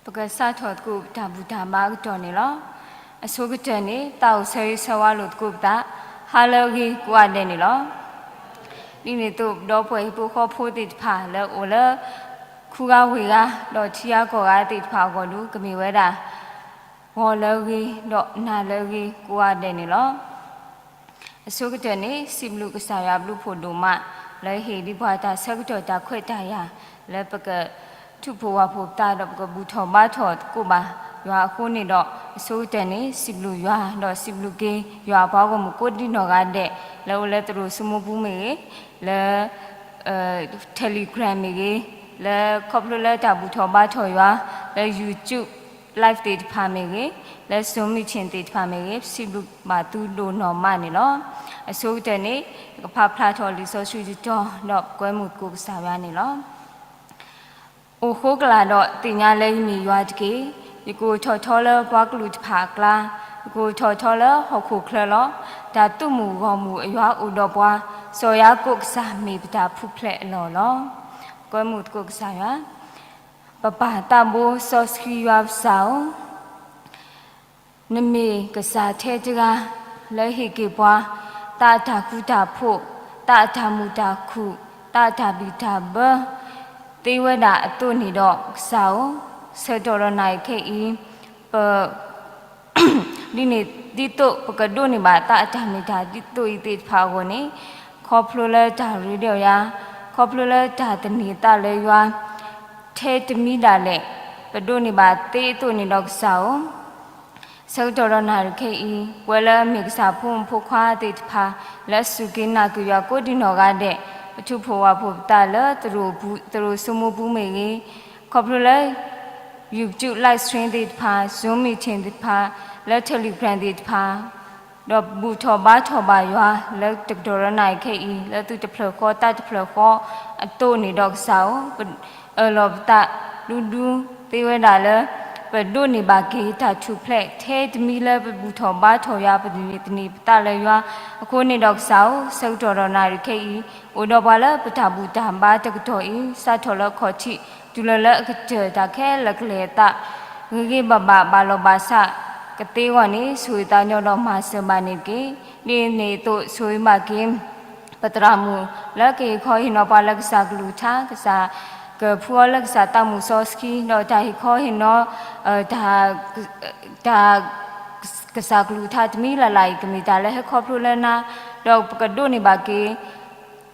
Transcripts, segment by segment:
ပကစးထီၣ်သကိးတၢ်ဘူၣ်တၢ်ဘါအကတီၢ်န့ၣ်လီၤ. အဆိကတၢၢ်န့ၣ် သးအိၣ်ဆၢဂ့ၤဆၢဝါလိာ်သကိးပသး ဟါလၢအဂ့ၤကိးဂၤဒဲးန့ၣ်လီၤ. ဒ်န့ၣ်အသိး ဒီပုၢ်ဝဲၢ်ဟံၣ်ဖိဃီဖိသ့ၣ်တဖၣ် လၢအအိၣ်လၢ ခူဂၤဝ့ၢ်ဂၤ ဒီးထံဂၤကီၢ်ဂၤသ့ၣ်တဖၣ်အဂီၢ်ဒုး ကမ့ၢ်ဝဲဒၣ် ဂီၤလၢအဂ့ၤ ဒီးနၤလၢအဂ့ၤကိးဂၤဒဲးန့ၣ်လီၤ. အဆိကတၢၢ်န့ၣ် စံးဘျုးကစၢ်ယွၤဘျုးဖှိၣ်ဒိၣ်မး လၢဟ့ၣ်ဒံးပှၤတၢ်ဆၢကတီၢ်တၢ်ခွဲးတၢ်ယာ် လၢပက ထူးဖိဝၣ်ဖိပသး ဒီးပကဘူၣ်ထီၣ်ဘါထီၣ်သကိးဘၣ်ယွၤအဃိန့ၣ်ဒီး အဆိကတၢၢ်န့ၣ် စံးဘျုးယွၤ ဒီးစံးဘျုးက့ၤ ယွၤအပှၤဂီၢ်မုၢ်ကိးဒံနီၢ်ဂၤဒဲး လၢအိၣ်လၢသရိာ်စမူပူၤမ့ၢ်ဂ့ၤ, လၢ Telegram မ့ၢ်ဂ့ၤ, လၢခီဖျိလၢတၢ်ဘူၣ်ထီၣ်ဘါထီၣ်ယွၤ, လၢ YouTube live သ့ၣ်တဖၣ်မ့ၢ်ဂ့ၤ, လၢ Zoom meeting သ့ၣ်တဖၣ်မ့ၢ်ဂ့ၤ, ပစံးဘျုးဘၣ်သုဒိၣ်နီၢ်မးန့ၣ်လီၤ. အဆိကတၢၢ်န့ၣ် ပကဖးဖျါထီၣ်လံာ်စီဆှံတတီၤ ဒီးပကွဲမုာ်သကိးကစၢ်ယွၤန့ၣ်လီၤ. အိၣ်ဃိကလာ်ဒီးသ့ၣ်ညါလၢယမ့ၢ်ယွၤတက့ၢ်. ယကအိၣ်ထီၣ်ထီလၢပှၤကလုာ်တဖၣ်အကျါ, ယကအိၣ်ထီၣ်ထီလၢဟီၣ်ခိၣ်ချၢလီၤ. တၢ်သုးမုၢ်ဂီၢ်မုၢ်အယွၤအိၣ်ဒီးပှၤ, စီၤယၤကိာ်ကစၢ်မ့ၢ်ပတၢ်ဖုဖျဲးအလီၢ်လီၤ. ကွဲမုာ်သကိးကစၢ်ယွၤ, ပပၢ်သးဘိစီဆှံယွၤပစၢ်ဧၢ, နမ့ၢ်ကစၢ်ထဲတဂၤ လၢဟ့ၣ်က့ၤပှၤ သးအတၢ်ဃူတၢ်ဖိး, သးအတၢ်မုာ်တၢ်ခုၣ်, သးအတၢ်ဘံၣ်တၢ်ဘၢ သ့ဝဲဒၣ်အသိးန့ၣ်ဒီးကစၢ်ဧၢ, ဆၢကတီၢ်ဒီးနၤအံၤခဲအံၤ ပ ဒ်န့ၣ်ဒ်သိးပကဒိးန့ၢ်ဘၣ်သးအတၢ်မ့ၢ်တၢ်တီတီအံၤသ့ၣ်တဖၣ်အဂီၢ်န့ၣ်, ခီဖျိလၢတၢ်ရ့ဒီးယွၤ, ခီဖျိလၢတၢ်သန့ၤသးလၢယွၤ ထဲတမံၤဒၣ်လဲာ် ပဒိးန့ၢ်ဘၣ်သ့အသိးန့ၣ်ဒီးကစၢ်ဧၢ, ဆၢကတီၢ်ဒီးနၤအံၤခဲအံၤ ပဝဲလၢအမ့ၢ်ကစၢ်ဖိမုၣ်ဖိခွါသ့ၣ်တဖၣ် လၢအစူၢ်က့ၤနာ်က့ၤယွၤကိးဒံနီၢ်ဂၤဒဲး, ပထူးဖိဝၣ်ဖိပသးလၢ သရိာ်စမူပူၤမ့ၢ်ဂ့ၤ, ခီဖျိလၢ YouTube live stream သ့ၣ်တဖၣ်, Zoom meeting သ့ၣ်တဖၣ်, လၢ Telegram သ့ၣ်တဖၣ်, ဒီးဘူၣ်ထီၣ်ဘါထီၣ်ဘၣ်ယွၤ လၢတကတီၢ်ဒီးနၤအံၤခဲအံၤ လၢသုတဖျၢၣ်ဃီတၢ်တဖျၢၣ်ဃီအသိးန့ၣ်ဒီးကစၢ်ဧၢ, ပအၢၣ်လီၤပသးဒူဒူသ့ဝဲဒၣ်လၢ ပဒိးန့ၢ်ဘၣ်က့ၤတၢ်ထူၣ်ဖျဲး ထဲတမံၤလၢပဘူၣ်ထီၣ်ဘါထီၣ်ယွၤ ပသန့ၤသန့ၤပသးလၢယွၤ, အဃိန့ၣ်ဒီးကစၢ်ဧၢ, ဆၢကတီၢ်ဒီးနၤအံၤခဲအံၤ အိၣ်ဒီးပှၤလၢပတၢ်ဘူၣ်တၢ်ဘါတကတီၢ်အံၤ စးထီၣ်လၢအခီၣ်ထံး တုၤလၢလၢအကတၢၢ်တၢ်ခဲလၢာ်ကလဲာ်အသး ဂ့ၤဂ့ၤဘၣ်ဘၣ်ဘၣ်လီၤဘၣ်ဆၣ်ကသ့အဂီၢ်န့ၣ် ဆိၣ်ဂ့ၤသးကညီၤဒီးမၤစၢၤဘၣ်န့ၣ်တက့ၢ်. ဒ်န့ၣ်အသိးဆိၣ်ဂ့ၤဘၣ်က့ၤ ပသရၣ်မုၣ် လၢကဟ့ၣ်ခီဟ့ၣ်နီၤပှၤလၢကစၢ်ကလုၢ်ကထါ, ကစၢ်ကဖှူအီၤလၢကစၢ်သးမုၣ်စီဆှံ, ဒီးတၢ်ဟ့ၣ်ခီဟ့ၣ်နီၤ တၢ် တၢ် ကစၢ်ကလုၢ်ကထါတမံၤလၢ်လၢ်အံၤ ကမ့ၢ်တၢ်လၢဟဲခီဖျိလၢနၤ, ဒီးပကဒိးန့ၢ်ဘၣ်က့ၤ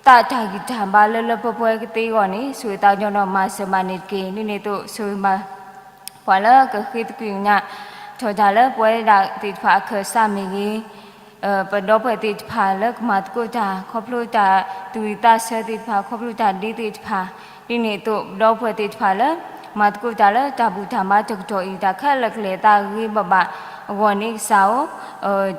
သးတၢ်ဂံၢ်တၢ်ဘါလၢလၢပှဲၤပှဲၤကသ့အဂီၢ်န့ၣ် ဆိၣ်ဂ့ၤသးကညီၤဒီးမၤစၢၤဘၣ်န့ၣ်တက့ၢ်. ဒ်န့ၣ်အသိးဆိၣ်ဂ့ၤဘၣ် ပှၤလၢကဃ့သကွံာ်ကညးထီၣ်တၢ်လၢပဝဲဒၣ်သ့ၣ်တဖၣ်အခၢၣ်စးမ့ၢ်ဂ့ၤ, ပဒီပုၢ်ဝဲၢ်သ့ၣ်တဖၣ်လၢကမၤသကိးတၢ် ခီဖျိတၢ်သူၣ်ဝံၣ်သးဆၢသ့ၣ်တဖၣ် ခီဖျိတၢ်ဒ့သ့ၣ်တဖၣ်, ဒ်န့ၣ်အသိးပဒီပုၢ်ဝဲၢ်သ့ၣ်တဖၣ်လၢ မၤသကိးတၢ်လၢတၢ်ဘူၣ်တၢ်ဘါတကတီၢ်အံၤ တၢ်ခဲလၢာ်ကလဲာ်သးဂ့ၤဘၣ်ဘၣ်အဂီၢ်န့ၣ်ကစၢ်ဧၢ, ခီဖျိလၢတၢ်ဖီၣ် စဲးဖီကဟၣ်သ့ၣ်တဖၣ်မ့ၢ်ဂ့ၤ,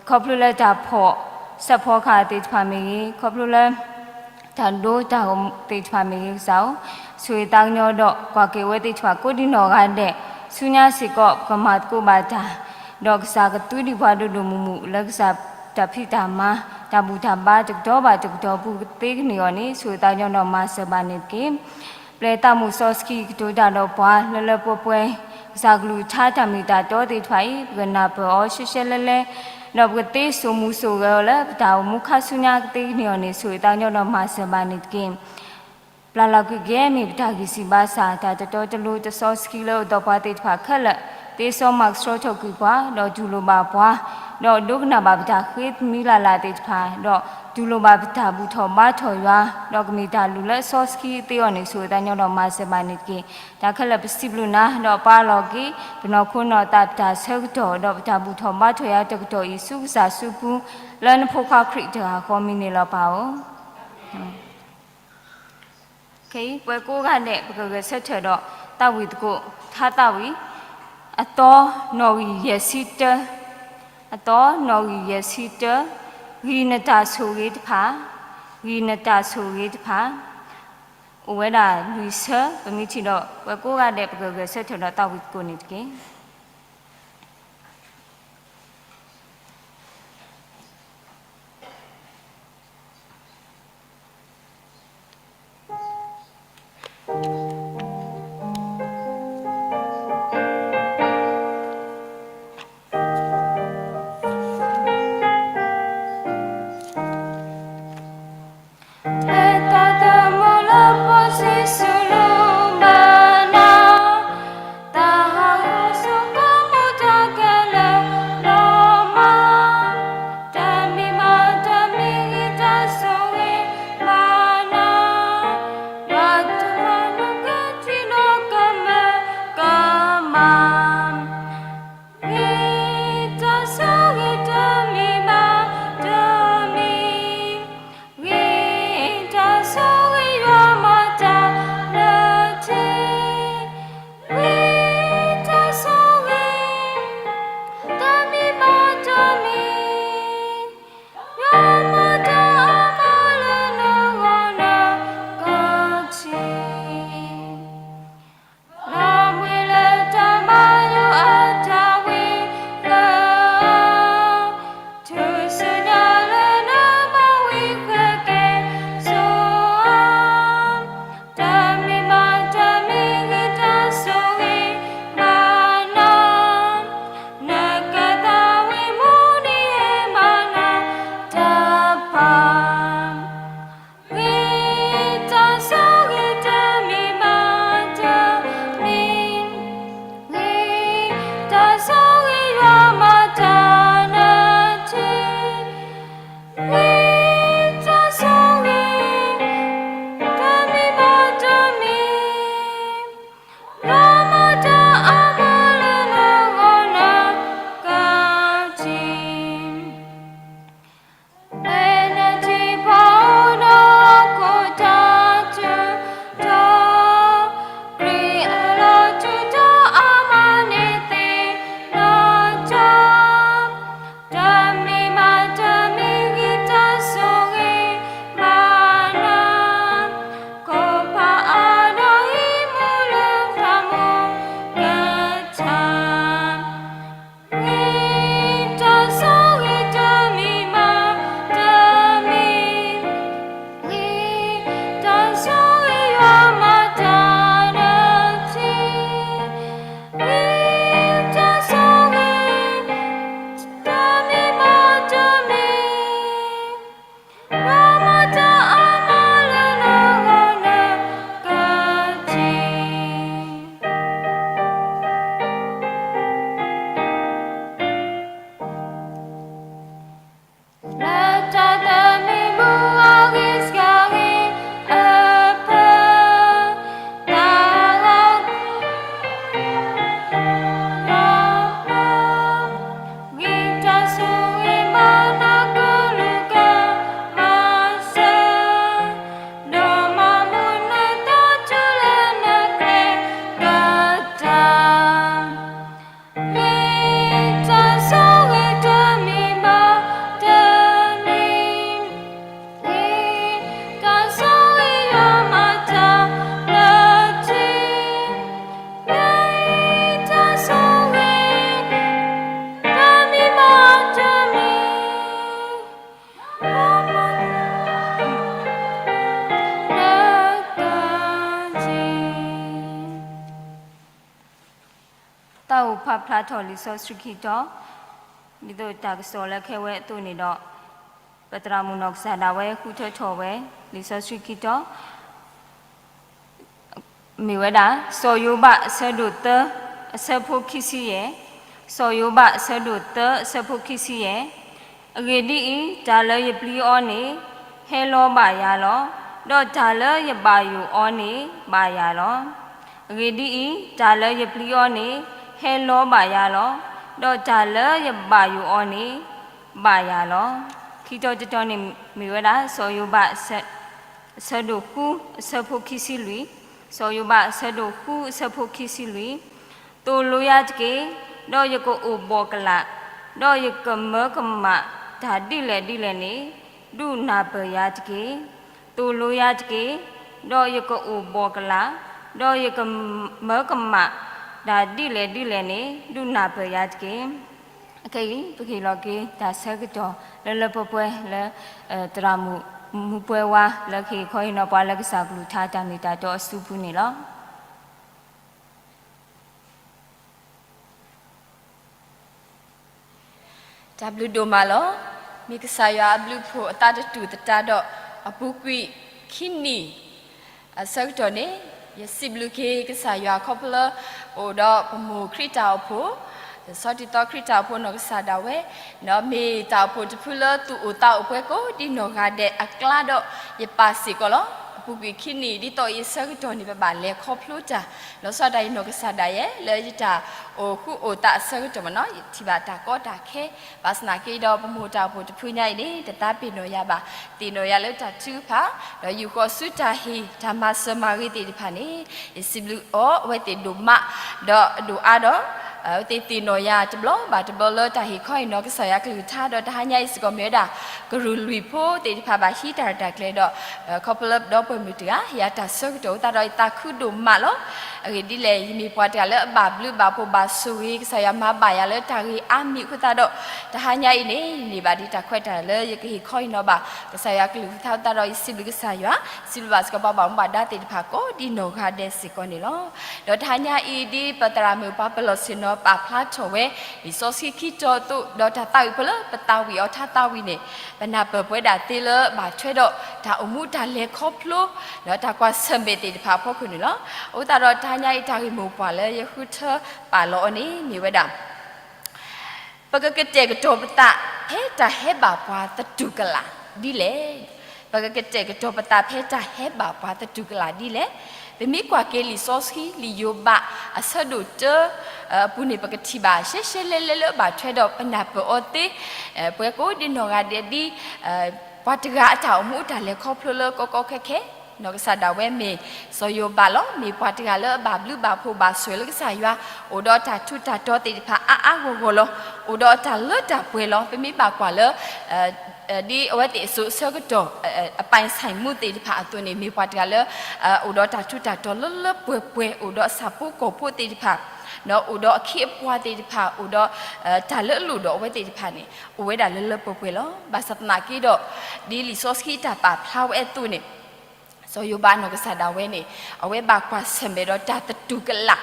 ခီဖျိလၢ တၢ်ဒိတၢ်ဂီၤသ့ၣ်တဖၣ်မ့ၢ်ဂ့ၤကစၢ်ဧၢ, ဆိၣ်ဂ့ၤသးကညီၤဒီးကွၢ်က့ၤဝဲသ့ၣ်တဖၣ်ကိးဒံနီၢ်ဂၤဒဲး, ဆူညါစ့ၢ်ကီးပကမၤသကိးဘၣ်တၢ်, ဒီးကစၢ်ကသူဒံးပှၤဒိၣ်ဒိၣ်မုၢ်မုၢ် လၢကစၢ်တၢ်ဖံးတၢ်မၤ တၢ်ဘူၣ်တၢ်ဘါတကတီၢ်ဘၣ်တကတီၢ်အပူၤကသ့ကန့ၢ်အီၤန့ၣ် ဆိၣ်ဂ့ၤသးကညီၤဒီးမၤစၢၤဘၣ်န့ၣ်တက့ၢ်. ပျဲသးမုၣ်စီဆှံကတိၤတၢ်ဒီးပှၤလၢလၢပှဲၤပှဲၤ, ကစၢ်ကလုၢ်ကထါတၢ်မ့ၢ်တၢ်တီသ့ၣ်တဖၣ်အံၤ ပကနၢ်ပၢၢ်အီၤရှဲရှဲလဲလဲ, ဒီးပကသ့စိာ်မူစိာ်ဂဲၤအီၤလၢပတၢ်အိၣ်မူခါဆူညါကသ့ကန့ၢ်အီၤန့ၣ် ဆိၣ်ဂ့ၤသးကညီၤဒီးမၤစၢၤဘၣ်န့ၣ်တက့ၢ်. ပျၢ်လီၤကွံာ်က့ၤမ့ၢ်ပတၢ်ဂံၢ်စၢ်ဘါစၢ် တၢ်တတီတလိၤတစီဆှံလၢအိၣ်ဒီးပှၤသ့ၣ်တဖၣ်ခဲလၢာ်, သ့စီမၤကဆှီထီၣ်ကွံာ်ပှၤ, ဒီးတူၢ်လိာ်ဘၣ်ပှၤ, ဒီးဒိကနၣ်ဘၣ်ပတၢ်ဃ့တမံၤလၢ်လၢ်သ့ၣ်တဖၣ်, ဒီးတူၢ်လိာ်ဘၣ်ပတၢ်ဘူၣ်ထီၣ်ဘါထီၣ်ယွၤ, ဒီးကမ့ၢ်တၢ်လုၢ်လၢအစီဆှံသ့အဂီၢ်န့ၣ် ဆိၣ်ဂ့ၤသးကညီၤဒီးမၤစၢၤဘၣ်န့ၣ်တက့ၢ်. တၢ်ခဲလၢာ်ပစံးဘျုးနၤ, ဒီးပာ်လီၤက့ၤ ပနီၢ်ခိနီၢ်သးပတၢ်ဆၢကတီၢ်, ဒီးပတၢ်ဘူၣ်ထီၣ်ဘါထီၣ်ယွၤတကတီၢ်အံၤဆူကစၢ်စုပူၤ, လၢနဖိခွါခရံာ်တဂၤဃီမံၤန့ၣ်လီၤပၢ်ဧၢ. ခဲအံၤ ပှၤကိးဂၤဒဲး ပကဂဲၤဆၢထၢၣ်ဒီး သးဝံၣ်သကိး ထါသးဝံၣ် အသီ နီၣ်ဂံၢ်ယဲၢ်ဆံတၢ, အသီ နီၣ်ဂံၢ်ယဲၢ်ဆံတၢ, ဂံၢ်နတၢ်ဆိၣ်ဂ့ၤတဖၣ်, ဂံၢ်နတၢ်ဆိၣ်ဂ့ၤတဖၣ်, အိၣ်ဝဲဒၣ်လွံၢ်ဆၢ, ပမ့ၢ်ထံၣ်ဒီး ပှၤကိးဂၤဒဲး ပကဂဲၤဆၢထၢၣ်ဒီးသးဝံၣ်သကိးန့ၣ်တက့ၢ်. ပကဖးဖျါထီၣ်လံာ်စီဆှံခံတီၤ, ဒ်သိးတၢ်ကစီၣ်လၢခဲဝဲအသိးန့ၣ်ဒီး, ပသရၣ်မုၣ်နီၢ်ကစၢ်ဒၣ်ဝဲဃုထၢထီၣ်ဝဲ, လံာ်စီဆှံခံတီၤ မ့ၢ်ဝဲဒၣ် စီၤယိၤဘးအဆၢဒိၣ်သၢ အဆၢဖိခံဆံယဲၢ်, စီၤယိၤဘးအဆၢဒိၣ်သၢ အဆၢဖိခံဆံယဲၢ်. အဂ့ၢ်ဒ်အံၤ, တၢ်လၢယပျံၤအီၤန့ၣ် ဟဲလီၤဘၣ်ယၤလီၤ. ဒီးတၢ်လၢယဘၣ်ယိၣ်အီၤန့ၣ် ဘၣ်ယၤလီၤ. အဂ့ၢ်ဒ်အံၤ, တၢ်လၢယပျံၤအီၤန့ၣ် ဟဲလီၤဘၣ်ယၤလီၤ. ဒီးတၢ်လၢယဘၣ်ယိၣ်အီၤန့ၣ် ဘၣ်ယၤလီၤ. ခံတီၤတတီၤန့ၣ်မ့ၢ်ဝဲဒၣ် စီၤယိၤဘး အဆၢဒိၣ်ဃု အဆၢဖိခံဆံလွံၢ်, စီၤယိၤဘးအဆၢဒိၣ်ဃု အဆၢဖိခံဆံလွံၢ်. သိၣ်လိယၤတက့ၢ်, ဒီးယကအိၣ်ဘှီၣ်ကလာ်, ဒီးယကမၢကမၣ်တၢ်ဒ်လဲၣ်ဒ်လဲၣ်န့ၣ် ဒုးနၢ်ပၢၢ်ယၤတက့ၢ်. သိၣ်လိယၤတက့ၢ်, ဒီးယကအိၣ်ဘှီၣ်ကလာ်, ဒီးယကမၢကမၣ်တၢ်ဒ်လဲၣ်ဒ်လဲၣ်န့ၣ် ဒုးနၢ်ပၢၢ်ယၤတက့ၢ်. ခဲအံၤ ပကဟ့ၣ်လီၤက့ၤတၢ်ဆၢကတီၢ်လၢလၢပှဲၤပှဲၤလၢ သရၣ်မုၣ်မူပှဲၤဝါ လၢကဟ့ၣ်ခီဟ့ၣ်နီၤပှၤလၢကစၢ်ကလုၢ်ကထါတၢ်မ့ၢ်တၢ်တီအစုပူၤန့ၣ်လီၤ. တၢ်ဘျုးဒိၣ်မးလီၤ. မ့ၢ်ကစၢ်ယွၤအဘျုးအဖှိၣ်အသးတတူၢ်သတးဒီး အပူၤကွံာ်ခံနံၣ်အဆၢကတီၢ်န့ၣ် ယစံးဘျုးက့ၤကစၢ်ယွၤခီဖျိလၢ အိၣ်ဒီးပမိၢ်ခရံာ်တၢ်အိၣ်ဖှိၣ်, စီၤတံၤသီခရံာ်တၢ်အိၣ်ဖှိၣ်နီၢ်ကစၢ်ဒၣ်ဝဲ, မ့ၢ်တၢ်အိၣ်ဖှိၣ်တဖုလၢသူၣ်အိၣ်သးအိၣ်ပှဲၤကိးဒ်နီၢ်ဂၤဒဲးအကျါဒီး ယပၢ်စ့ၢ်ကီးလီၤ. အပူၤကွံာ်ခံနံၣ်ဒ်သိးအံၤအဆၢကတီၢ်န့ၣ် ပဘၣ်လဲၤခီဖျိတၢ် လီၤဆီဒၣ်တၢ်အံၤနီၢ်ကစၢ်ဒၣ်ယဲ လၢယတၢ်အိၣ်ဃူအိၣ်သးအဆၢကတီၢ်မ့ၢ်နီၤ ယထံၣ်ဘၣ်တၢ်ကီတၢ်ခဲ, ဘၣ်ဆၣ်သနာ်က့ဒီးပမိၢ်တၢ်အိၣ်ဖှိၣ်တဖုညါအံၤန့ၣ် တသးပ့ၤနီၣ်ယၤဘၣ်, သ့ၣ်နီၣ်ယၤလၢတၢ်ထုကဖၣ်, ဒီးယူာ်ဃီၤဆူတၢ်ဟ့ၣ်တၢ်မၤစၢၤမၤဂ့ၤသ့ၣ်တဖၣ်န့ၣ် ယစံးဘျုးအီၤအဝဲသ့ၣ်ဒိၣ်မး, ဒီးအဒိၣ်အါဒီး အဝဲသ့ၣ်သ့ၣ်နီၣ်ယၤတဘျီဘၣ်တဘျီလၢတၢ်ဟ့ၣ်ခီဟ့ၣ်နီၤကစၢ်ယွၤကလုၢ်ကထါ ဒီးတဟါညါအံၤစ့ၢ်ကီးမ့ၢ်ဝဲဒၣ် ကရူၢ်လွံၢ်ဖိသ့ၣ်တဖၣ်ဘၣ်ဟံးတၢ်ရဲၣ်တၢ်ကျဲၤဒီး ခီဖျိလၢပဒီပုၢ်ဝဲၢ်မုၣ်တဂၤ ဟ့ၣ်ယၤတၢ်ဆၢကတီၢ်အဃိသတးဒီး ယသးခုဒိၣ်မးလီၤ. အဂ့ၢ်ဒ်လဲၣ် ယမ့ၢ်ပှၤတဂၤလၢအဘၣ်ဘျုးဘၣ်ဖှိၣ်ဘၣ်ဆိၣ်ဂ့ၤ ကစၢ်ယွၤမၤဘၣ်ယၤလၢတၢ်ဂ့ၢ်အါမံၤအဃိသတးဒီး တဟါညါအံၤန့ၣ် ယန့ၢ်ဘၣ်ဒံးတၢ်ခွဲးတၢ်ယာ်လၢယကဟ့ၣ်ခီဟ့ၣ်နီၤဘၣ် ကစၢ်ယွၤကလုၢ်ကထါအဃိသတးဒီး ယစံးဘျုးကစၢ်ယွၤ, စံးဘျုးဘၣ်စ့ၢ်ကီးပှၤဘၣ်မူဘၣ်ဒါသ့ၣ်တဖၣ်ကိးဒ်နီၢ်ဂၤဒဲးစ့ၢ်ကီးန့ၣ်လီၤ. ဒီးတဟါညါအံၤ ဒ်ပသရၣ်မုၣ်ပှၤပလီၢ်ဆ့ၣ်နီၤပာ်ဖျါထီၣ်ဝဲ လံာ်စီဆှံခံတီၤအသိး ဒီးတၢ်သးဝံၣ်ဖိလၢပသးဝံၣ်အီၤထါသးဝံၣ်န့ၣ် ပနၢ်ပၢၢ်ပဝဲဒၣ်သ့လၢဘၣ်ထွဲဒီးတၢ်အိၣ်မူတၢ်လဲၤခီဖျိ ဒီးတၢ်ကွၢ်ဆၢၣ်မဲာ်သ့ၣ်တဖၣ်အဖီခိၣ်န့ၣ်လီၤ. အဃိသတးဒီးတဟါညါအံၤတၢ်ဂ့ၢ်မိၢ်ပှၢ်လၢယဃုထၢပာ်လီၤအီၤန့ၣ် မ့ၢ်ဝဲဒၣ် ပကကတဲာ်ကတီၤပသးဖဲတၢ်ဟဲဘၣ်ပှၤသတူၢ်ကလာ်ဒ်လဲၣ်. ပကကတဲာ်ကတီၤပသးဖဲတၢ်ဟဲဘၣ်ပှၤသတူၢ်ကလာ်ဒ်လဲၣ်. ပမ့ၢ်ကွၢ်က့ၤလံာ်စီဆှံ လံာ်ယိၤဘး အဆၢဒိၣ်တၢ အပူၤန့ၣ် ပကထံၣ်ဘၣ်ရှဲရှဲလဲလဲလၢဘၣ်ထွဲဒီးပနၢ်ပၢၢ်အီၤသ့ ပှဲၤကိးဒ်နီၢ်ဂၤဒဲးဒ် ပှၤတဂၤအတၢ်အိၣ်မူအတၢ်လဲၤခီဖျိလၢကီကီခဲခဲ နီၢ်ကစၢ်ဒၣ်ဝဲမ့ၢ် စီၤယိၤဘးလီၤ. မ့ၢ်ပှၤတဂၤလၢအဘၣ်ဘျုးဘၣ်ဖှိၣ်ဘၣ်ဆိၣ်ဂ့ၤလၢကစၢ်ယွၤ, အိၣ်ဒီးတၢ်ထူးတၢ်တီၤသ့ၣ်တဖၣ်အါအါဂီၢ်ဂီၢ်လီၤ. အိၣ်ဒီးတၢ်လၢတၢ်ပှဲၤလီၤ. ပမ့ၢ်ဘၣ်ကွၢ်လၢ ဒ်အဝဲသ့ၣ်အစိၤအဆၢကတီၢ် အပိုင်ဆိုင်မှုသ့ၣ်တဖၣ်အသိးန့ၣ် မ့ၢ်ပှၤတဂၤလၢ အိၣ်ဒီးတၢ်ထူးတၢ်တီၤလၢလၢပှဲၤပှဲၤ, အိၣ်ဒီးအဆၣ်ဖိကီၢ်ဖိသ့ၣ်တဖၣ်, အိၣ်ဒီးအခ့အပှၤသ့ၣ်တဖၣ်, အိၣ်ဒီး တၢ်လၢအလိၣ်ဒီးအဝဲသ့ၣ်တဖၣ်န့ၣ် အိၣ်ဝဲဒၣ်လၢလၢပှဲၤပှဲၤလီၤ. ဘၣ်ဆၣ်သနာ်က့ဒီး ဒ်လံာ်စီဆှံတၢ်ပာ်ဖျါဝဲအသိးန့ၣ် စီၤယိၤဘးနီၢ်ကစၢ်ဒၣ်ဝဲန့ၣ် အဝဲဘၣ်ကွၢ်ဆၢၣ်မဲာ်ဒီးတၢ်သတူၢ်ကလာ်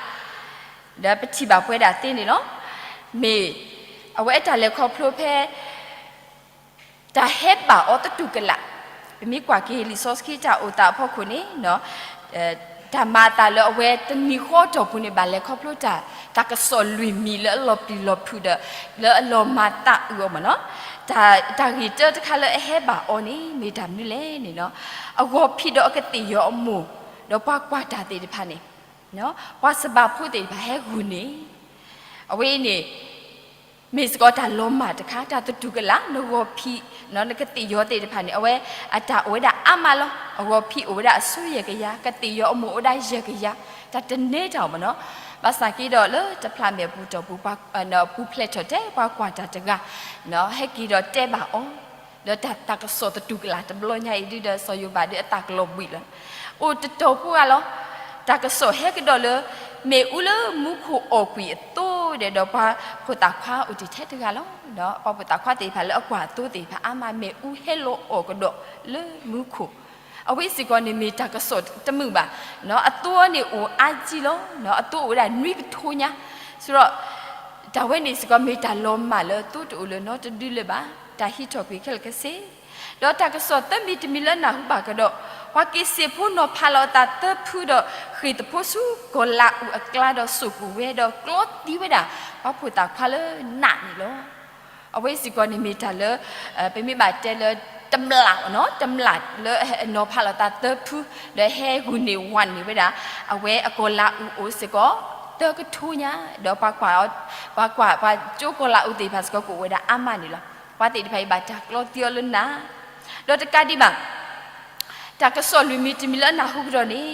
ဒီးပထံၣ်ဘၣ်ပဝဲဒၣ်သ့န့ၣ်လီၤ. မ့ၢ်အဝဲအတၢ်လဲၤခီဖျိဖဲ တၢ်ဟဲဘၣ်အီၤသတူၢ်ကလာ်, ပမ့ၢ်ကွၢ်က့ၤလံာ်စီဆှံတၢ်အိၣ်သးအဖီခိၣ်န့ၣ် တၢ်မၤအသးလၢအဝဲတနံၤဃီအတီၢ်ပူၤန့ၣ် ဘၣ်လဲၤခီဖျိတၢ် တၢ်ကစီၣ်လွံၢ်မံၤလၢအလီၤပျံၤလီၤဖုးဒီး လၢအလီၤမၤသးအုးအီၤမ့ၢ်နီၤ. တၢ်ဂ့ၢ်တၢတခါလၢအဟဲဘၣ်အီၤန့ၣ် မ့ၢ်တၢ်မနုၤလဲၣ်န့ၣ်နီၤ, အဂီၤဖံးဒီးအကသ့ၣ်ယီၤအမိၢ် ဒီးပှၤကွၢ်တၢ်သ့ၣ်တဖၣ်န့ၣ် ပှၤစီၤပၤဖိသ့ၣ်တဖၣ်ဟဲဂုာ်န့ၣ် အဝဲအံၤန့ၣ် မ့ၢ်စ့ၢ်ကီးတၢ်လီၤမၢ်တခါ, တၢ်သတူၢ်ကလာ်, နဂီၤဖံး, နကသ့ၣ်ယီၤသ့ၣ်တဖၣ်န့ၣ် အဝဲအတၢ်အိၣ်ဝဲဒၣ်အါမးလီၤ. အဂီၤဖံးအိၣ်ဝဲဒၣ်အဆိယဲၢ်ကယၤ, ကသ့ၣ်ယီၤအမိၢ်အိၣ်ဝဲဒၣ်ယဲၢ်ကယၤ, တၢ်တန့ၢ်တၢ်အီၣ်မ့ၢ်နီၤ. ဘၣ်ဆၣ်က့ဒီးလၢတဖျးမဲာ်ပူၤတီၢ်ပူၤ ပူၤဖျဲးထီၣ်တဲ ပှၤကွၢ်တၢ်တဂၤ ဟဲက့ၤဒီးတဲဘၣ်အီၤ လၢတၢ်သးကစီၣ်သတူၢ်ကလာ်တဘျီညါအံၤဒုဒီး စီၤယိၤဘးဒုအသးကလီၤဘှံးလီၤ. အိၣ်တတီၤဖိဂၤလီၤ. တၢ်ကစီၣ်ဟဲကဒီးလၢ မ့ၣ်အူလၢမူခိၣ်အီၣ်ကွံာ်အသိးဒီး ပှၤဖိသၣ်ခွါအိၣ်တ့ၢ်ထဲတဂၤလီၤ. ပှၤဖိသၣ်ခွါသ့ၣ်တဖၣ်လၢအကွၢ်အသိသ့ၣ်တဖၣ်အါမး မ့ၣ်အူဟဲလီၤအီၣ်ကဒီးလၢမူခိၣ်. အဝဲစ့ၢ်ကီးန့ၣ်မ့ၢ်တၢ်ကစီၣ်တမုာ်ဘၣ်. အသိန့ၣ်အိၣ်အါကံလီၤ. အသိအိၣ်ဝဲဒၣ်နွံကထိညါ. ဆိဒီး တၢ်ဝဲန့ၣ်စ့ၢ်ကီးမ့ၢ်တၢ်လီၤမၢ်လၢသိတအိၣ်လၢၤနီတဒုလၢၤဘၣ်, တၢ်ဟံးထီၣ်ကွံာ်ခဲလၢာ်ခဲဆ့, ဒီးတၢ်ကစီၣ်သၢမံၤတမံၤလၢနၢ်ဟူဘၣ်ကဒီး, ပှၤက့ၤစ့းဖိနီၤဖးလီၤအသးသၢဖုဒီး ဃ့ၢ်သဖိဆူကီၤလးအူးအကျါဒီးစိာ်ကွံာ်ဝဲဒီးကျီသံဝဲဒၣ် ပှၤဖိသၣ်ခွါလၢနးန့ၣ်လီၤ. အဝဲစ့ၢ်ကီးန့ၣ်မ့ၢ်တၢ်လၢ ပမ့ၢ်ဘၣ်တဲလၢ တမျၢ်နီၤ, တမျၢ်လၢနီၤဖးလီၤသးသၢဖု ဒီးဟဲဂုာ်န့ၢ်ဝၤန့ၢ်ဝဲဒၣ် အဝဲအကီၤလးအူးအိၣ်စ့ၢ်ကီး သၢကထိညါ, ဒီးပှၤကွၢ်, ပှၤကွၢ်ပှၤကၠိကီၤလးအူးသ့ၣ်တဖၣ်စ့ၢ်ကီးကအိၣ်ဝဲဒၣ်အါမးန့ၣ်လီၤ. ပှၤသ့ၣ်တဖၣ်အံၤဘၣ်တၢ်ကျီသံအီၤလၢနး, ဒီးတကးဒံးဘၣ် တၢ်ကစီၣ်လွံၢ်မံၤတမံၤလၢအနၢ်ဟူကဒီးန့ၣ်,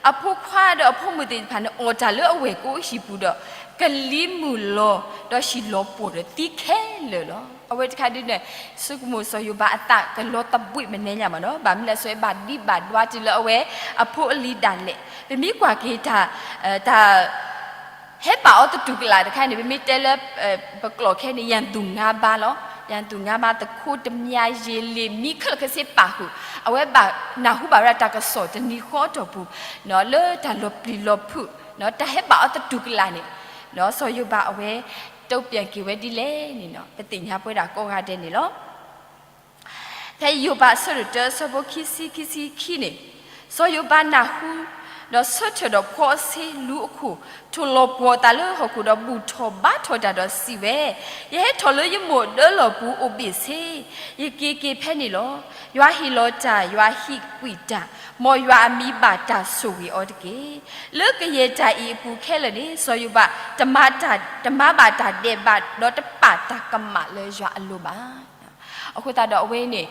အဖိခွါဒီးအဖိမုၣ်သ့ၣ်တဖၣ်န့ၣ် အီၣ်တၢ်လၢအဝဲၢ်ကိးဟံၣ်ပူၤဒီး ကလံၤမုၢ်လီၤ, ဒီးဟံၣ်လီၤပှီၢ်ဒီးသံခဲလၢာ်လီၤ. အဝဲတခါဒ်န့ၣ် ဆိကမိၣ်စီၤယိၤဘးအသးကလီၤသဘှံးမနုၤညါမးနီၤ, ဘၣ်မနုၤလဲၣ် စီၤယိၤဘးဒံးဘၣ်ဒွါတုၤလၢအဝဲအဖိအလံၤဒၣ်လဲာ်, ပမ့ၢ်ကွၢ်က့ၤတၢ် တၢ် ဟဲပာ်အီၤသတူၢ်ကလာ်တခါန့ၣ် ပမ့ၢ်တဲလၢ ပကျိာ်ခဲအံၤန့ၣ် ရန်သူငါးပါးလီၤ. ရန်သူငါးပါး သူခိုးဓား ယ့လ့ၣ် မံၤခဲလၢာ်ခဲဆ့ပာ်ဃုာ်, အဝဲဘၣ်နၢ်ဟူဘၣ်ဝဲဒၣ်တၢ်ကစီၣ်တနံၤဃီအတီၢ်ပူၤ လၢတၢ်လီၤပျံၤလီၤဖုး တၢ်ဟဲပာ်အီၤသတူၢ်ကလာ်န့ၣ် စီၤယိၤဘးအဝဲ တုံ့ပြန်က့ၤဝဲဒ်လဲၣ်န့ၣ် ပသ့ၣ်ညါပဝဲဒၣ်ကိးဂၤဒဲးန့ၣ်လီၤ. ဖဲယိၤဘးအဆၢဒိၣ်တၢအဆၢဖိခံဆံ ခံဆံခံန့ၣ်, စီၤယိၤဘးနၢ်ဟူ, ဒီးဆၢထၢၣ်ဒီးဖှီအဆ့လူအခိၣ်, ထိၣ်လီၤပှီၢ်အသးလၢဟီၣ်ခိၣ်ဒီးဘူၣ်ထီၣ်ဘါထီၣ်တၢ်ဒီးစံးဝဲ, ယဟဲထီၣ်လၢယမိၢ်ဒၢလီၢ်ပူၤအိၣ်ဘ့ၣ်ဆ့, ယက့ၤက့ၤဖဲန့ၣ်လီၤ. ယွၤဟ့ၣ်လီၤတၢ်, ယွၤဟံးကွံာ်တၢ်, မ်ယွၤအမံၤဘၣ်တၢ်ဆိၣ်ဂ့ၤအီၤတက့ၢ်. လၢကယဲၢ်တၢ်အံၤအပူၤခဲလၢာ်န့ၣ် စီၤယိၤဘး တမၤဘၣ်တၢ်ဒဲးဘး ဒီးတပာ်တၢ်ကမၣ်လၢယွၤအလိၤဘၣ်. အဃိသတးဒီးအဝဲန့ၣ်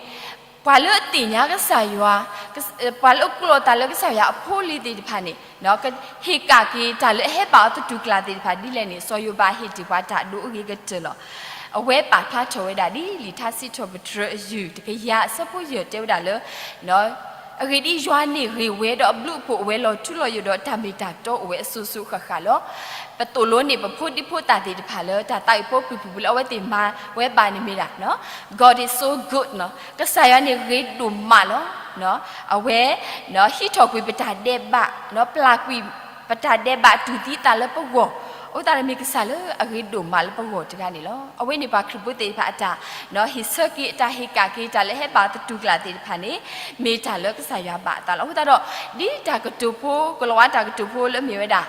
ပှၤလၢအသ့ၣ်ညါကစၢ်ယွၤ, ပှၤလၢအကျိးအသးလၢကစၢ်ယွၤအဖိအလံၤသ့ၣ်တဖၣ်န့ၣ် ဟ့ၣ်ကၣ်က့ၤတၢ်လၢအဟဲပာ်အီၤသတူၢ်ကလာ်သ့ၣ်တဖၣ်ဒ်လဲၣ်န့ၣ် စီၤယိၤဘးဟ့ၣ်တ့ၢ်ပှၤတၢ်ဒိၣ်အဂ့ၤကတၢၢ်လီၤ. အဝဲပာ်ဖျါထီၣ်ဝဲဒၣ်ဒ်လံာ်ထါစံးထီၣ်ပတြၢၤအယုၢ်တကယၤအဆၢဖိယဲၢ်တဲဝဲဒၣ်လၢ အဂ့ၢ်ဒ်အံၤယွၤန့ၣ်ဂ့ၤဝဲဒီးအဘျုးအဖှိၣ်အိၣ်ဝဲလီၤထူလီၤယိာ်ဒီးတၢ်မ့ၢ်တၢ်တီအိၣ်ဝဲအစိၤစိၤဃၣ်ဃၣ်လီၤ. ပသိၣ်လိန့ၢ်ပဖိဒံဖိသၣ်သ့ၣ်တဖၣ်လၢတၢ်သးဝံၣ်ဖိပျုၢ်ပူၤလၢအဝဲသ့ၣ်မၤဝဲဘၣ်န့ၣ်မ့ၢ်ဒၣ် God is so good နီၤ, ကစၢ်ယွၤန့ၣ်ဂ့ၤဒိၣ်မးလီၤ. အဝဲ ဟံးထီၣ်ကွံာ်ပတၢ်ဒဲးဘး, ပျၢ်ကွံာ်ပတၢ်ဒဲးဘးတူၢ်သံသးလၢပဂီၢ်, အဃိသတးဒီးမ့ၢ်ကစၢ်လၢအဂ့ၤဒိၣ်မးလၢပဂီၢ်တဂၤန့ၣ်လီၤ. အဝဲန့ၣ်ပှၤခရံာ်ဖိသ့ၣ်တဖၣ်အတၢ် ဟ့ၣ်ဆၢက့ၤ အတၢ်ဟ့ၣ်ကၣ်က့ၤ တၢ်လၢဟဲပာ်သတူၢ်ကလာ်သ့ၣ်တဖၣ်န့ၣ် မ့ၢ်တၢ်လၢကစၢ်ယွၤဘၣ်အသးလီၤ. အဃိသတးဒီး ဒ်တၢ်ကတိၤဖိ ကလီၤဝါတၢ်ကတိၤဖိလၢမ့ၢ်ဝဲဒၣ်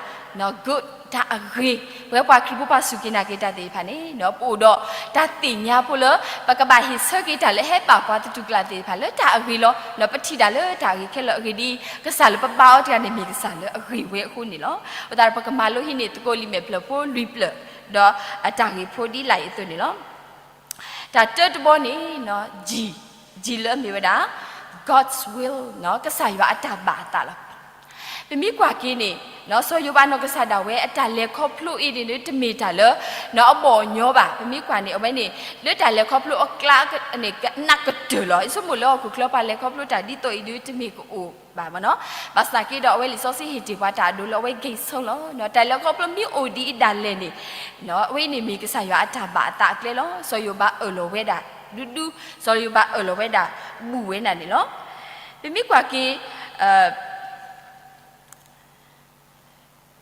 good တၢ်အဂ့ၤ, ပဝဲပှၤခရံာ်ဖိပှၤစူၢ်က့ၤနာ်က့ၤတၢ်သ့ၣ်တဖၣ်န့ၣ် ပအိၣ်ဒီးတၢ်သ့ၣ်ညါဖိလၢ ပကဘၣ်ဟ့ၣ်ဆၢက့ၤတၢ်လၢဟဲပာ်ပှၤသတူၢ်ကလာ်သ့ၣ်တဖၣ်လၢတၢ်အဂ့ၤလီၤ. ပထံၣ်တၢ်လၢတၢ်အဂ့ၤခဲလၢာ်အဂ့ၢ်ဒ်အံၤ ကစၢ်လၢပဘါအီၤတဂၤန့ၣ်မ့ၢ်ကစၢ်လၢအဂ့ၤဝဲအဃိန့ၣ်လီၤ. အဃိသတးဒီးပကမၤလိဟံးန့ၢ်သကိးလံာ်မဲာ်ဖျၢၣ်ဖိလွံၢ်ဖျၢၣ် ဒီးအတၢ်ဂ့ၢ်ဖိဒ်လာ်အံၤအသိးန့ၣ်လီၤ. တၢ်တၢတဘီန့ၣ် G, G လၢအမ့ၢ်ဝဲဒၣ် God's will ကစၢ်ယွၤအတၢ်ဘၣ်အသးလီၤ. ပမ့ၢ်ကွၢ်က့ၤန့ၣ် စီၤယိၤဘးနီၢ်ကစၢ်ဒၣ်ဝဲအတၢ်လဲၤခီဖျိအံၤန့ၣ် တမ့ၢ်တၢ်လၢ အဘီၣ်အညီဘၣ်. ပမ့ၢ်ကွၢ်န့ၣ် အဝဲန့ၣ် လၢတၢ်လဲၤခီဖျိအကျါန့ၣ် ကနးကတၢၢ်လီၤ. ယဆိကမိၣ်လၢဟီၣ်ခိၣ်ချၢပှၤလဲၤခီဖျိတၢ်ဒ်သိးအံၤဒုး တမ့ၢ်ကအိၣ်ဘၣ်မနီၤ. ဘၣ်ဆၣ်က့ဒီးအဝဲလံာ်စီဆှံဟ့ၣ်တ့ၢ်ပှၤတၢ်အဒိလၢအဝဲ ဂ့ၤဆိလီၤ. တၢ်လဲၤခီဖျိမ့ၢ်အိၣ်ဒ်အံၤဒၣ်လဲာ်န့ၣ် အဝဲအံၤန့ၣ်မ့ၢ်ကစၢ်ယွၤအတၢ်ဘၣ်အသးအကျဲလီၤ. စီၤယိၤဘးအၢၣ်လီၤဝဲဒၣ်ဒူဒူ, စီၤယိၤဘးအၢၣ်လီၤဝဲဒၣ်ဘူၣ်ဝဲဒၣ်န့ၣ်လီၤ. ပမ့ၢ်ကွၢ်က့ၤ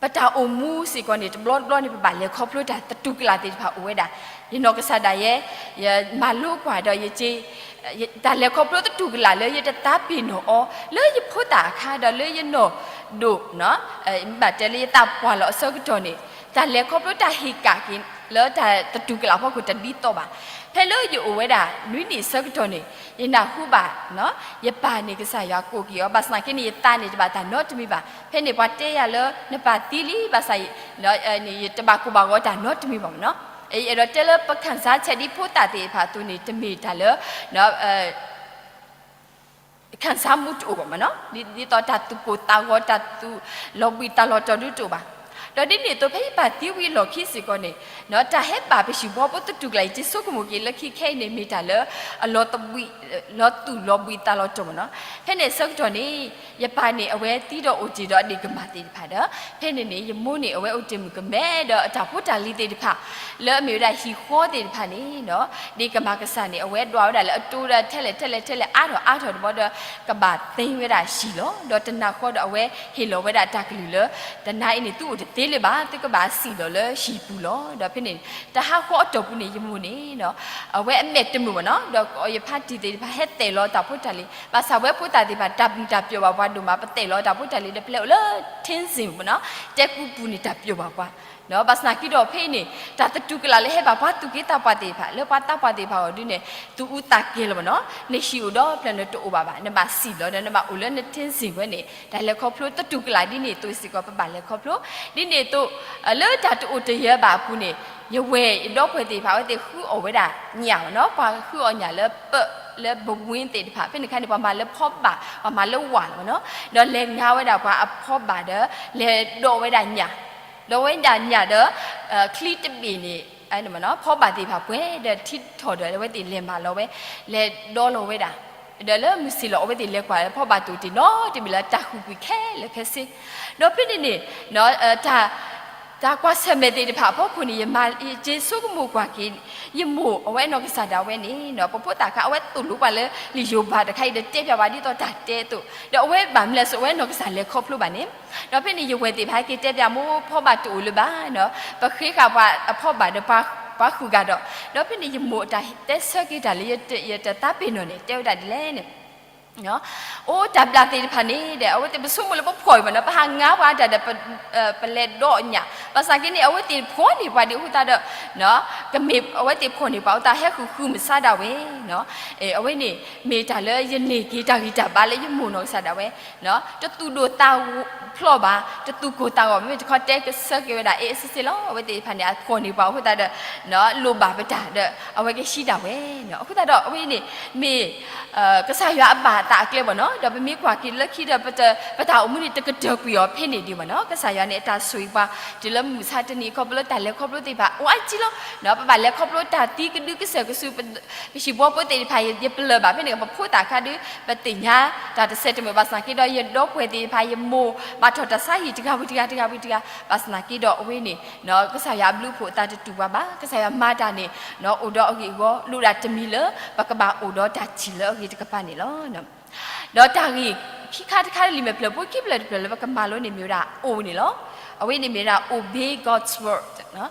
ပတၢ်အိၣ်မူစ့ၢ်ကီးန့ၣ် တဘျီတဘျီန့ၣ် ပဘၣ်လဲၤခီဖျိတၢ်သတူၢ်ကလာ်သ့ၣ်တဖၣ်အိၣ်ဝဲဒၣ်. ယနီၢ်ကစၢ်ဒၣ်ယဲ ယမၤလိကွၢ်ဒီးယက့ တၢ်လဲၤခီဖျိသတူၢ်ကလာ်လၢယတသးပ့ၤနီၣ်အီၤ လၢယဖိသၣ်အခါဒီးလၢယနီၢ်ဒိၣ် မ့ၢ်ဘၣ်တဲလၢယသးပှၢ်လီၤအဆၢကတီၢ်န့ၣ် တၢ်လဲၤခီဖျိတၢ်ဟ့ၣ်ကၣ်က့ၤလၢတၢ်သတူၢ်ကလာ်ဖီခိၣ်တဒ်သိးဘၣ်. ဖဲလၢယအိၣ်ဝဲဒၣ်နွံနံၣ်အဆၢကတီၢ်န့ၣ် ယနၢ်ဟူဘၣ် ယပၢ်န့ၣ်ကစၢ်ယွၤကိးက့ၤအီၤ, ဘၣ်ဆၣ်သနာ်က့န့ၣ် ယသးန့ၣ်တဘၣ်တၢ်နီတမံၤဘၣ်. ဖဲန့ၣ်ပှၤတဲယၤလၢ နပၢ်သံလံ, ဘၣ်ဆၣ် ယတဘၣ်ကိၢ်ဘၣ်ဂီၤတၢ်နီတမံၤဘၣ်မနီၤ. ယအဲၣ်ဒိးတဲလၢပ ခံစားချက် ဒ်ဖိသၣ်သ့ၣ်တဖၣ်အသိးန့ၣ် တမ့ၢ်တၢ်လၢ ခံစားမှု တအိၣ်ဘၣ်မနီၤ, ဒ်သိးတၢ်သူၣ်ကိၢ်သးဂီၤ တၢ်သူၣ်လီၤဘှံးသးလီၤတီၤဒုတအိၣ်ဘၣ်. ဒီးဒ်န့ၣ်အသိး ဖဲယပၢ်သံဝံၤအလီၢ်ခံစ့ၢ်ကီးန့ၣ် တၢ်ဟဲပာ်ပဟံၣ်ဖိဃီဖိသတူၢ်ကလာ် ယတဆိကမိၣ်က့ၤလၢခံခဲအံၤန့ၣ် မ့ၢ်တၢ်လၢအလီၤသဘှံး လီၤသူၣ်လီၤဘှံးသးလီၤတီၤမနီၤ. ဖဲန့ၣ်အဆၢကတီၢ်န့ၣ် ယပၢ်န့ၣ် အဝဲသံဒီးအိၣ်တ့ၢ်ဒီးအဒ့ၣ်ကမၢ်သ့ၣ်တဖၣ်ဒီး ဖဲန့ၣ်န့ၣ် ယမိၢ်န့ၣ် အဝဲအိၣ်တ့ၢ်မုၣ်ကမဲဒီးအတၢ်ဖိတၢ်လံၤသ့ၣ်တဖၣ် လၢအမ့ၢ်ဝဲဒၣ်ဟံၣ်ဃီသ့ၣ်တဖၣ်န့ၣ် ဒ့ၣ်ကမၢ်ကစၢ်န့ၣ် အဝဲဒွးဝဲဒၣ်လၢအတိဒီးထဲလဲၣ်ထဲလဲၣ်ထဲလဲၣ် အါထီၣ်အါထီၣ်တဘျီဒီး ကဘၣ်သ့ဝဲဒၣ်ဟံၣ်လီၤ. ဒီးတနၤဃီဒီးအဝဲဟ့ၣ်လီၤဝဲဒၣ်တၢ်ကလုၢ်လၢ တနၤအံၤန့ၣ် သုအိၣ်တသ့ တမ့ၢ်လၢၤဘၣ်, သုကဘၣ်စံၣ်လီၤလၢဟံၣ်ပူၤလီၤ. ဒီးဖဲန့ၣ် တၢ်ဟးဃီအတီၢ်ပူၤန့ၣ် ယမိၢ်န့ၣ် အဝဲအမဲာ်တမုာ်ဘၣ်နီၤ, ဒီးယဖါတံၢ်သ့ၣ်တဖၣ်ဟဲတဲာ်လီၤတၢ်ဖိတၢ်လံၤ, ဘၣ်ဆၣ်ဝဲဖိသၣ်သ့ၣ်တဖၣ် တၢ်မုာ်တၢ်ပျီၣ်ဘၣ်ပှၤဒိၣ်မး, ပတဲာ်လီၤတၢ်ဖိတၢ်လံၤဒီး ပလဲၤအိၣ်လၢ ထ့စ့ၣ် မ့ၢ်နီၤ, တဲကူပူၤန့ၣ် တၢ်ပျီၣ်ဘၣ်ပှၤ ဘၣ်ဆၣ်သနာ်က့ဒီးဖဲအံၤန့ၣ် တၢ်သတူၢ်ကလာ်လၢဟဲဘၣ်ပှၤသူၣ်က့သးပှၢ်သ့ၣ်တဖၣ် လၢပှၤသးပှၢ်သ့ၣ်တဖၣ်အဂီၢ်ဒ်န့ၣ် သူၣ်အူသးကဲလီၤဘၣ်နီၤ, နဟံၣ်အိၣ်ဒီးဖျၢၣ်နတအိၣ်ဘၣ်ဘၣ်, နဘၣ်စံၣ်လီၤဒီး နဘၣ်အိၣ်လၢနထ့စ့ၣ်ဝဲန့ၣ် တၢ်လဲၤခီဖျိသတူၢ်ကလာ်ဒ်န့ၣ်အသိးစ့ၢ်ကီး ပဘၣ်လဲၤခီဖျိ ဒ်န့ၣ်အသိး လၢတၢ်တအိၣ်တယၢၤဘၣ်အပူၤန့ၣ် ယဝဲၢ်ယဒီပုၢ်ဝဲၢ်သ့ၣ်တဖၣ် အဝဲသ့ၣ်ဃုအီၣ်ဝဲဒၣ်ညၣ်ဘၣ်နီၤ, ပှၤဃုအီၣ်ညၣ်လၢပၢၢ်လၢဘဝ့သ့ၣ်တဖၣ်, ဖဲန့ၣ်အခါန့ၣ် ပှၤမၤလၢဖီဘၣ် ပှၤမၤလၢဝၣ်လီၤဘၣ်နီၤ, ဒီးလဲၤငါဝဲဒၣ်ပှၤအဖီဘၣ်ဒီး လဲၤဒီးဝဲဒၣ်ညၣ် ဒီးဝဲဒၣ်ညၣ်ဒီး ချံတဘ့ၣ်န့ၣ် ဖီဘၣ်သ့ၣ်တဖၣ်ပှဲၤဒီးထံထီၣ်ဒီး အဝဲသ့ၣ်လဲၤမၤလီၤဝဲ လဲၤဒီလီၤဝဲဒၣ်, ဒီးလၢမုၢ်ဆ့ၣ်လီၤ အဝဲသ့ၣ်လဲၤကွၢ်ဖီဘၣ်တအိၣ်တ့ၢ်နီတမံၤလၢ တၢ်ဃုာ်ကွံာ်ခဲလၢာ်ခဲဆ့, ဒီးဖဲန့ၣ်န့ၣ် တၢ်ကွၢ်ဆၢၣ်မဲာ်သ့ၣ်တဖၣ်အဖီခိၣ်န့ၣ် ယမၤယဆိကမိၣ်ကွၢ်က့ၤ ယမိၢ်အဝဲနီၢ်ကစၢ်ဒၣ်ဝဲန့ၣ် ပဖိသၣ်ခါ အဝဲသိၣ်လိပှၤလၢလံာ်ယိၤဘးတခါအံၤဒီး တဲပၠးဝဲဒ်သိးတၢ်တဲအသိး, ဒီးအဝဲဘၣ်မနုၤလဲၣ် အဝဲနီၢ်ကစၢ်လဲၤခီဖျိဘၣ်န့ၣ်, ဒီးဖဲန့ၣ် ယဝဲၢ်သ့ၣ်တဖၣ်ဟဲက့ၤတဲပၠးမိၢ် ဖီဘၣ်တအိၣ်လၢၤဘၣ်, ပဃ့ဃာ်ပှၤအဖီဘၣ်ဒီးပှၤဃုာ်ဂၤဒီး, ဒီးဖဲန့ၣ် ယမိၢ်အတၢ်တဲဆၢက့ၤတၢ်လၢယတသးပ့ၤနီၣ်န့ၣ် တဲဝဲဒၣ်ဒ်လဲၣ်န့ၣ် အိၣ်တၢ်ဘျၣ်သ့ၣ်တဖၣ်န့ၣ်ဒီး အဝဲသ့ၣ်ပဆိကမိၣ်လၢပဖှီၣ်အံၤဘၣ်နီၤ, ပဟးငါပှၤတၢ်ဒီး ပလဲၤဒီးညၣ်, ဘၣ်ဆၣ်က့န့ၣ် အဝဲသ့ၣ်ဖှီၣ်န့ၢ်ပှၤဒံးအဃိသတးဒီး ကမ့ၢ်အဝဲသ့ၣ်ဖှီၣ်န့ၢ်ပှၤအဃိသတး ဟဲဃုာ်ဃုာ်မုၢ်ဆါဒၣ်ဝဲ, အဝဲန့ၣ် မ့ၢ်တၢ်လၢယန့ၢ်က့ၤတၢ်ဂံၢ်တၢ်ဘါလၢယမိၢ်နီၢ်ကစၢ်ဒၣ်ဝဲ တသူၣ်ဒိၣ်သးဖျိးဘၣ်, တသူၣ်ကိၢ်သးဂီၤ, မ့မ့ၢ်တခီတဲကဆၢက့ၤဝဲဒၣ် အ့ အ့စ့စ့လီၤ, အဝဲသ့ၣ်တဖၣ်န့ၣ် အဖှီၣ်န့ၢ်ပှၤအဃိသတးဒီး လိၣ်ဘၣ်ပတၢ်ဒီး အဝဲကဟံးဒၣ်ဝဲ, အဃိသတးဒီး အဝဲအံၤန့ၣ် မ့ၢ် ကစၢ်ယွၤအဘၣ်အသးအကျဲဘၣ်နီၤ, ဒီးပမ့ၢ်ကွၢ်က့ၤလၢခံဒီး ပတၢ်အိၣ်မူန့ၣ် တကတၢၢ်ကွံာ်အီၤဖဲန့ၣ်ဒံးဘၣ်နီၤ, ကစၢ်ယွၤန့ၣ် အတၢ်ဆိၣ်ဂ့ၤပှၤ တုၤလၢမုၢ်မဆါတနံၤခီ ပလၢတၢ်လဲၤခီဖျိသ့ၣ်တဖၣ် အိၣ်အါကံလီၤ, ပဘၣ်လဲၤခီဖျိတၢ်သံကဒုကစၢၢ်ကဆူး ပဟံၣ်ဖိဃီဖိသ့ၣ်တဖၣ် ယပလၢၢ်ဘၣ်ဖဲန့ၣ် ပဖိသၣ်ခါဒုး ပသ့ၣ်ညါတၢ်တဆဲးတမုာ်ဘၣ်ဆၣ်သနာ်က့ဒီး ယဒီပုၢ်ဝဲၢ်သ့ၣ်တဖၣ် ယမိၢ်ဘၣ်ထီၣ်တၢ်ဆါဟံၣ်တဂၤဝံၤတဂၤ တဂၤဝံၤတဂၤ ဘၣ်ဆၣ်သနာ်က့ဒီး အဝဲန့ၣ် ကစၢ်ယွၤအဘျုးအဖှိၣ်အသးတတူၢ်ပှၤဘၣ်, ကစၢ်ယွၤမၤတၢ်န့ၣ် အိၣ်ဒီးအဂ့ၢ်အဂီၢ် လိၣ်ဒၣ်တမံၤလၢ ပကဘၣ်အိၣ်ဒီးတၢ်ထံၣ်လၢအဂ့ၤတကပၤန့ၣ်လီၤ. ဒီးတၢ်ဂ့ၢ်ခံခါတခါလၢလံာ်မဲာ်ဖျၢၣ်ဖိခံဖျၢၣ်တဖျၢၣ်လၢပကမၤလိန့ၣ်မ့ၢ်ဝဲဒၣ်အိၣ်န့ၣ်လီၤ. အဝဲန့ၣ်မ့ၢ်ဝဲဒၣ် obey God's word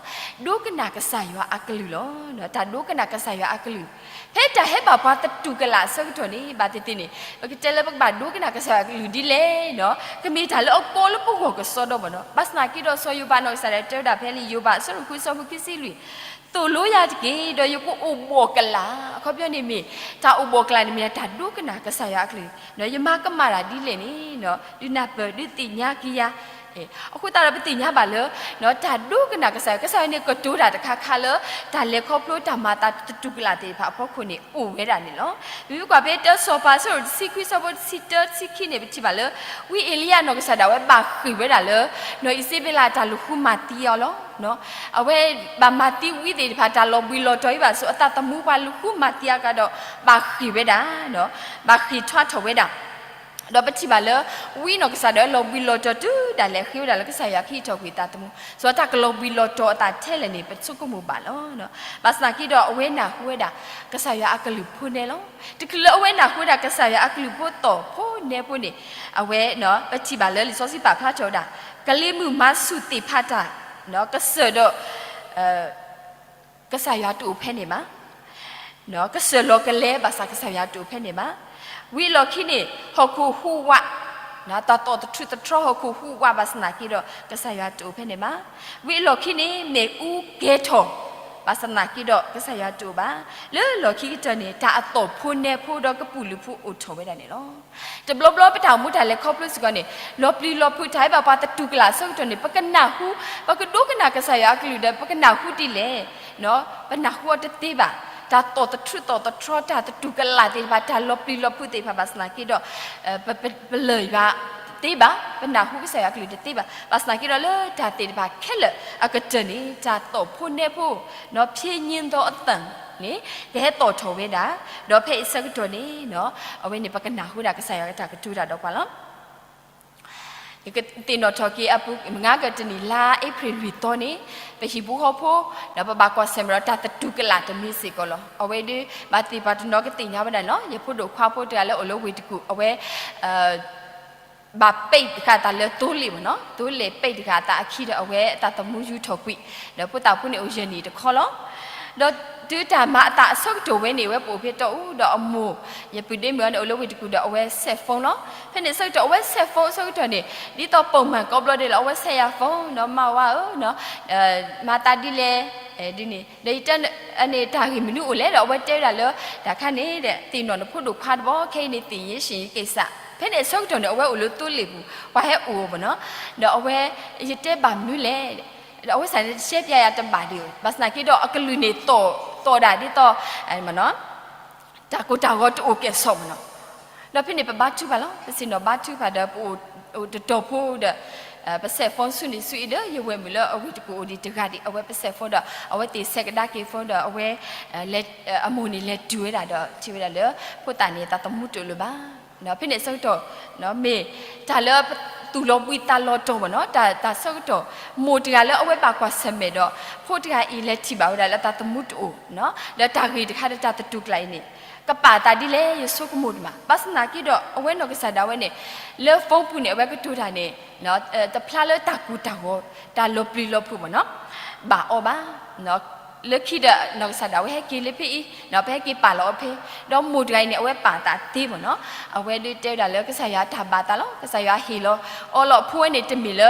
ဒိကနၣ်ကစၢ်ယွၤအကလုၢ်လီၤ. တၢ်ဒိကနၣ်ကစၢ်ယွၤအကလုၢ် ဖဲတၢ်ဟဲဘၣ်ပှၤသတူၢ်ကလာ်အဆၢကတီၢ်န့ၣ် ဘၣ်သ့ၣ်သ့ၣ်န့ၣ် ပကတဲလၢပကဘၣ်ဒိကနၣ်ကစၢ်ယွၤအကလုၢ်ဒ်လဲၣ်နီၤ ကမ့ၢ်တၢ်လၢအကီလၢပဂီၢ်ကစီဒီဘၣ်နီၤ. ဘၣ်ဆၣ်သနာ်က့ဒီး စီၤယိၤဘးနီၢ်ကစၢ်ဒၣ်တဲဝဲဒၣ်ဖဲလံာ်ယိၤဘးအဆၢဒိၣ်ဃုအဆၢဖိခံဆံလွံၢ်, သိၣ်လိယၤတက့ၢ်, ဒီးယကအိၣ်ဘှီၣ်ကလာ်. အခီပညီန့ၣ်မ့ၢ် တၢ်အိၣ်ဘှီၣ်ကလာ်န့ၣ်မ့ၢ်တၢ်ဒိကနၣ်ကစၢ်ယွၤအကလုၢ်, ယမၤကမၣ်တၢ်ဒ်လဲၣ်န့ၣ် ဒုးနၢ်ပၢၢ်ဒုးသ့ၣ်ညါက့ၤယၤ အဃိသတးဒီး ပသ့ၣ်ညါဘၣ်လၢ တၢ်ဒိကနၣ်ကစၢ်ယွၤ, ကစၢ်ယွၤန့ၣ် ကတိၤတၢ်တခါခါလၢ တၢ်လဲၤခီဖျိတၢ်မၤအသးသတူၢ်ကလာ်သ့ၣ်တဖၣ်အဖီခိၣ်န့ၣ် အိၣ်ဝဲဒၣ်န့ၣ်လီၤ. ပမ့ၢ်ကွၢ်ဖဲတၢစီၤပၤအဆၢဒိၣ်တဆံခွံ အဆၢဖိတဆံတၢ တဆံခံန့ၣ် ပထံၣ်ဘၣ်လၢ ဝံအ့လံယၤနီၢ်ကစၢ်ဒၣ်ဝဲဘၣ်ဃ့ၢ်ဝဲဒၣ်လၢ နီၢ်အံၤစဘ့လးအတၢ်လူၤဃုမၤသံအီၤလီၤ. အဝဲဘၣ်မၤသံဝံသ့ၣ်တဖၣ် တၢ်လီၤဘှံးလီၤတီၤအံၤဘၣ်ဆၣ် အသးသမူပှၤလူၤဃုမၤသံအကါဒီး ဘၣ်ဃ့ၢ်ဝဲဒၣ် ဘၣ်ဃ့ၢ်ထွါထီၣ်ဝဲဒၣ် ဒီးပထံၣ်ဘၣ်လၢ ဝံနီၢ်ကစၢ်ဒၣ်ဝဲလီၤဘှံးလီၤတီၤတုၤဒၣ်လဲာ် ဃ့ဝဲဒၣ်လၢကစၢ်ယွၤကဟံးထီၣ်ကွံာ်အသးသမူ, စးထီၣ်တၢ်ကလီၤဘှံးလီၤတီၤအသးထဲလဲၣ်န့ၣ် ပဆိကမိၣ်ဘၣ်လီၤ. ဘၣ်ဆၣ်သနာ်က့ဒီး အဝဲနၢ်ဟူဝဲဒၣ် ကစၢ်ယွၤအကလုၢ်ဖိနဲလီၤ. တချုးလၢအဝဲနၢ်ဟူဝဲဒၣ်ကစၢ်ယွၤအကလုၢ်ဖိသီၣ်ဖိနဲဖိန့ၣ် အဝဲ ပထံၣ်ဘၣ်လၢလံာ်စီဆှံပာ်ဖျါထီၣ်ဝဲဒၣ် ကလံၤမုၢ်မၤဆူၣ်သ့ၣ်ဖးတၢ် ကစၢၢ်ဒီး ကစၢ်ယွၤတအိၣ်ဖဲန့ၣ်ဘၣ်. ကစၢၢ်လီၤကလဲဘၣ်ဆၣ် ကစၢ်ယွၤတအိၣ်ဖဲန့ၣ်ဘၣ်. ဝံၤအလီၢ်ခံန့ၣ် ဟီၣ်ခိၣ်ဟူးဝး, တၢ်သီၣ်သထြူးသထြီဟီၣ်ခိၣ်ဟူးဝးဘၣ်ဆၣ်သနာ်က့ဒီး ကစၢ်ယွၤတအိၣ်ဖဲန့ၣ်ဘၣ်. ဝံၤအလီၢ်ခံန့ၣ် မ့ၣ်အူကဲၤထီၣ် ဘၣ်ဆၣ်သနာ်က့ဒီး ကစၢ်ယွၤတအိၣ်ဘၣ်. လၢလီၢ်ခံကတၢၢ်န့ၣ် တၢ်အသီၣ်ဖိနဲဖိဒီးကပုာ်လုးဖိအိၣ်ထီၣ်ဝဲဒၣ်န့ၣ်လီၤ. တဘျီဘျီပတၢ်အိၣ်မူတၢ်လဲၤခီဖျိစ့ၢ်ကီးန့ၣ် လီၤပျံၤလီၤဖုးတၢ်ဟဲဘၣ်ပှၤသတူၢ်ကလာ်အဆၢကတီၢ်န့ၣ် ပကနၢ်ဟူ, ပကဒိကနၣ်ကစၢ်ယွၤအကလုၢ်ဒီး ပကနၢ်ဟူဒ်လဲၣ် ပနၢ်ဟူအီၤတသ့ဘၣ်. တၢ်သီၣ်သထြူးသီၣ်သထြီ တၢ်သတူၢ်ကလာ်သ့ၣ်တဖၣ် တၢ်လီၤပျံၤလီၤဖုးသ့ၣ်တဖၣ်ဘၣ်ဆၣ်သနာ်က့ဒီး ပလၢၢ်ယွၤတသ့ဘၣ်, ပနၢ်ဟူကစၢ်ယွၤအကလုၢ်တသ့ဘၣ်. ဘၣ်ဆၣ်သနာ်က့ဒီး လၢတၢ်သ့ၣ်တဖၣ်ခဲလၢာ်အကတၢၢ်န့ၣ် တၢ်သီၣ်ဖိနဲဖိ ဖျ့ညင်းသောအသံန့ၣ် ကဟဲသီၣ်ထီၣ်ဝဲဒၣ်, ဒီးဖဲအံၤဆၢကတီၢ်န့ၣ် အဝဲန့ၣ် ပကနၢ်ဟူဒၣ်ကစၢ်ယွၤအတၢ်ကတိၤတၢ်ဒီးပှၤလီၤ. ယကသ့ၣ်နီၣ်ထီၣ်က့ၤအပူၤ မုၢ်ဂၤကတနံၣ်လါအ့ဖြ့ၣ်လွံၢ်သီန့ၣ် ပဟံၣ်ဖိဃီဖိ ဒီးပဘၣ်ကွၢ်ဆၢၣ်မဲာ်ဒီးတၢ်သတူၢ်ကလာ်တမံၤစ့ၢ်ကီးလီၤ. အဝဲဒၣ် ဘၣ်သ့ၣ်ပှၤတနီၤကသ့ၣ်ညါဝဲဒၣ်န့ၣ်လီၤ. ယဖိဒိၣ်ခွါဖိတဂၤလၢအိၣ်လၢဝ့ၢ်တကူၣ် အဝဲ ဘၣ်ပိတ်တဃာ်အသးလၢသိလ့ၣ်မ့ၢ်နီၤ, သိလ့ၣ်ပိတ်တဃာ်အသးအခံဒီး အဝဲအသးသမူယူၢ်ထီၣ်ကွံာ်, ဒီးဖိသၣ်ဖိန့ၣ်အိၣ်ယဲၢ်နံၣ်တခီလီၤ. ဒီးတုၤတၢ်မၤအသးအဆၢကတီၢ်ဝဲန့ၣ် အဝဲပအိၣ်ဖဲတီအူဒီးအမိၢ်, ယပုၢ်ဒ့မုၣ်အီၤန့ၣ် အိၣ်လၢဝ့ၢ်တကူၣ်ဒီး အဝဲဆဲး phone လီၤ. ဖဲန့ၣ်အဆၢကတီၢ် အဝဲဆဲး phone အဆၢကတီၢ်န့ၣ် ဒ်သိးပိာ်မၤကိးဘျီဒဲးလီၤ အဝဲဆဲးယၤ phone နီၤ, မါဝါဧၢနီၤ, မၤသးဒ်လဲၣ်, ဒ်န့ၣ် ဒီးယတဲန့ၣ် တၢ်ဂ့ၢ်မနုၤအိၣ်လဲၣ်ဒီး အဝဲတဲဝဲဒၣ်လၢ တၢ်ခါန့ၣ်ဒီး သ့ၣ်နီၣ်နဖိဒိၣ်ခွါတဘျီ ခဲအံၤန့ၣ် သ့ၣ်ယ့ၣ်ရှ့ၣ်ယက့ၤစး, ဖဲန့ၣ်အဆၢကတီၢ်န့ၣ် အဝဲအိၣ်လၢသိလ့ၣ်ပူၤ ပှၤဟဲအိၣ်အီၤမ့ၢ်နီၤ, ဒီးအဝဲ ယတဲဘၣ်မနုၤလဲၣ်, ဒီးအဝဲစံးန့ၣ် တရှဲပျးယၤတဘၣ်ဒံး, ဘၣ်ဆၣ်သနာ်က့ဒီး အကလုၢ်န့ၣ်သီၣ်, သီၣ်ဒၣ်ဒ်သိး တၢ်ကိၢ်တၢ်ဂီၤတအိၣ်ကဲၣ်ဆိးမ့ၢ်နီၤ. ဒီးဖဲန့ၣ်ပဘါထုကဖၣ်လီၤ, ပဆ့ၣ်နီၤဘါထုကဖၣ်ဒီး ပအိၣ်တတီၤဖိဒီး ပဆဲး phone ဆူန့ၣ်ဆူအံၤဒီး ယဝဲၢ်မုၣ်လၢအဝ့ၢ်တကူၣ်အိၣ်ဒံးတဂၤဒံး အဝဲပဆဲး phone ဒီး အဝဲသ့ၣ်ဆဲးကဒါက့ၤ phone ဒီး အဝဲ အမိၢ်န့ၣ်လဲၤတုၤဝဲဒၣ်ဒီး ထံၣ်ဝဲဒၣ်လၢ ဖိသၣ်န့ၣ် သးသမူတအိၣ်လၢၤဘၣ်. ဖဲန့ၣ်အဆၢကတီၢ် မ့ၢ်တၢ်လၢပသူၣ်လီၤဘှံးသးလီၤတီၤမ့ၢ်နီၤ, တၢ် တၢ်ဆၢကတီၢ် မိၢ်တဂၤလၢအဝဲဘၣ်ကွၢ်ဆၢၣ်မဲာ်ဒီး ဖိတဂၤအံၤလဲၤထံၣ်ဘၣ်ဝဲဒၣ်လၢအသးသမူတအိၣ်, ဒီးတၢ်ဂ့ၢ်တခါဒီးတၢ်သတူၢ်ကျါအံၤန့ၣ် ကပာ်အသးဒ်လဲၣ် ယဆိကမိၣ်တမး, ဘၣ်ဆၣ်သနာ်က့ဒီး အဝဲနီၢ်ကစၢ်ဒၣ်ဝဲန့ၣ် လၢ phone ပူၤန့ၣ် အဝဲကတိၤတၢ်န့ၣ် တဖျါလၢတၢ်ကိၢ်တၢ်ဂီၤ တၢ်လီၤပျံၤလီၤဖုးမ့ၢ်နီၤ ဘၣ်အီၤဘၣ်. လၢခံဒီး နီၢ်ကစၢ်ဒၣ်ဝဲဟဲက့ၤလၢဖဲအံၤ ပဟဲက့ၤပာ်လီၤအီၤဖဲ, ဒီးမိၢ်တဂၤအံၤန့ၣ် အဝဲပာ်သးသ့မ့ၢ်နီၤ, အဝဲဒုးတဲဝဲဒၣ်လၢကစၢ်ယွၤတၢ်ဘၣ်သးလီၤ, ကစၢ်ယွၤဟ့ၣ်လီၤအီလီၤအဖိဝဲန့ၣ် တမ့ၢ်လၢ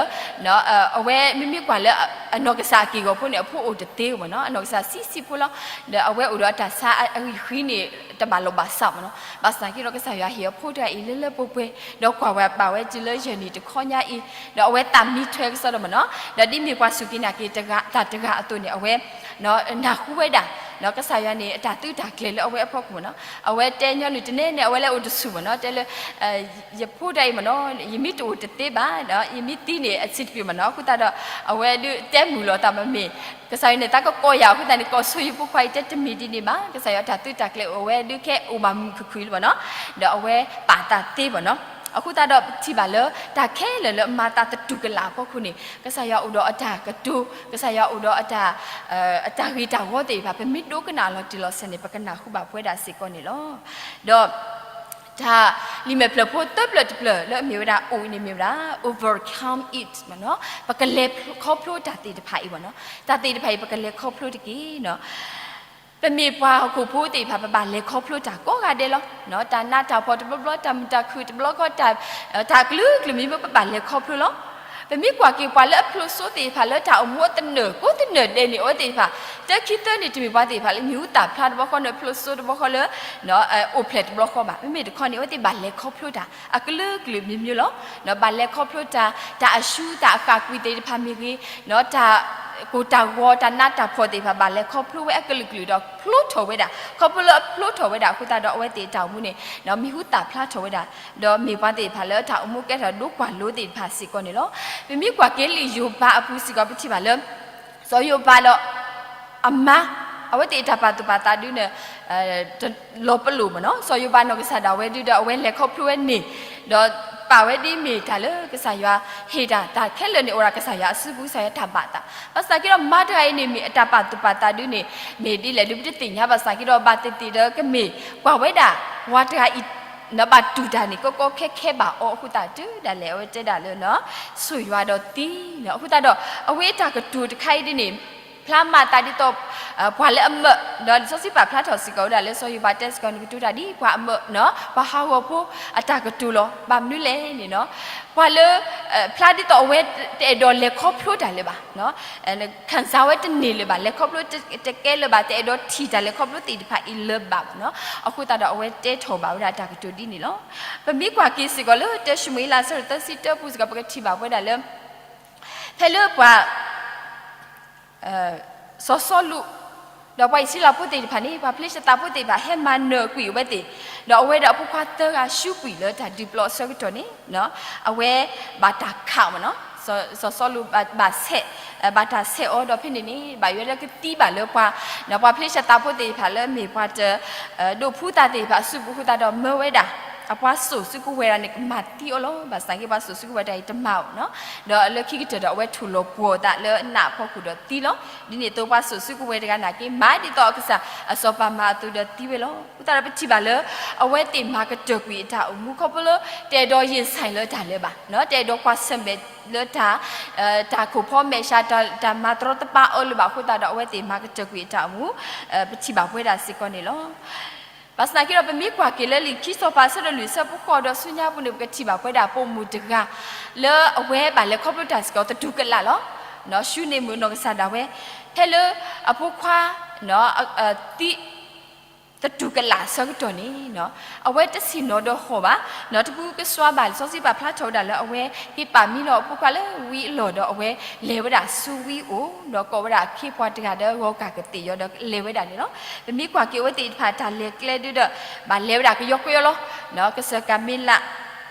အဝဲမ့မ့ၢ်ကွၢ်လၢ အနီၢ်ကစၢ်အက့ၢ်အဂီၤဖိန့ၣ် အဖိအိၣ်တသ့မ့ၢ်နီၤ, အနီၢ်ကစၢ်ဆံးဆံးဖိလီၤ, ဒီးအဝဲအိၣ်ဒီးအတၢ်ဆါအဂံၢ်ဃံန့ၣ် တဘၣ်လီၢ်ဘၣ်စးမ့ၢ်နီၤ, ဘၣ်ဆၣ်သနာ်က့ဒီး ကစၢ်ယွၤဟ့ၣ်အဖိတဂၤအံၤလၢလၢပှဲၤပှဲၤ, ဒီးကွၢ်ဝဲဘၣ်ဝဲတုၤလၢယဲၢ်နံၣ်တခီညါအံၤ, ဒီးအဝဲသးမံထွဲကစီဒီမ့ၢ်နီၤ, ဒီးဒ်မ့ၢ်ပှၤစူၢ်က့ၤနာ်က့ၤ တၢ်တဂၤအသိးန့ၣ် အဝဲ နၢ်ဟူဝဲဒၣ် ကစၢ်ယွၤန့ၣ် အတၢ်သုးတၢ်ကျဲၤလၢအဝဲအဖီခိၣ်မ့ၢ်နီၤ, အဝဲတဲညီနုၢ်တနဲန့ၣ် အဝဲလၢအိၣ်တဆူၣ်မ့ၢ်နီၤ, တဲလၢ ယဖိတဂၤအံၤမ့ၢ်နီၤ ယမ့ၢ်တအိၣ်တသ့ဘၣ်ဒီး ယမ့ၢ်သံန့ၣ် အဆံးတပျုာ်မ့ၢ်နီၤ, အဃိသတးဒီး အဝဲဒုးတဲမုာ်လီၤသးမ့မ့ၢ် ကစၢ်ယွၤန့ၣ် သးကကိးယၤအဃိသတးန့ၣ် ကိးဆိယဖိခွါအံၤ တဲတမ့ၢ်ဒ်န့ၣ်ဘၣ်, ကစၢ်ယွၤတၢ်သုးတၢ်ကျဲၤအိၣ်ဝဲဒုးခဲအိၣ်ဘၣ်မုာ်ခုၣ်ခုၣ်လၢမ့ၢ်နီၤ, ဒီးအဝဲပာ်သးသ့မ့ၢ်နီၤ, အဃိသတးဒီးပထံၣ်ဘၣ်လၢ တၢ်ခဲလၢာ်လၢအမၤသးသတူၢ်ကလာ်အဖီခိၣ်န့ၣ် ကစၢ်ယွၤအိၣ်ဒီးအတၢ်ကတိၤ, ကစၢ်ယွၤအိၣ်ဒီးအတၢ် အတၢ်ဂ့ၤတၢ်ဝီသ့ၣ်တဖၣ် ပမ့ၢ်ဒိကနၣ်လီၤတံၢ်လီၤဆဲးန့ၣ် ပကနၢ်ဟူဘၣ်ပဝဲဒၣ်စ့ၢ်ကီးန့ၣ်လီၤ. ဒီး တၢ်လံာ်မဲာ်ဖျၢၣ်ဖိသၢဖျၢၣ်တဖျၢၣ်လၢအမ့ၢ်ဝဲဒၣ်အိၣ်န့ၣ်မ့ၢ်ဝဲဒၣ် overcome it မ့ၢ်နီၤ, ပကလဲၤခီဖျိတၢ်သ့ၣ်တဖၣ်အံၤမ့ၢ်နီၤ, တၢ်သ့ၣ်တဖၣ်အံၤ ပကလဲၤခီဖျိတက့ၢ်နီၤ. ပမ့ၢ်ပှၤဟီၣ်ခိၣ်ဖိသ့ၣ်တဖၣ် ပဘၣ်လဲၤခီဖျိတၢ်ကိးဂၤဒဲးလီၤ. တၢ်နးတၢ်ဖှီၣ်တဘျီဘျီ, တၢ်မုာ်တၢ်ခုၣ်တဘျီဃီ, တၢ်ကလုာ်ကလုာ်မံၤမံၤ ပဘၣ်လဲၤခီဖျိလီၤ. ပမ့ၢ်ကွၢ်က့ၤပှၤလၢအဖျိးစိသ့ၣ်တဖၣ် လၢတၢ်အိၣ်မူအသနၢၣ်ကိးသနၢၣ်ဒဲးန့ၣ် အဝဲသ့ၣ်တဖၣ် တၢခံသၢန့ၣ် တမ့ၢ်ပှၤသ့ၣ်တဖၣ်လၢမံၤဟူသၣ်ဖျါတဘျီဃီ နဖျိးစိတဘျီဃီလၢ အိၣ်ဖျဲၣ်တဘျီဃီဘၣ်. မ့မ့ၢ်တခီန့ၣ် အဝဲသ့ၣ်ဘၣ်လဲၤခီဖျိတၢ် အကလုာ်ကလုာ်မံၤမံၤလီၤ. ဘၣ်လဲၤခီဖျိတၢ်, တၢ်အရှူ တၢ်အဃၣ်ကွံာ်သ့ၣ်တဖၣ်မ့ၢ်ဂ့ၤ, တၢ်ကိၢ်တၢ်ဂီၤ တၢ်နးတၢ်ဖှီၣ်သ့ၣ်တဖၣ် ဘၣ်လဲၤခီဖျိဝဲအကလုာ်ကလုာ်ဒီးဖျိထီၣ်ဝဲဒၣ်. ခီဖျိလၢအဖျိထီၣ်ဝဲဒၣ်အဃိသတးဒီး အဝဲသ့ၣ်တၢ်အိၣ်မူန့ၣ် မံၤဟူသၣ်ဖျါထီၣ်ဝဲဒၣ်, ဒီးမ့ၢ်ပှၤသ့ၣ်တဖၣ်လၢတၢ်အိၣ်မူကဲထီၣ်ဒိကွၢ်လိသ့ၣ်တဖၣ်စ့ၢ်ကီးန့ၣ်လီၤ. ပမ့ၢ်ကွၢ်က့ၤလံာ်ယိၤဘးအပူၤစ့ၢ်ကီး ပထံၣ်ဘၣ်လၢ စီၤယိၤဘးဒီး အမါ အဝဲသ့ၣ်အတၢ်ပာ်သူၣ်ပာ်သးဒုးန့ၣ် လီၤပလိာ်မ့ၢ်နီၤ. စီၤယိၤဘးနီၢ်ကစၢ်ဒၣ်ဝဲဒုးဒီး အဝဲလဲၤခီဖျိဝဲန့ၣ်, ဒီးပာ်ဝဲဒ်မ့ၢ်တၢ်လၢကစၢ်ယွၤဟ့ၣ်တၢ်, တၢ်ခဲလၢာ်န့ၣ်အိၣ်ဒၣ်ကစၢ်ယွၤအစုပူၤ ကစၢ်ယွၤတၢ်ဘၣ်သး. ဘၣ်ဆၣ်က့ဒီးမါတဂၤအံၤန့ၣ် မ့ၢ်အတၢ်ပာ်သူၣ်ပာ်သးဒုးန့ၣ် မ့ၢ်ဒ်လဲၣ်ဒုး ပတသ့ၣ်ညါ ဘၣ်ဆၣ်က့ဒီး ဘၣ်သ့ၣ်သ့ၣ်ဒီးကမ့ၢ်ကွၢ်ဝဲဒၣ် ပှၤတဂၤအံၤ ဘၣ်တူၢ်တၢ်န့ၣ် ကီကီခဲခဲဘၣ်အီၤအဃိသတးတုၤဒၣ်လဲာ် အဝဲတဲဒၣ်လၢ ဆိၣ်ယွၤဒီးသံန့ၣ် အဃိသတးဒီး အဝဲအတၢ်ကတိၤတခါအံၤဒ်န့ၣ် ဖျါမၤသးဒ်သိး ပှၤလၢအမၢး, ဒီးလံာ်စီဆှံပာ်ဖျါထီၣ်စ့ၢ်ကီးဝဲဒၣ်လၢစီၤယိၤဘးတဲစ့ၢ်ကီးန့ၣ် ကတိၤတၢ်ဒ်ပှၤအမၢး, ပှၤဟးဂီၤဖိအတၢ်ကတိၤလီၤ. ဘၣ်မနုၤလဲၣ်န့ၣ် ပှၤလၢ ဖျါဒ်သိးအဝဲတအဲၣ်ဒိးလဲၤခီဖျိတၢ်လၢၤဘၣ်, ခံစားဝဲတန့ၢ်လၢၤဘၣ်, လဲၤခီဖျိတကဲလၢၤဘၣ်, တအဲၣ်ဒိးထံၣ်တၢ်လဲၤခီဖျိသ့ၣ်တဖၣ်အံၤလၢၤဘၣ်ဘၣ်နီၤ. အဃိသတးဒီးအဝဲတဲထီၣ်ဘၣ်ဝဲဒၣ်တၢ်ကတိၤဒ်န့ၣ်လီၤ. ပမ့ၢ်ကွၢ်က့ၤစ့ၢ်ကီးလၢတၢၡမူၤအ့လး အဆၢဒိၣ်သၢဆံတၢပူၤစ့ၢ်ကီး ပကထံၣ်ဘၣ်ဝဲဒၣ်လၢ ဖဲလၢပှၤ စီၤစီလူး ဒီးပှၤအံၣ်စရ့လးဖိသ့ၣ်တဖၣ်န့ၣ် ပှၤဖလ့ၡသးဖိသ့ၣ်တဖၣ် ဟဲမၤနၢၤကွံာ်အဝဲသ့ၣ်, ဒီးအဝဲဒီးအဖိခွါသၢဂၤ ဆူးကွံာ်လၢတၢ်ဒုးပျီအဆၢကတီၢ်န့ၣ် အဝဲဘၣ်တၢ်ခးအီၤမ့ၢ်နီၤ, စီၤစီလူးဘၣ်ဆဲး, ဘၣ်တၢ်ဆဲးအီၤဒီးဖဲန့ၣ်န့ၣ် ဘၣ်ယွၤလၢကသံဘၣ်လၢပှၤ, ပှၤဖလ့ၡသးဖိသ့ၣ်တဖၣ်လၢမ့ၢ်ပှၤတ ဒိးဖှူသးသ့ၣ်တဖၣ်အစုပူၤအဃိသတးဒီးမၢဝဲဒၣ် အပှၤစိာ်စုကဝဲၤတဂၤန့ၣ် ကမၤသံအီၤလီၤ. ဘၣ်ဆၣ်သနာ်က့ ပှၤစိာ်စုကဝဲၤတဂၤအံၤတမၤအီၤနီၤ, ဒီးလၢခံကတၢၢ်ဒီးအဝဲထူၣ်လီၤပှီၤအသးလၢနးအဖီခိၣ်ဒီးသံလီၤ. ဒ်န့ၣ်အသိး ပှၤစိာ်စုကဝဲၤတဂၤနာ်က့ မၤဒ်သိးကစၢ်အစီၤပၤမၤအသိးဒီးသံဝဲလီၤ. အဃိသတးဒီးပထံၣ်ဘၣ်လၢ အဝဲသ့ၣ်မၤကတၢၢ်ကွံာ်အတၢ်အိၣ်မူခီဖျိလၢ တအဲၣ်ဒိးယ့ၣ်ဆဲးလၢတၢ်လၢၤဘၣ်, တအဲၣ်ဒိးကွၢ်ဆၢၣ်မဲာ်လၢ တၢ်ခိၣ်ဖီမဲာ်ဆှး တၢ်မၤတရီတပါအၢလၢၤဘၣ်အဃိသတးဒီး အဝဲသ့ၣ်မၤကတၢၢ်ကွံာ်အတၢ်အိၣ်မူ ပထံၣ်ဘၣ်ပဝဲဒၣ်စ့ၢ်ကီးန့ၣ်လီၤ. ဘၣ်ဆၣ်သနာ်က့ဒီး ပမ့ၢ်ကွၢ်က့ၤလၢလံာ်ခံစီၤပၤအဆၢဒိၣ်လွံၢ်အဆၢဖိဃိးဒီးဆူညါပူၤန့ၣ် ပကထံၣ်ဘၣ်ပဝဲဒၣ်ပိာ်မုၣ်တဂၤ လၢအဝဲဘၣ်လဲၤခီဖျိတၢ်စ့ၢ်ကီးသတူၢ်ကလာ်လီၤ. ၡူနံၣ်မုၣ်အနီၢ်ကစၢ်ဒၣ်ဝဲ ဖဲလၢအဖိခွါ သံ သတူၢ်ကလာ်အဆၢကတီၢ်န့ၣ် အဝဲတဆ့ၣ်နီၤဒီးဟီၣ်ဘၣ်, တပူၤကစွါဘၣ် လံာ်စီဆှံပာ်ဖျါထီၣ်ဝဲဒၣ်လၢ အဝဲဟ့ၣ်ပာ်မံလီၤအဖိခွါလၢဝံအလီၢ်ဒီး အဝဲလဲၤဝဲဒၣ်ဆူဝံအအိၣ် ဒီးကိးဝဲဒၣ်အခ့အပှၤတဂၤဒီး ဂီၤကၢ်ကသ့ၣ်ယီၤဒီးလဲၤဝဲဒၣ်န့ၣ်လီၤ. ပမ့ၢ်ကွၢ်က့ၤအဝဲသ့ၣ်တဖၣ်တၢ်လဲၤကျဲဒုဒီး ဘၣ်လဲၤဝဲဒၣ်ကယီကယီလီၤ. ကစၢၢ်ကၤမ့လး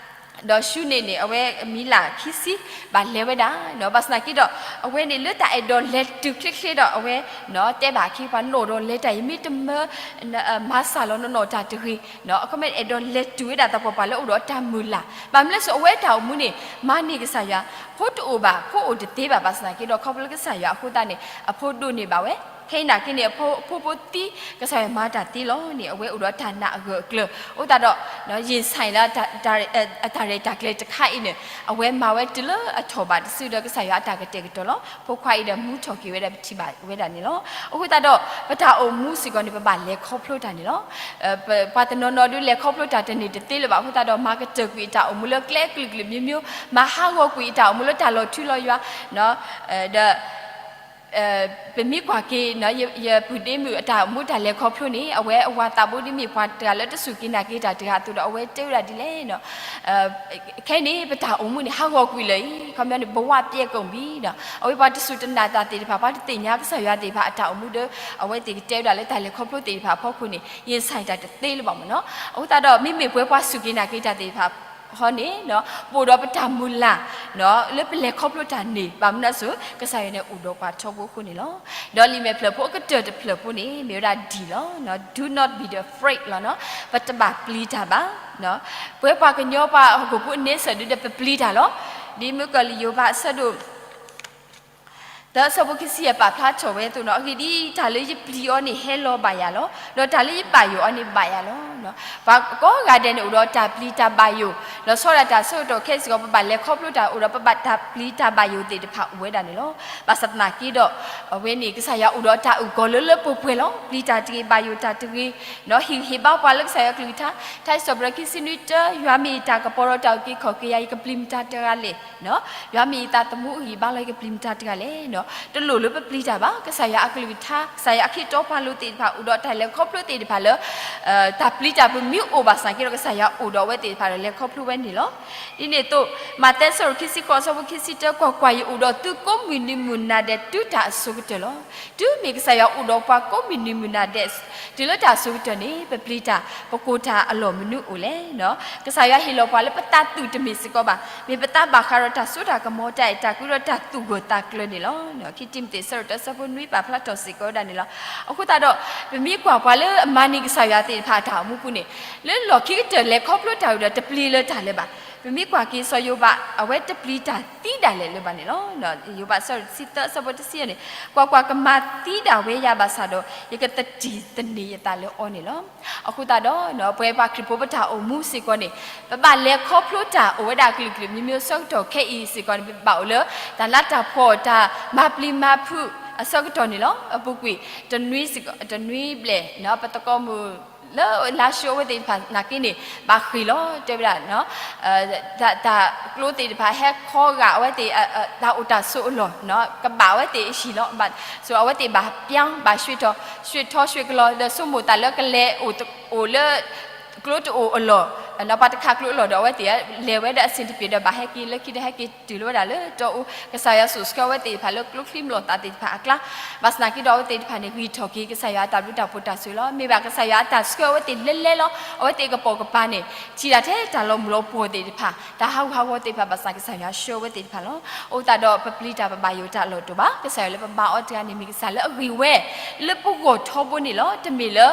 ဒီးၡူနံၣ်န့ၣ် အဝဲမံလၢ်ခံဆံ ဘၣ်လဲၤဝဲဒၣ်, ဘၣ်ဆၣ်သနာ်က့ဒီး အဝဲန့ၣ်လၢတၢ်အဲၣ်ဒိးလဲၤတုၤချ့ချ့ဒီး အဝဲ တဲဘၣ်အခ့အပှၤ နီၢ်ဒီးလဲၤတၢ်အံၤ မ့တမၢ မၤစၢ်လီၤနနီၢ်တၢ်တဂ့ၤ, အခီပညီအဲၣ်ဒိးလဲၤတုၤဝဲဒၣ်သပှၢ်ပှၢ်လၢအိၣ်ဒီးတၢ်မုၢ်လၢ်, ဘၣ်မနုၤလဲၣ် အဝဲတၢ်အိၣ်မူန့ၣ် မၤန့ၢ်ကစၢ်ယွၤ, ဖိတအိၣ်ဘၣ် ဖိအိၣ်တသ့ဘၣ်, ဘၣ်ဆၣ်သနာ်က့ဒီး ခီဖျိလၢကစၢ်ယွၤအဃိသတးန့ၣ် အဖိဒိးန့ၢ်ဘၣ်ဝဲ, ခဲအံၤနာ်က့န့ၣ် အဖိဖိသံ ကစၢ်ယွၤမၤတၢ်သ့လီၤန့ၣ် အဝဲအိၣ်ဒီးတၢ်နာ်အဂၢၢ်အကျၢၤ, အဃိသတးဒီး ယ့ၣ်ဆဲးလၢ အတၢ်ရဲၣ်တၢ်ကျဲၤတခါအံၤန့ၣ် အဝဲမၤဝဲတုၤလၢအထီၣ်ဘၣ်တစုဒီး ကစၢ်ယွၤအတၢ်ကတဲာ်ကတီၤလီၤ. ဖိခွါအံၤဒီးမူထီၣ်က့ၤဝဲဒီး ပထံၣ်ဘၣ်ဝဲဒၣ်န့ၣ်လီၤ. အဃိသတးဒီး ပတၢ်အိၣ်မူစ့ၢ်ကီးန့ၣ် ပဘၣ်လဲၤခီဖျိတၢ်န့ၣ်လီၤ. ပှၤတနီၤနီၤဒုးလဲၤခီဖျိတၢ်တန့ၢ်တသ့လၢၤဘၣ်အဃိသတးဒီး မၤကတၢၢ်ကွံာ်အတၢ်အိၣ်မူလၢကျဲအကလုာ်ကလုာ်မျိုးမျိုး, မၤဟးဂီၤကွံာ်အတၢ်အိၣ်မူလၢတၢ်လီၤထူလီၤယွၤ, ဒီး ပမ့ၢ်ကွၢ်က့ၤ ယပုၢ်ဒ့မုၣ်အတၢ်အိၣ်မူတၢ်လဲၤခီဖျိန့ၣ် အဝဲအဝၤသးဘိဒ်မ့ၢ်ပှၤတဂၤလၢတစူၢ်က့ၤနာ်က့ၤတၢ်တဂၤအသိးဒီး အဝဲတဲဝဲဒၣ်ဒ်လဲၣ် ခဲအံၤန့ၣ် ပတၢ်အိၣ်မူန့ၣ် ဟးဂီၤကွံာ်လၢာ်အံၤ ခီပညီန့ၣ် ဘဝပျဲကုန်ပြီဒီး အဝဲပှၤတစူၢ်တနာ်တၢ်သ့ၣ်တဖၣ် ပှၤတသ့ၣ်ညါကစၢ်ယွၤသ့ၣ်တဖၣ် အတၢ်အိၣ်မူဒီး အဝဲသ့ၣ်ကတဲဝဲဒၣ်လၢတၢ်လဲၤခီဖျိသ့ၣ်တဖၣ်အဖီခိၣ်န့ၣ် ယ့ၣ်ဆဲးတၢ်တသ့လၢၤဘၣ်မ့ၢ်နီၤ. အဃိသတးဒီး မ့မ့ၢ်ပဝဲပှၤစူၢ်က့ၤနာ်က့ၤတၢ်သ့ၣ်တဖၣ် ဟီန့ၣ် ပအိၣ်ဒီးပတၢ်မုၢ်လၢ် လၢပလဲၤခီဖျိတၢ်န့ၣ် ဘၣ်မနုၤအဃိ ကစၢ်ယွၤန့ၣ်အိၣ်ဒီးပှၤထီဘိအဃိန့ၣ်လီၤ. ဒီးလံာ်မဲာ်ဖျၢၣ်ဖိအကတၢၢ်တဖျၢၣ်ဖိန့ၣ် မ့ၢ်ဝဲဒၣ် D လီၤ. Do not be afraid လီၤ. ပတဘၣ်ပျံၤတၢ်ဘၣ်. ပဝဲပှၤကညီပှၤဟီၣ်ခိၣ်ဖိအန့ဆၢၣ်ဒုဒီး ပပျံၤတၢ်လီၤ. ဒ်မုၢ်ကီၢ်လံာ်ယိၤဘးအဆၢဒိၣ် သၢအဆၢဖိခံဆံယဲၢ်ပာ်ဖျါထီၣ်ဝဲအသိးနီၤ, အဂ့ၢ်ဒ်အံၤ, တၢ်လၢယပျံၤအီၤန့ၣ်ဟဲလီၤဘၣ်ယၤလီၤ. ဒီးတၢ်လၢယဘၣ်ယိၣ်အီၤန့ၣ်ဘၣ်ယၤလီၤ. ပှၤကိးဂၤဒဲးန့ၣ် အိၣ်ဒီးတၢ်ပျံၤတၢ်ဘၣ်ယိၣ်, လီၤဆီဒၣ်တၢ်ဆၢကတီၢ်ခဲအံၤစ့ၢ်ကီး ပဘၣ်လဲၤခီဖျိတၢ် အိၣ်ဒီးပဘၣ်တၢ်ပျံၤတၢ်ဘၣ်ယိၣ်သ့ၣ်တဖၣ်အိၣ်ဝဲဒၣ်န့ၣ်လီၤ. ဘၣ်ဆၣ်သနာ်က့ဒီး အဝဲန့ၣ် ကစၢ်ယွၤအိၣ်ဒီးတၢ်အုၣ်ကီၤလၢလၢပှဲၤပှဲၤလီၤ. ပျံၤတၢ်တဂ့ၤ ဘၣ်ယိၣ်တၢ်တဂ့ၤ, ဟ့ၣ်ဂံၢ်ဟ့ၣ်ဘါပှၤလၢကစၢ်ယွၤအကလုၢ်ကထါ, ထါစံးထီၣ်ပတြၢၤခံဆံနွံတၢ, ယွၤမ့ၢ်ယတၢ်ကပီၤဒီးတၢ်အုၣ်က့ၤခီၣ်က့ၤယၤ, ယကပျံၤမတၤတဂၤလဲၣ်. ယွၤမ့ၢ်ယသးသမူအဂံၢ်အဘါလီၤ, ယကပျံၤမတၤတဂၤလဲၣ်. တလိၣ်လၢပပျံၤတၢ်ဘၣ်. ကစၢ်ယွၤအကလုၢ်ကထါ, ကစၢ်ယွၤအခ့အတီပှၤလိၤသ့ၣ်တဖၣ် အိၣ်ဒီးတၢ်လဲၤခီဖျိသ့ၣ်တဖၣ်လၢ တၢ်ပျံၤတၢ်ပူၤမ့ၢ်အိၣ်ဘၣ်ဆၣ်က့ဒီး ကစၢ်ယွၤအိၣ်ဒီးအဝဲသ့ၣ်တဖၣ်ဒီးလဲၤခီဖျိဝဲန့ၣ်လီၤ. ဒ်န့ၣ်အသိး မးသဲအဆၢဒိၣ်ခံဆံဃိးအဆၢဖိခံဆံတၢ, ကွၢ်ကွၢ်, ယအိၣ်ဒီးသုကိးမုၢ်နံၤမုၢ်နၤဒဲး တုၤတၢ်အစိၤကတၢၢ်လီၤ. တုၤမ့ၢ်ကစၢ်ယွၤအိၣ်ဒီးပှၤကိးမုၢ်နံၤမုၢ်နၤဒဲး တုၤလၢတၢ်အစိၤကတၢၢ်န့ၣ် ပပျံၤတၢ်ပကိၢ်တၢ်အလီၢ်မနုၤအိၣ်လဲၣ်. ကစၢ်ယွၤဟ့ၣ်လီၤပှၤလၢပသးသူၣ်တမ့ၢ်စ့ၢ်ကီးဘၣ်, မ့ၢ်ပသးဘၣ်ဃးဒီးတၢ်စိတၢ်ကမီၤ တၢ်အဲၣ်တၢ်ကွံဒီးတၢ်သူၣ်ဂၢၢ်သးကျၢၤန့ၣ်လီၤ. ခံတံၤမသ့းအဆၢဒိၣ်တၢအဆၢဖိနွံပာ်ဖျါထီၣ်စ့ၢ်ကီးဝဲဒၣ်န့ၣ်လီၤ. အဃိသတးဒီး ပမ့ၢ်ကွၢ်ပှၤလၢအမၤန့ၢ်ကစၢ်ယွၤသ့ၣ်တဖၣ်အတၢ်အိၣ်မူပူၤန့ၣ် လၢလီၢ်ခံကတၢၢ်လဲၤခီဖျိတၢ်ဝံၤဒီး တပျံၤလၢတၢ်လၢၤဘၣ်. ပမ့ၢ်ကွၢ်က့ၤစီၤယိၤဘး အဝဲတပျံၤတၢ်သံဒၣ်လဲာ်လၢၤဘၣ်န့ၣ်လီၤ. ယိၤဘးအဆၢဒိၣ်တဆံသၢအဆၢဖိတဆံန့ၣ်, ကွၢ်ကွၢ်, ကမၤသံဒၣ်ဝဲယၤဘၣ်ဆၣ်ဒီး ယကသတံၢ်သန့ၤယသးလၢအီၤန့ၣ်လီၤ. အဃိသတးဒီး ပဝဲပှၤခရံာ်ဖိပတၢ်အိၣ်မူစ့ၢ်ကီးန့ၣ် ပဘၣ်လဲၤခီဖျိတၢ်အိၣ်ဝဲဒၣ်အကလုာ်ကလုာ် မျိုးမျိုး ဆၢကတီၢ်ခဲအံၤစ့ၢ်ကီးန့ၣ် ပဘၣ်အိၣ်လၢ တၢ်လၤတၢ်ဖှီၣ် တၢ်မၤပျံၤမၤဖုးအဆၢကတီၢ်န့ၣ်လီၤ. အပူၤကွံာ် တနွံဘျဲၣ် ပသကိးမုၣ်လၢလါၡိအဝဲသ့ၣ်တဖၣ်နာ်က့န့ၣ် ဘၣ်ဃ့ၢ်လီၤ တဲဝဲဒၣ် တၢ်ကျိသ့ၣ်တဖၣ်ဟဲခီဂာ်အဝဲသ့ၣ် တၢ်အိၣ်တၢ်ဆိးအလီၢ် ကဘၣ်အဝဲသ့ၣ်အဟံၣ်လီၤ. ဆိးအဝဲသ့ၣ်ဘၣ်ပၠါ ဘၣ်ဆှ့ထီၣ် ဆှ့ထီၣ်ဆှ့ကလီၤ ဒီးဆိကမိၣ်သးလၢကလဲၤအိၣ်လၢ ကျိတအိၣ်အလီၢ်, ပှၤတခးကျိအလီၢ်ဒီး အဝဲသ့ၣ်လဲၤဝဲဒၣ်အဆ့ၣ်တပ့ၤဒီး ဘၣ်ဟဲက့ၤလၢခံဒီး ဟဲက့ၤတုၤလၢဝဲဒၣ်လၢတီအူ, ကစၢ်ယွၤစိာ်ဆှၢအဝဲသ့ၣ်တဖၣ်လၢကျိချံမျိာ်သၣ်သ့ၣ်တဖၣ်အကျါ, ဘၣ်ဆၣ်သနာ်က့ဒီး အဝဲသ့ၣ်တဖၣ်န့ၣ် ဂံၢ်ထီၣ်က့ၤကစၢ်ယွၤအတၢ်ဘျုးတၢ်ဖှိၣ်တၢ်ဆိၣ်ဂ့ၤလီၤ. မ့ၢ်ဘၣ်ကစၢ်ယွၤအတၢ်ဆှၢအဝဲသ့ၣ်လဲၤလဲၤလီၤ. အဝဲသ့ၣ်ကပိာ်ကပၤန့ၣ် ထံၣ်ဒၣ်ထဲတၢ်လီၤမုၢ်လီၤပှီၢ်သ့ၣ်တဖၣ်, တၢ်ဟးဂူာ်ဟးဂီၤသ့ၣ်တဖၣ် ဘၣ်ဆၣ်ကစၢ်ယွၤဆှၢအဝဲသ့ၣ်တဖၣ်လီၤ. အဃိသတးဒီး ပပျံၤတၢ်ပဘၣ်ယိၣ်တၢ်အလီၢ်တအိၣ်ဘၣ်. ကစၢ်ယွၤလၢပဘါအီၤတဂၤန့ၣ် မ့ၢ်ကစၢ်လၢအဂ့ၤဝဲ လၢပဂီၢ်ထီဘိန့ၣ်လီၤ. တမ့ၢ်လၢ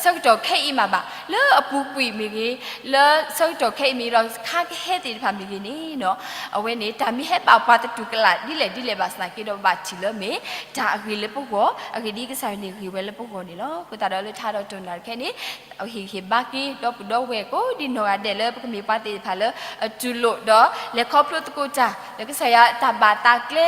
ဆၢကတီၢ်ခဲအံၤမးဘၣ်, လၢအပူၤကွံာ်မ့ၢ်ဂ့ၤ, လၢ လၢဆၢကတီၢ်ခဲအံၤမ့ၢ်ဒီး ခါကဟဲသ့ၣ်တဖၣ်မ့ၢ်ဂ့ၤန့ၣ်နီၤ, အဝဲန့ၣ် တၢ်မ့ၢ်ဟဲဘၣ်ပှၤသတူၢ်ကလာ်ဒ်လဲၣ်ဒ်လဲၣ်ဘၣ်ဆၣ်သနာ်က့ဒီး ဘၣ်ထံၣ်လၢမ့ၢ် တၢ်အဂ့ၤလၢပဂီၢ်, အဂ့ၢ်ဒ်ကစၢ်ယွၤန့ၣ်ဂ့ၤဝဲလၢပဂီၢ်န့ၣ်လီၤ. အဃိသတးဒီးလၢထါဒီးတနၣ်ရံၣ်ခဲအံၤန့ၣ် ဟ့ၣ်ဂံၢ်ဟ့ၣ်ဘါက့ၤ ဒီပုၢ်ဒီဝဲၢ်ကိးဒံနီၢ်ဂၤဒဲးလၢပကမ့ၢ်ပှၤသ့ၣ်တဖၣ်လၢ အတူၢ်လိာ်ဒီးလဲၤခီဖျိသကိးတၢ် လၢကစၢ်ယွၤတၢ်ဘၣ်သးကျဲ,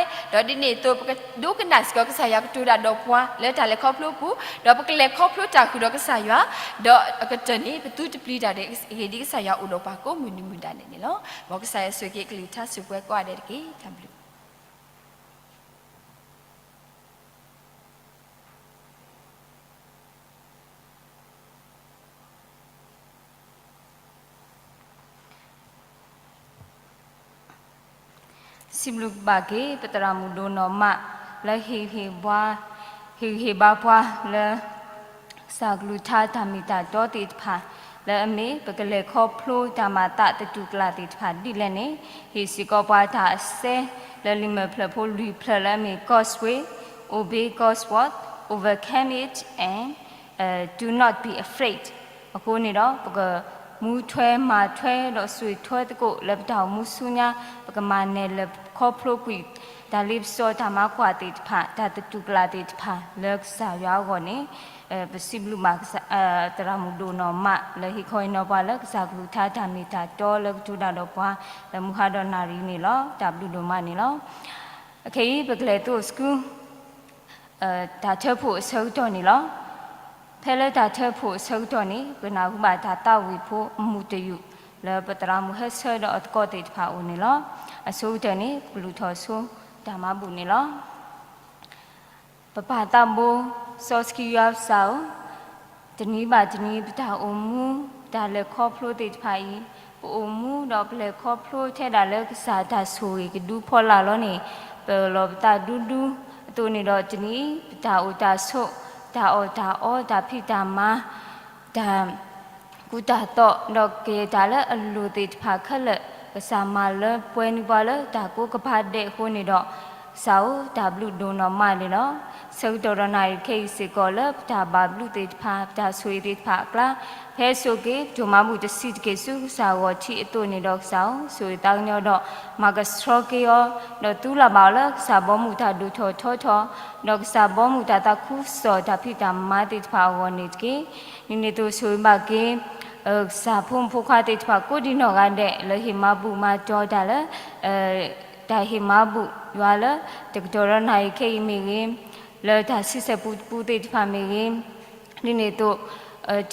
ဒီးဒ်န့ၣ်အသိး ပကဒိကနၣ်စ့ၢ်ကီးကစၢ်ယွၤကတိၤတၢ်ဒီးပှၤ လၢတၢ်လဲၤခီဖျိအပူၤ, ဒီးပကလဲၤခီဖျိတၢ်ဃုာ်ဒီးကစၢ်ယွၤ, ဒီးအကတၢၢ်န့ၣ် ပသုတပျံၤတၢ်ဒီး အဂ့ၢ်ဒ်ကစၢ်ယွၤအိၣ်ဒီးပှၤကိးမုၢ်နံၤမုၢ်ဒၣ်န့ၣ်န့ၣ်လီၤ. မ်ကစၢ်ယွၤဆိၣ်ဂ့ၤက့ၤကလုၢ်ကထါ ဆိၣ်ပှဲၤကိးဂၤဒဲးတက့ၢ်. တၢ်ဘျုး စံးဘျုးဘၣ်က့ၤ ပသရၣ်မုၣ်ဒိၣ်နီၢ်မး လၢဟ့ၣ်ဂံၢ်ဟ့ၣ်ဘါ ဟ့ၣ်ဂံၢ်ဟ့ၣ်ဘါပှၤလၢ ကစၢ်ကလုၢ်ကထါတၢ်မ့ၢ်တၢ်တီသ့ၣ်တဖၣ် လၢအမ့ၢ်ပကလဲၤခီဖျိတၢ်မၤသးသတူၢ်ကလာ်သ့ၣ်တဖၣ်ဒ်လဲၣ်န့ၣ် ဟ့ၣ်စ့ၢ်ကီးပှၤတၢ်အစဲ လၢလံာ်မဲာ်ဖျၢၣ်ဖိလွံၢ်ဖျၢၣ်လၢအမ့ၢ် God's way, obey God's word, overcome it, and do not be afraid. အဃိန့ၣ်ဒီး ပကမူထွဲမၤထွဲဒီးစွ့ၣ်ထွဲသကိးလၢပတၢ်အိၣ်မူဆူညါ ပကမၤနၢၤလဲၤခီဖျိကွံာ် တၢ်လ့ပစီတၢ်မၤကွၢ်သ့ၣ်တဖၣ် တၢ်သတူၢ်ကလာ်သ့ၣ်တဖၣ်လၢကစၢ်ယွၤအဂီၢ်န့ၣ် ပစံးဘျုးဘၣ် သရၣ်မုၣ်ဒိၣ်နီၢ်မး လၢဟ့ၣ်ခီဟ့ၣ်နီၤပှၤလၢကစၢ်ကလုၢ်ကထါတၢ်မ့ၢ်တၢ်တီလၢကတိၤတၢ်ဒီးပှၤ လၢမုၢ်ဟါဒီးနၣ်ရံၣ်န့ၣ်လီၤ. တၢ်ဘျုးဒိၣ်မးန့ၣ်လီၤ. အခဲအံၤ ပကလဲၤသိးဆူ တၢ်ထၢဖှိၣ်အဆၢကတီၢ်န့ၣ်လီၤ. ဖဲလၢတၢ်ထၢဖှိၣ်အဆၢကတီၢ်န့ၣ် ပနၢ်ဟူဘၣ်တၢ်သးဝံၣ်ဖိအမူးတယုၢ် လၢပသရၣ်မုၣ်ဟဲဆၢဒီးအသကိးသ့ၣ်တဖၣ်အအိၣ်န့ၣ်လီၤ. အဆိကတၢၢ်န့ၣ် ပကလူၤထီၣ်ဆိတၢ်မၤဘူၣ်န့ၣ်လီၤ. ပပၢ်သးဘိ စီဆှံယွၤပစၢ်ဧၢ, တနံၤဘၣ်တနံၤ ပတၢ်အိၣ်မူ ပတၢ်လဲၤခီဖျိသ့ၣ်တဖၣ်အံၤ ပအိၣ်မူဒီးပလဲၤခီဖျိထဲဒၣ်လၢကစၢ်တၢ်ဆိၣ်ဂ့ၤကဒုဖီလာ်လီၤန့ၣ် ပလီၢ်ပသးဒူဒူအသိးန့ၣ်ဒီး တနံၤအံၤ ပတၢ်အိၣ်တၢ်ဆိး တၢ်အီၣ်တၢ်အီ တၢ်ဖံးတၢ်မၤ တၢ် ကူတၢ်သိး ဒီးကယဲၢ်တၢ်လၢအလိၣ်သ့ၣ်တဖၣ်ခဲလၢာ် ကစၢ်မၤလၢပှဲၤန့ၢ်ပှၤလၢတၢ်ကိးကပၤဒဲးအဃိန့ၣ်ဒီး ကစၢ်ဧၢ တၢ်ဘျုးဒိၣ်နီၢ်မးန့ၣ်လီၤ. ဆၢကတီၢ်ဒီးနၣ်ရံၣ်ခဲအံၤစ့ၢ်ကီးလၢပတၢ်ဘၣ်ဘျုးသ့ၣ်တဖၣ် ပတၢ်ဆိၣ်ဂ့ၤသ့ၣ်တဖၣ်အကျါ ဖဲစိၤက့ၤ ပတိၢ်မၤဘူၣ်တဆံးတက့ၢ်ဆူကစၢ်အဂီၢ်ထံးအသိးန့ၣ်ဒီးကစၢ်ဧၢ ဆိၣ်ဂ့ၤသးကညီၤဒီး မၤကဆှီက့ၤအီၤ ဒီးသူလၢ်ဘၣ်အီၤလၢကစၢ်ဘီမုၢ်တၢ်ဒိၣ်ထီၣ်ထီထီၣ် ဒီးကစၢ်ဘီမုၢ်တၢ်သးခုကစီၣ်တၢ်ဖံးတၢ်မၤသ့ၣ်တဖၣ်အဂီၢ်န့ၣ်တက့ၢ်. ဒ်န့ၣ်အသိးဆိၣ်ဂ့ၤဘၣ်က့ၤ ကစၢ်ဖိမုၣ်ဖိခွါသ့ၣ်တဖၣ်ကိးဒံနီၢ်ဂၤဒဲး လၢဟ့ၣ်မၤဘူၣ်မၤတီၤတၢ်လၢ တၢ်ဟ့ၣ်မၤဘူၣ်ယွၤလၢ တကတီၢ်ဒီးနၣ်ရံၣ်ခဲအံၤမ့ၢ်ဂ့ၤ, လၢတၢ်ဆံဆဲၣ်ပူတပူသ့ၣ်တဖၣ်မ့ၢ်ဂ့ၤ, ဒ်န့ၣ်အသိး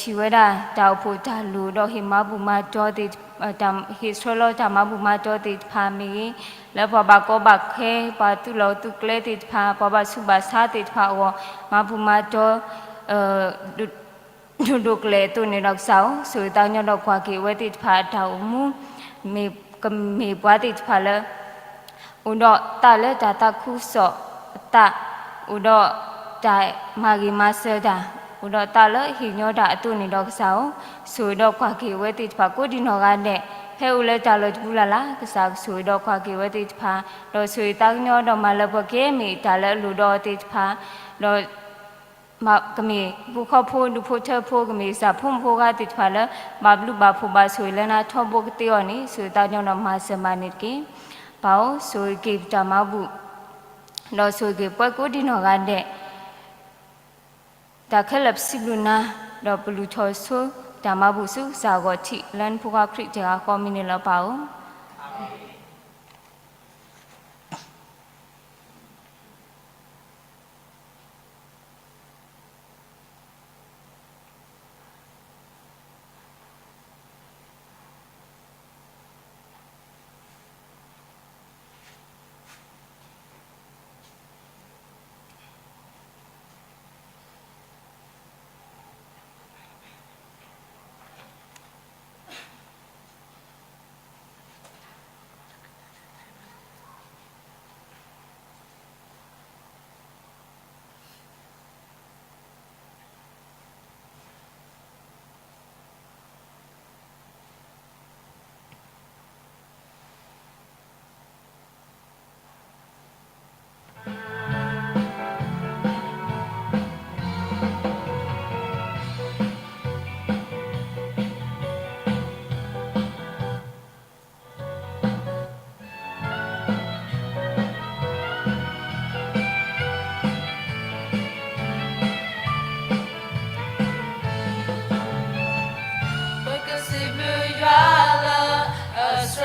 ထံၣ်ဝဲဒၣ်တၢ်အိၣ်ဖှိၣ်တၢ်လိၣ်ဒီးဟ့ၣ်မၤဘူၣ်မၤတီၤသ့ၣ် ဟ့ၣ်ဆှၢလီၤတၢ်မၤဘူၣ်မၤတီၤသ့ၣ်တဖၣ်မ့ၢ်ဂ့ၤ, လၢပှၤဘၣ်ကီဘၣ်ခဲ ပှၤသူၣ်လီၤသူၣ်ကျဲသ့ၣ်တဖၣ် ပှၤဘၣ်ဆူးဘၣ်ဆါသ့ၣ်တဖၣ်အဂီၢ် မၤဘူၣ်မၤတီၤ ဒိၣ်ဒိၣ်ကလဲာ်အသိးန့ၣ်ဒီးကစၢ်ဧၢ, ဆိၣ်ဂ့ၤသးကညီၤဒီးကွၢ်က့ၤအဝဲသ့ၣ်တဖၣ်အတၢ်အိၣ်မူ, မ့ၢ်ကမ့ၢ်ပှၤသ့ၣ်တဖၣ်လၢ အိၣ်ဒီးသးလၢတၢ်သးခုကစီၣ်အသး, အိၣ်ဒီးတၢ်မၤဂ့ၤမၤစၢၤတၢ်, အိၣ်ဒီးသးလၢဟ့ၣ်ညီတၢ်အသိးန့ၣ်ဒီးကစၢ်ဧၢ, ဆိၣ်ဂ့ၤဒီးကွၢ်က့ၤအဝဲသ့ၣ်တဖၣ်ကိးဒံနီၢ်ဂၤဒဲး, ဖဲအိၣ်လၢတၢ်လီၢ်တပူၤလၢ်လၢ် ကစၢ်ကဆိၣ်ဂ့ၤဒီးကွၢ်က့ၤအဝဲသ့ၣ်တဖၣ်, ဒီးဆိၣ်ဂ့ၤသးကညီၤဒီးမၤလၢပှဲၤက့ၤမ့ၢ်တၢ်လၢအလိၣ်ဒီးအဝဲသ့ၣ်တဖၣ်, ဒီး ကမ့ၢ်ဟံၣ်ဖိဃီဖိ ဒူၣ်ဖိထၢဖိ ကမ့ၢ်ကစၢ်ဖိမုၣ်ဖိခွါသ့ၣ်တဖၣ်လၢ ဘၣ်ဘျုးဘၣ်ဖှိၣ်ဘၣ်ဆိၣ်ဂ့ၤလၢနၤထီဘိကသ့အီၤန့ၣ် ဆိၣ်ဂ့ၤသးကညီၤဒီးမၤစၢၤမၤန့ၢ်တက့ၢ်. ပၢ်ဧၢ, ဆိၣ်ဂ့ၤက့ၤပတၢ်မၤဘူၣ်, ဒီးဆိၣ်ဂ့ၤက့ၤပှၤကိးဒံနီၢ်ဂၤဒဲး, တၢ်ခဲလၢာ်ပစံးဘျုးနၤ, ဒီးပလူၤထီၣ်ဆိတၢ်မၤဘူၣ်ဆူကစၢ်အဂီၢ်ထံးလၢနဖိခွါခရံာ်တဂၤဃီမံၤန့ၣ်လီၤပၢ်ဧၢ.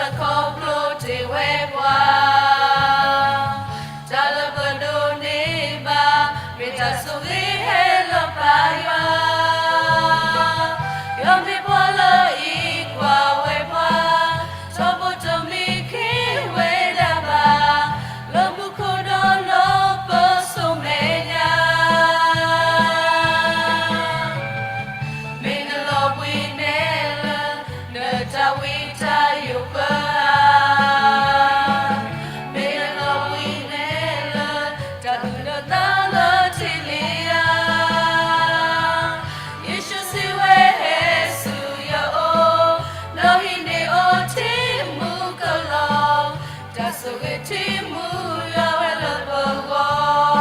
ခီဖျိတ့ၢ်ဝဲပှၤ, တၢ်လၢပဒိးန့ၢ်ဘၣ်, မ့ၢ်တၢ်ဆိၣ်ဂ့ၤဟဲလၢပၢ်ယွၤ, ယွၤမ့ၢ်ပှၤလၢအကွၢ်ဝဲပှၤ, ထီဘိတမံခ့ဝဲဒၣ်ဘၣ်, လၢမူခိၣ်ဒီးလီၢ်ပစိၤမဲာ်ညါ မ့ၢ်နလီၤဘှံးနဲၣ်လၢ နတၢ်ဝံတၢ်ယိးပၢဧါ, မ့ၢ်နလီၤဘှံးနဲၣ်လၢ တၢ်သူၣ်နသးလၢထံလံဧါ, ယ့ၣ်ၡူးစံးဝဲဟဲဆူယအိၣ်, နီၣ်ဟံးန့ၢ်အီၤထံမူကလီၤ, တၢ်ဆိၣ်ဂ့ၤထံမူယွၤဝဲလၢပဂီၢ်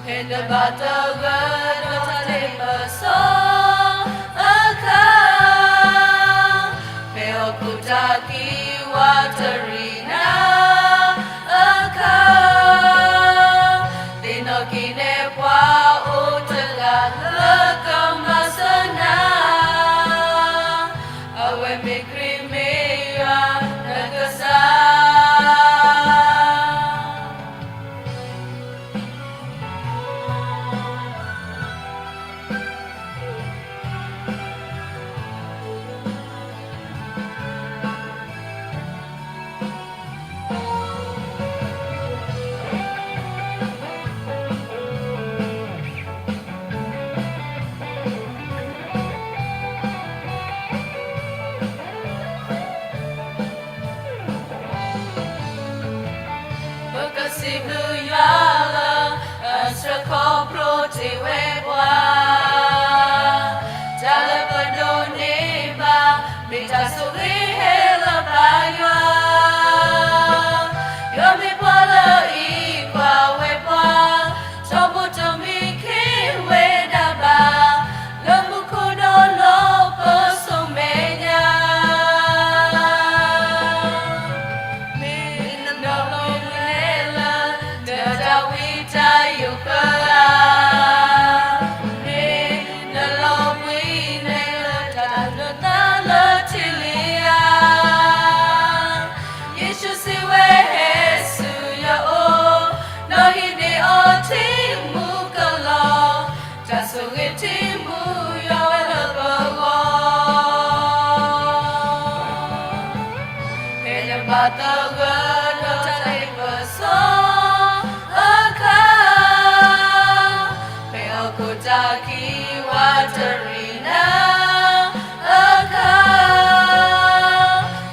ဖဲနဘၣ်သဂၢၢ်ဒီးတၢ်လ့ပစီအခါ, ဖဲဟီၣ်ခိၣ်တၢ်ကံၢ်ဝးတရံးနၤအခါ, သ့ၣ်နီၣ်က့ၤနဲပှၤအိၣ်တဂၤလၢကမၤစၢၤနၤ, အဝဲမ့ၢ်ခရံာ်မ့ၢ်ယွၤနကစၢ် ပကစံးဘျုးယွၤလၢ အဆှၢခီဖျိတ့ၢ်ဝဲပှၤ, တၢ်လၢပဒိးန့ၢ်ဘၣ် မ့ၢ်တၢ်ဆိၣ်ဂ့ၤဟဲလၢပၢ်ယွၤ, ယွၤမ့ၢ်ပှၤလၢအကွၢ်ဝဲပှၤ, ထီဘိတမံခ့ဝဲဒၣ်ဘၣ်, လၢမူခိၣ်ဒီးလီၢ်ပစိၤမဲာ်ညါ မ့ၢ်နလီၤဘှံးနဲၣ်လၢ နတၢ်ဝံတၢ်ယိးပၢဧါ, မ့ၢ်နလီၤဘှံးနဲၣ်လၢ တၢ်သူၣ်နသးလၢထံလံဧါ, ယ့ၣ်ၡူးစံးဝဲဟဲဆူယအိၣ်, နီၣ်ဟံးန့ၢ်အီၤထံမူကလီၤ, တၢ်ဆိၣ်ဂ့ၤထံမူယွၤဝဲလၢပဂီၢ် ဖဲနဘၣ်သဂၢၢ်ဒီးတၢ်လ့ပစီအခါ, ဖဲဟီၣ်ခိၣ်တၢ်ကံၢ်ဝးတရံးနၤအခါ,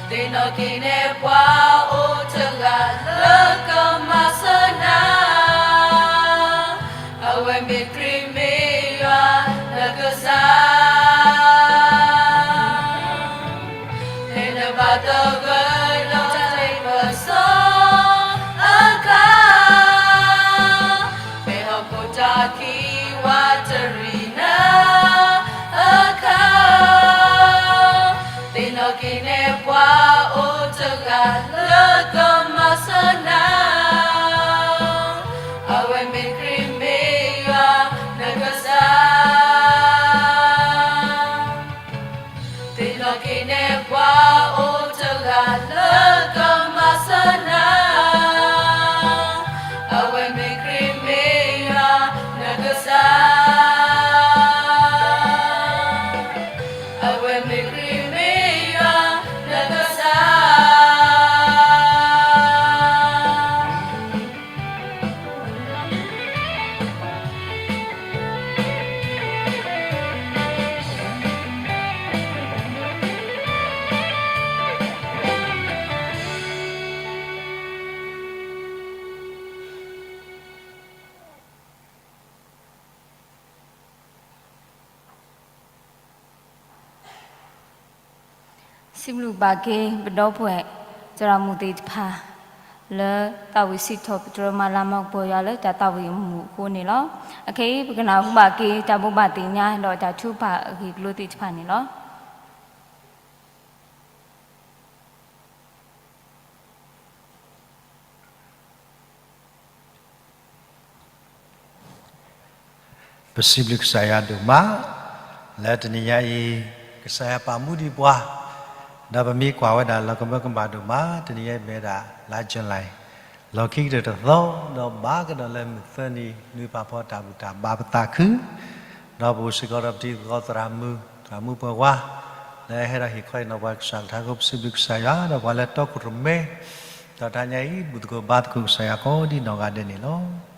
သ့ၣ်နီၣ်က့ၤနဲပှၤအိၣ်တဂၤလၢကမၤစၢၤနၤ, အဝဲမ့ၢ်ခရံာ်မ့ၢ်ယွၤနကစၢ် ဖဲနဘၣ်သဂၢၢ်ဒီးတၢ်လ့ပစီအခါ, ဖဲဟီၣ်ခိၣ်တၢ်ကံၢ်ဝးတရံးနၤအခါ, သ့ၣ်နီၣ်က့ၤနဲပှၤအိၣ်တဂၤလၢကမၤစၢၤနၤ, အဝဲမ့ၢ်ခရံာ်မ့ၢ်ယွၤနကစၢ် သ့ၣ်နီၣ်က့ၤနဲပှၤအိၣ်တဂၤလၢကမၤစၢၤနၤ, အဝဲမ့ၢ်ခရံာ်မ့ၢ်ယွၤနကစၢ်, အဝဲမ့ၢ်ခရံာ်မ့ၢ်ယွၤနကစၢ်. စံးဘျုးဘၣ်က့ၤ ပဒီပုၢ်ဝဲၢ် သရၣ်မုၣ်သ့ၣ်တဖၣ် လၢသးဝံၣ်စံးထီၣ်ပတြၢၤမၤလၤမၤကပီၤယွၤလၢတၢ်သးဝံၣ်အမူးအဃိန့ၣ်လီၤ. အခဲအံၤ ပကနၢ်ဟူဘၣ်က့ၤ တၢ်ဘိးဘၣ်သ့ၣ်ညါ ဒီးတၢ်ထုကဖၣ်အဂ့ၢ်အကျိၤသ့ၣ်တဖၣ်န့ၣ်လီၤ. ပစံးဘျုးကစၢ်ယွၤဒိၣ်မး လၢတနံၤညါအံၤ ကစၢ်ယွၤပာ်မူဒံးပှၤ, ဒီးပမ့ၢ်ကွၢ်ဝဲဒၣ်လီၤကမၢကမၣ်ဒိၣ်မး တနံၤအံၤမ့ၢ်ဝဲဒၣ် လါ July လီၢ်ခံကတၢၢ်တသီ, ဒီးဘၣ်ကဒီးလၢမုၢ်သၢနံၤ နွံဖးဖီတၢ်ဘူၣ်တၢ်ဘါပသးခု, ဒီးပအိၣ်စ့ၢ်ကီးဒီးပတံၤသကိးသရၣ်မုၣ် သရၣ်မုၣ်ပှၤဝါ လၢဟဲဒီးဟ့ၣ်ခီအံၤနီၢ်ပှၤကစၢ်ကထါအဃိ ပစံးဘျုးကစၢ်ယွၤ, ဒီးပှၤလၢတီခိၣ်ရိၣ်မဲ ဒီးတဟါညါအံၤ ဘူၣ်သကိးဘါသကိးကစၢ်ယွၤကိးဒ်နီၢ်ဂၤဒဲးန့ၣ်လီၤ.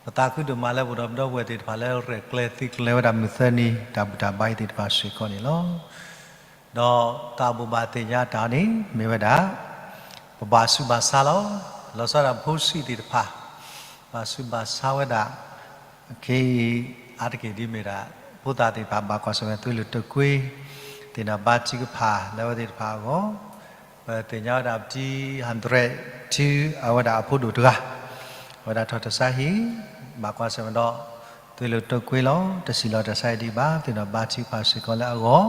ပသးခုဒိၣ်မးလၢပအိၣ်ဒီးပဒီပုၢ်ဝဲၢ်သ့ၣ်တဖၣ်လၢရဲၣ်ကျဲၤသံကျဲၤဝဲဒၣ်မုၢ်သၢနံၤ တၢ်ဘူၣ်တၢ်ဘါအံၤသ့ၣ်တဖၣ်စ့ၢ်ကီးန့ၣ်လီၤ. ဒီးတၢ်ဘိးဘၣ်သ့ၣ်ညါတၢ်န့ၣ် မ့ၢ်ဝဲဒၣ် ပဘၣ်ဆူးဘၣ်ဆါလီၤ. လီၤဆီဒၣ်ဖိဆံးသ့ၣ်တဖၣ် ဘၣ်ဆူးဘၣ်ဆါဝဲဒၣ် ခဲအံၤ အါတက့ၢ်ဒ်မ့ၢ်ဒၣ် ဖိသၣ်သ့ၣ်တဖၣ် ဘၣ်ကွၢ်ဆၢၣ်မဲာ်သွံၣ်လိာ်တိာ်ကွံာ် သ့ၣ်နီၣ်ဘါထုကဖၣ်လၢအဝဲသ့ၣ်တဖၣ်အဂီၢ်, ပသ့ၣ်ညါဝဲဒၣ်ပတံၤ ဟးဒရဲၣ် ထံ အဝဲဒၣ်အဖိဒိၣ်တဂၤ အဝဲဒၣ်ထီၣ်တၢ်ဆါဟံၣ် ဘၣ်ကွၢ်ဆၢၣ်မဲာ်ဒီး သွံၣ်လိာ်တိာ်ကွံာ်လီၤ. တဆံးလီၤတၢ်ဆါဟံၣ်ဒံးဘၣ် သ့ၣ်နီၣ်ဘါထုကဖၣ်စ့ၢ်ကီးလၢအဂီၢ်,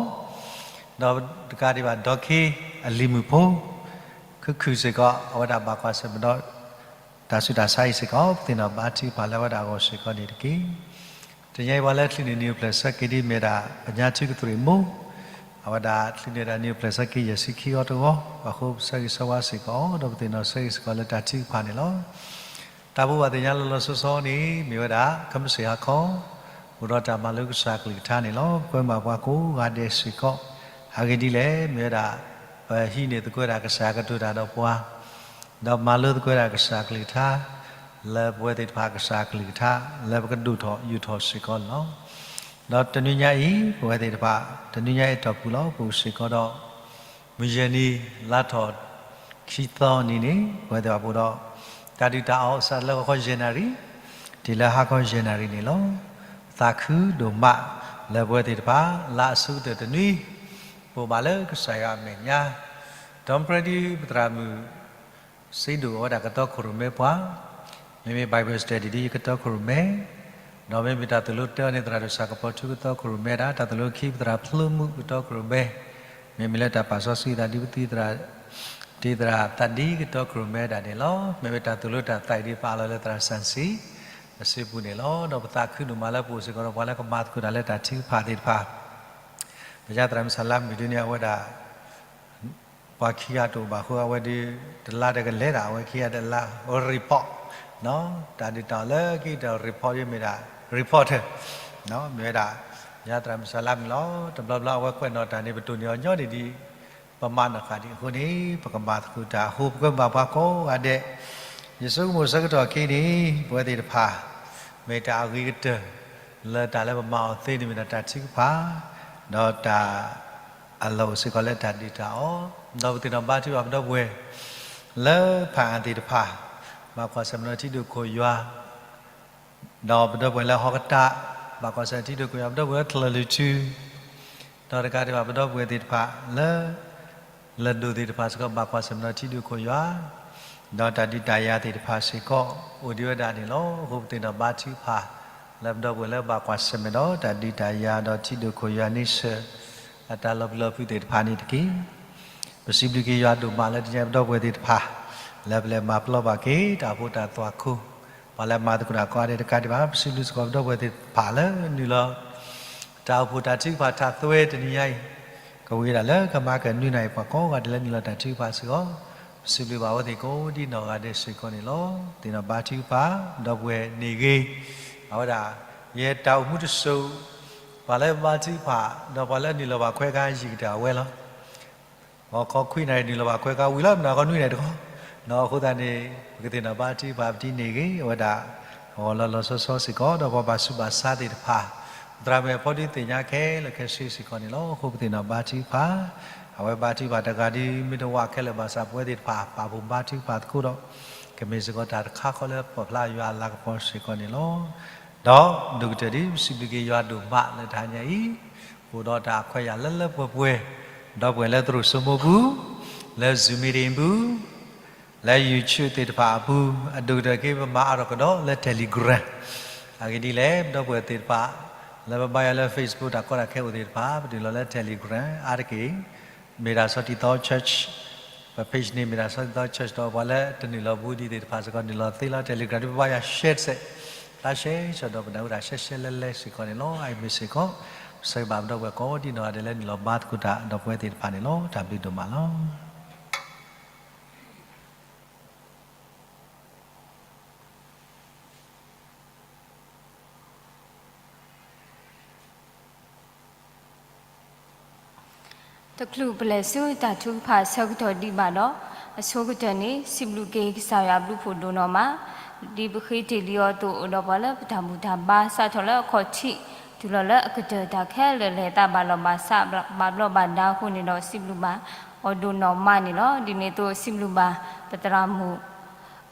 ဒီးတကးဒံးဘၣ် ဒီခ့အလံၤမုၣ်ဖိ ခုၣ်ခုၣ်စ့ၢ်ကီး အဝဲဒၣ်ဘၣ်ကွၢ်ဆၢၣ်မဲာ်ဒီး တၢ်ဆူးတၢ်ဆါဟံၣ်စ့ၢ်ကီး ပသ့ၣ်နီၣ်ဘါထုကဖၣ်လၢအဝဲဒၣ်အဂီၢ်စ့ၢ်ကီးန့ၣ်တက့ၢ်. တနံၤအံၤပှၤလၢချုးန့ၢ်နံၣ်အိၣ်ဖျဲၣ်ဆၢက့ၤဒ်မ့ၢ်ဒၣ် ပညါထုကသရံၣ်မိၢ်, အဝဲဒၣ်ချုးန့ၢ်ဒၣ်နံၣ်အိၣ်ဖျဲၣ်ဆၢက့ၤယဲၢ်ဆံခံဂီၤတဂီၤ, အဃိပဆၢဂ့ၤဆၢဝါစ့ၢ်ကီး ဒီးပသ့ၣ်နီၣ်ဆၢဂ့ၤစ့ၢ်ကီးလၢတၢ်ထုကဖၣ်န့ၣ်လီၤ. တၢ်ဘိးဘၣ်သ့ၣ်ညါလီၤလီၤဆီဆီန့ၣ် မ့ၢ်ဝဲဒၣ် ခဲမုၢ်ဆ့ၣ်ဟါခီ အိၣ်ဒီးတၢ်မၤလိကစၢ်အကလုၢ်ကထါန့ၣ်လီၤ. ပကွဲမုာ်ဘၣ်ပှၤကိးဂၤဒဲးစ့ၢ်ကီး, အဂ့ၢ်ဒ်လဲၣ် မ့ၢ်ဝဲဒၣ် ပဟံးန့ၢ်သကိးဝဲဒၣ်ကစၢ်ကတိၤတၢ်ဒီးပှၤ ဒီးမၤလိသကိးဝဲဒၣ်ကစၢ်အကလုၢ်ကထါ လၢပဝဲသ့ၣ်တဖၣ်ကစၢ်အကလုၢ်ကထါ လၢပကဒိၣ်ထီၣ်ယိာ်ထီၣ်စ့ၢ်ကီးန့ၣ်လီၤ. ဒီးတနွံညါအံၤ ပဝဲသ့ၣ်တဖၣ် တနွံညါအံၤအတီၢ်ပူၤလီၤ ပအိၣ်စ့ၢ်ကီးဒီး မုၢ်ယဲၢ်နံၤ လါထီၣ်ခံသီနံၤန့ၣ် ပဝဲသ့ၣ်တဖၣ်ပအိၣ်ဒီး တၢ်ဒုၣ်တၢ်အီၣ်စးလၢဂီၤခီယဲၢ်နၣ်ရံၣ် တုၤလၢဟါခီယဲၢ်နၣ်ရံၣ်န့ၣ်လီၤ. ပသးခုဒိၣ်မးလၢပဝဲသ့ၣ်တဖၣ် လါအဆိကတၢၢ်တနွံ ပအိၣ်ဘၣ်လၢကစၢ်ယွၤအမဲာ်ညါ, ဒီးပြၢဒ်ပသရၣ်မုၣ် စ့ဒိၣ်အဝဲဒၣ်ကတီခိၣ်ရိၣ်မဲပှၤ, မ့မ့ၢ် Bible study ဒ်ယကတီခိၣ်ရိၣ်မဲ, ဒီးမ့မ့ၢ်တၢ်သိၣ်လိတၢန့ၣ် သရၣ်ဒိၣ်စၢ်ကပီၤထူကတီခိၣ်ရိၣ်မဲဒၣ်, တၢ်သိၣ်လိခံ ပသရၣ်ဖျိမုၣ်ကတီခိၣ်ရိၣ်မဲ, မ့မ့ၢ်လၢတၢ်ပာ်စီဆှံသးဒ်ပသံသရၣ် တံၤသရၣ်သးဒ်ကတီခိၣ်ရိၣ်မဲဒၣ်န့ၣ်လီၤ. မ့မ့ၢ်တၢ်သိၣ်လိတၢ်သးဒ်ပာ်လီၤလၢသရၣ်စၣ်စံ အစုပူၤန့ၣ်လီၤ. ဒီးပသးခုဒိၣ်မးလၢပအိၣ်စ့ၢ်ကီးဒီးပှၤလၢကမၤသကိးတၢ်လၢတၢ်ထုကဖၣ်သ့ၣ်တဖၣ် ပယါသရၣ်မုၣ်စၢ်လါမုၣ်ဒ်န့ၣ် အဝဲဒၣ် ပှၤခံဂၤတအိၣ်ဘၣ်အဃိ အဝဲဒၣ် တလါဒီးကလဲၤဒၣ် အဝဲခံဂၤတလါ report တၢ်ဒုးတၢ်အီၣ်လၢခံတၢ် report ဒ်မ့ၢ်ဒၣ် reporter မ့ၢ်ဝဲဒၣ် ပယါသရၣ်မုၣ်စၢ်လါမုၣ်လီၤ. တဘျီဘျီအဝဲကွဲးနီၣ်တၢ်န့ၣ် ပတိၢ်န့ၢ်အီၤညီန့ၣ်ဒ် ပမၤနီၣ်ဃာ်ဒံးအဃိန့ၣ် ပကမၤသကိးတၢ်အဃိ ပကွဲမုာ်ဘၣ်ပှၤကိးဂၤဒဲး ယဆိကမိၣ်ဆၢကတီၢ်ခဲအံၤန့ၣ် ပဝဲသ့ၣ်တဖၣ် မ့ၢ်တၢ်အဂ့ၤကတၢၢ် လၢတၢ်လၢပမၤအီၤသ့န့ၣ်မ့ၢ်ဒၣ်တၢ်ထုကဖၣ် ဒီးတၢ် အလီၢ်အိၣ်စ့ၢ်ကီးလၢတၢ်ဒုးတၢ်အီၣ်, ဒီးပသ့ၣ်နီၣ်ဘါထုကဖၣ်ပဒီပုၢ်ဝဲၢ် လၢဖၣ်အၣ်သ့ၣ်တဖၣ် ဘၣ်ကွၢ်ဆၢၣ်မဲာ်ဒီးထံဒိၣ်ခိၣ်ယွၤ ဒီးပဒီပုၢ်ဝဲၢ်လၢဟီၣ်ကတၢၢ် ဘၣ်ကွၢ်ဆၢၣ်မဲာ်ထံဒိၣ်ခိၣ်ယွၤ ပဒီပုၢ်ဝဲၢ်လၢထလၢၣ်လုၢ်ထူ ဒီးတကးဒံးဘၣ်ပဒီပုၢ်ဝဲၢ်သ့ၣ်တဖၣ်လၢ လၢၢ်ဒိၣ်သ့ၣ်တဖၣ်စ့ၢ်ကီး ဘၣ်ကွၢ်ဆၢၣ်မဲာ်ဒီးထံဒိၣ်ခိၣ်ယွၤ, ဒီးတၢ်ဒုးတၢ်ယၤသ့ၣ်တဖၣ်စ့ၢ်ကီး အိၣ်ဒံးဝဲဒၣ်န့ၣ်လီၤ. အဃိပသ့ၣ်နီၣ်ဘါထုကဖၣ် လၢပဒီပုၢ်ဝဲၢ်လၢဘၣ်ကွၢ်ဆၢၣ်မဲာ်ဒီးတၢ်ဒုးတၢ်ယၤ ဒီးထံဒိၣ်ခိၣ်ယွၤန့ဆၢၣ် အတၢ်လီၤပျံၤလီၤဖုးသ့ၣ်တဖၣ်န့ၣ်တက့ၢ်. ပစံးဘျုးက့ၤယွၤဒိၣ်မးလၢတနံၤအံၤပဒီပုၢ်ဝဲၢ်သ့ၣ်တဖၣ် လၢပလဲၤမၤပလီၢ်ဘၣ်က့ၤ တၢ်အိၣ်ဖှိၣ်တၢ်သွၣ်ခိၣ် ပှၤလၢမၤသကိးတၢ်ကိးဂၤဒဲးတကးဒံးဘၣ် ပစံးဘျုးစ့ၢ်ကီးပဒီပုၢ်ဝဲၢ်သ့ၣ်တဖၣ်လၢနုာ်လီၤ တၢ်အိၣ်ဖှိၣ်တၢ်ထုကဖၣ်ထးသွဲတနံၤညါအံၤ ကဝံၤဒၣ်လၢကမၤကနွံနၤအံၤ ပှၤကိးဂၤဒဲးလၢနုာ်လီၤတၢ်ထုကဖၣ်စ့ၢ်ကီး ပစံးဘျုးဘၣ်အဝဲသ့ၣ်ကိးဒ်နီၢ်ဂၤဒဲးစ့ၢ်ကီးန့ၣ်လီၤ. သ့ၣ်နီၣ်ဘါထုကဖၣ် ဒီပုၢ်ဝဲၢ်န့ၢ်ဂ့ၤ အဝဲဒၣ် ယဲတၢ်အိၣ်မူတစိၤ ပှၤလၢဘါထုကဖၣ် ဒီးပှၤလၢနုာ်လီၤဘၣ်ခွဲခါယံာ်ကတၢၢ်အဝဲလီၤ. ဂီၤခီခွံနၣ်ရံၣ်နုာ်လီၤဘၣ်ခွဲခါဝံၤလီၤ မနုၤဂီၤနွံနၣ်ရံၣ်တခီ, အဃိသတးန့ၣ် ပကသ့ၣ်နီၣ်ဘါထုကဖၣ်ပတံၤန့ၢ်ဂ့ၤ အဝဲဒၣ် ဂီၤလီၤလီၤဆီဆီစ့ၢ်ကီး ဒီးပှၤဘၣ်ဆူးဘၣ်ဆါသ့ၣ်တဖၣ် ပသရၣ်မုၣ်အဖီဒုးသ့ၣ်ညါခဲလၢာ်ခဲဆ့စ့ၢ်ကီးန့ၣ်လီၤ. အဃိပသ့ၣ်နီၣ်ဘါထုကဖၣ် အဝဲဘါထုကဖၣ်တဂၤဒ်မ့ၢ်တဝၢခဲလၢာ်ဘၣ်ဆၣ် ပဝဲသ့ၣ်တဖၣ် ပာ်ဖှိၣ်ဘါထုကဖၣ်သကိးဒီး ကမ့ၢ်စ့ၢ်ကီးတၢ်တခါဃီလၢပာ်ဖျါယွၤအလၤကပီၤစ့ၢ်ကီးန့ၣ်လီၤ. ဒီးဒိၣ်ကတၢၢ်ဒ် ပစံးဘျုးက့ၤယွၤဒိၣ်မးလၢတဟါညါအံၤ အိၣ်ဒီးတၢ်ခွဲးယာ်လၢလၢပှဲၤပှဲၤ ဒီပုၢ်ဝဲၢ်လၢသရိာ်စိမိပူၤ လၢ Zoom meeting ပူၤ လၢ YouTube သ့ၣ်တဖၣ်အပူၤ အဒိၣ်ကတၢၢ်က့ၤပမၤအါထီၣ်ကဒီးလၢ Telegram အဂ့ၢ်ဒ်လဲၣ် ပဒီပုၢ်ဝဲၢ်သ့ၣ်တဖၣ် လၢပဘါယွၤလၢ Facebook တၢ်ကီတၢ်ခဲအိၣ်သ့ၣ်တဖၣ် ပနုာ်လီၤလၢ Telegram အါတက့ၢ် မ့ၢ်ဒၣ်စီၤတံၤသီ Church ပ page န့ၣ် မ့ၢ်ဒၣ်စီၤတံၤသီ Church ဒီးပှၤလၢတနုာ်လီၤဘူးဒံးသ့ၣ်တဖၣ်စ့ၢ်ကီး နုာ်လီၤသ့လီၤ Telegram ဒ်ပဘါယွၤ share စဲး ဖျါ share စဲးဒီးပနၢ်ဟူတၢ် share share လဲလဲစ့ၢ်ကီးန့ၣ်လီၤ. အအံၤမ့ၢ်စ့ၢ်ကီး ဆၢဂ့ၤဘၣ်ပဒီပုၢ်ဝဲၢ်ကိးဒံနီၢ်ဂၤဒဲးလၢနုာ်လီၤဘါသကိးတၢ်ဒီပုၢ်ဝဲၢ်သ့ၣ်တဖၣ်န့ၣ်လီၤ. တၢ်ဘျုးဒိၣ်မးလီၤ. တချုးပလဲၤဆူ တၢ်ထုကဖၣ်အဆၢကတီၢ်ဒံးဘၣ်ဒီး အဆိကတၢၢ်န့ၣ် စံးဘျုးက့ၤကစၢ်ယွၤဘျုးဖှိၣ်ဒိၣ်နီၢ်မး, ဒ်ပဃ့တ့ၢ်လံအီၤအသိး အိၣ်ဒီးပှၤလၢပတၢ်ဘူၣ်တၢ်ဘါ စးထီၣ်လၢအခီၣ်ထံး တုၤလီၤလၢအကတၢၢ် တၢ်ခဲလၢာ်လဲၤသးဘၣ်လီၢ်ဘၣ်စး ဘၣ်ဘျီးဘၣ်ဒါအဃိန့ၣ်ဒီး စံးဘျုးဘၣ်အီၤဒိၣ်နီၢ်မးန့ၣ်လီၤ. ဒ်န့ၣ်အသိး စံးဘျုးဘၣ်ပသရၣ်မုၣ်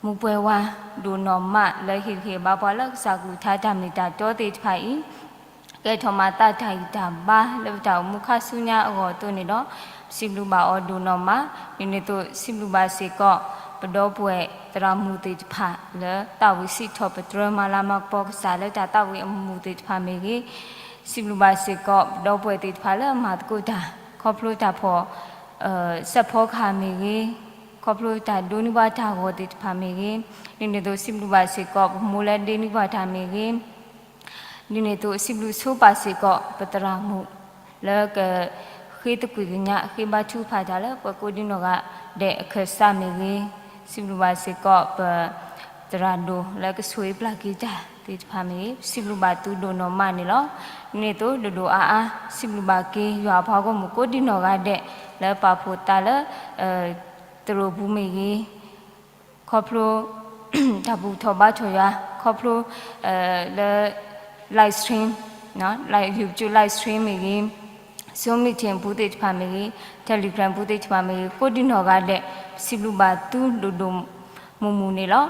မူပှဲၤဝါ ဒိၣ်နီၢ်မး လၢဟ့ၣ်ဂံၢ်ဟ့ၣ်ဘါပှၤလၢကစၢ်ကလုၢ်ကထါတၢ်မ့ၢ်တၢ်တီသ့ၣ်တဖၣ်အံၤ ကဲထီၣ်မၤသးတၢ်ဂံၢ်တၢ်ဘါလၢပတၢ်အိၣ်မူခါဆူညါအဂီၢ်အသိးန့ၣ်ဒီး စံးဘျုးဘၣ်အီၤဒိၣ်နီၢ်မး. ဒ်န့ၣ်အသိး စံးဘျုးဘၣ်စ့ၢ်ကီး ပဒီပုၢ်ဝဲၢ်သရၣ်မုၣ်သ့ၣ်တဖၣ်လၢသးဝံၣ်စံးထီၣ်ပတြၢၤမၤလၤမၤကပီၤကစၢ်လၢတၢ်သးဝံၣ်အမူးသ့ၣ်တဖၣ်မ့ၢ်ဂ့ၤ, စံးဘျုးဘၣ်စ့ၢ်ကီး ပဒီပုၢ်ဝဲၢ်သ့ၣ်တဖၣ်လၢအမၤသကိးတၢ် ခီဖျိတၢ်ဖီၣ် စဲးဖီကဟၣ်မ့ၢ်ဂ့ၤ, ခီဖျိတၢ်ဒိးန့ၢ်ဘၣ်တၢ်ဂီၤသ့ၣ်တဖၣ်မ့ၢ်ဂ့ၤ, ဒ်န့ၣ်အသိး စံးဘျုးဘၣ်စ့ၢ်ကီး ပမိၢ်လၢဒ့န့ၢ်ဘၣ်တၢ်မ့ၢ်ဂ့ၤ, ဒ်န့ၣ်အသိး စံးဘျုးဆိပာ်စ့ၢ်ကီး ပသရၣ်မုၣ် လၢကဃ့သကွံာ်ကညး ဃ့ဘါထုကဖၣ်တၢ်လၢပှၤကိးဒံနီၢ်ဂၤဒဲးအခၢၣ်စးမ့ၢ်ဂ့ၤ, စံးဘျုးဘၣ်စ့ၢ်ကီး ပသရၣ်ဒိၣ်လၢကဆိၣ်ဂ့ၤပျၢ်က့ၤတၢ်သ့ၣ်တဖၣ်မ့ၢ်ဂ့ၤ, စံးဘျုးဘၣ်သုဒိၣ်နီၢ်မးန့ၣ်လီၤ. ဒ်န့ၣ်အသိး ဒိၣ်ဒိၣ်အါအါ စံးဘျုးဘၣ်က့ၤ ယွၤအပှၤဂီၢ်မုၢ်ကိးဒံနီၢ်ဂၤဒဲး လၢပာ်ဖှိၣ်သးလၢ သရိာ်ပူၤမ့ၢ်ဂ့ၤ, ခီဖျိ တၢ်ဘူၣ်ထီၣ်ဘါထီၣ်ယွၤ ခီဖျိ လၢ live stream, YouTube live stream မ့ၢ်ဂ့ၤ, Zoom meeting ပူၤသ့ၣ်တဖၣ်မ့ၢ်ဂ့ၤ, Telegram ပူၤသ့ၣ်တဖၣ်မ့ၢ်ဂ့ၤ, ကိးဒံနီၢ်ဂၤဒဲး စံးဘျုးဘၣ်သုဒိၣ်ဒိၣ်မုၢ်မုၢ်န့ၣ်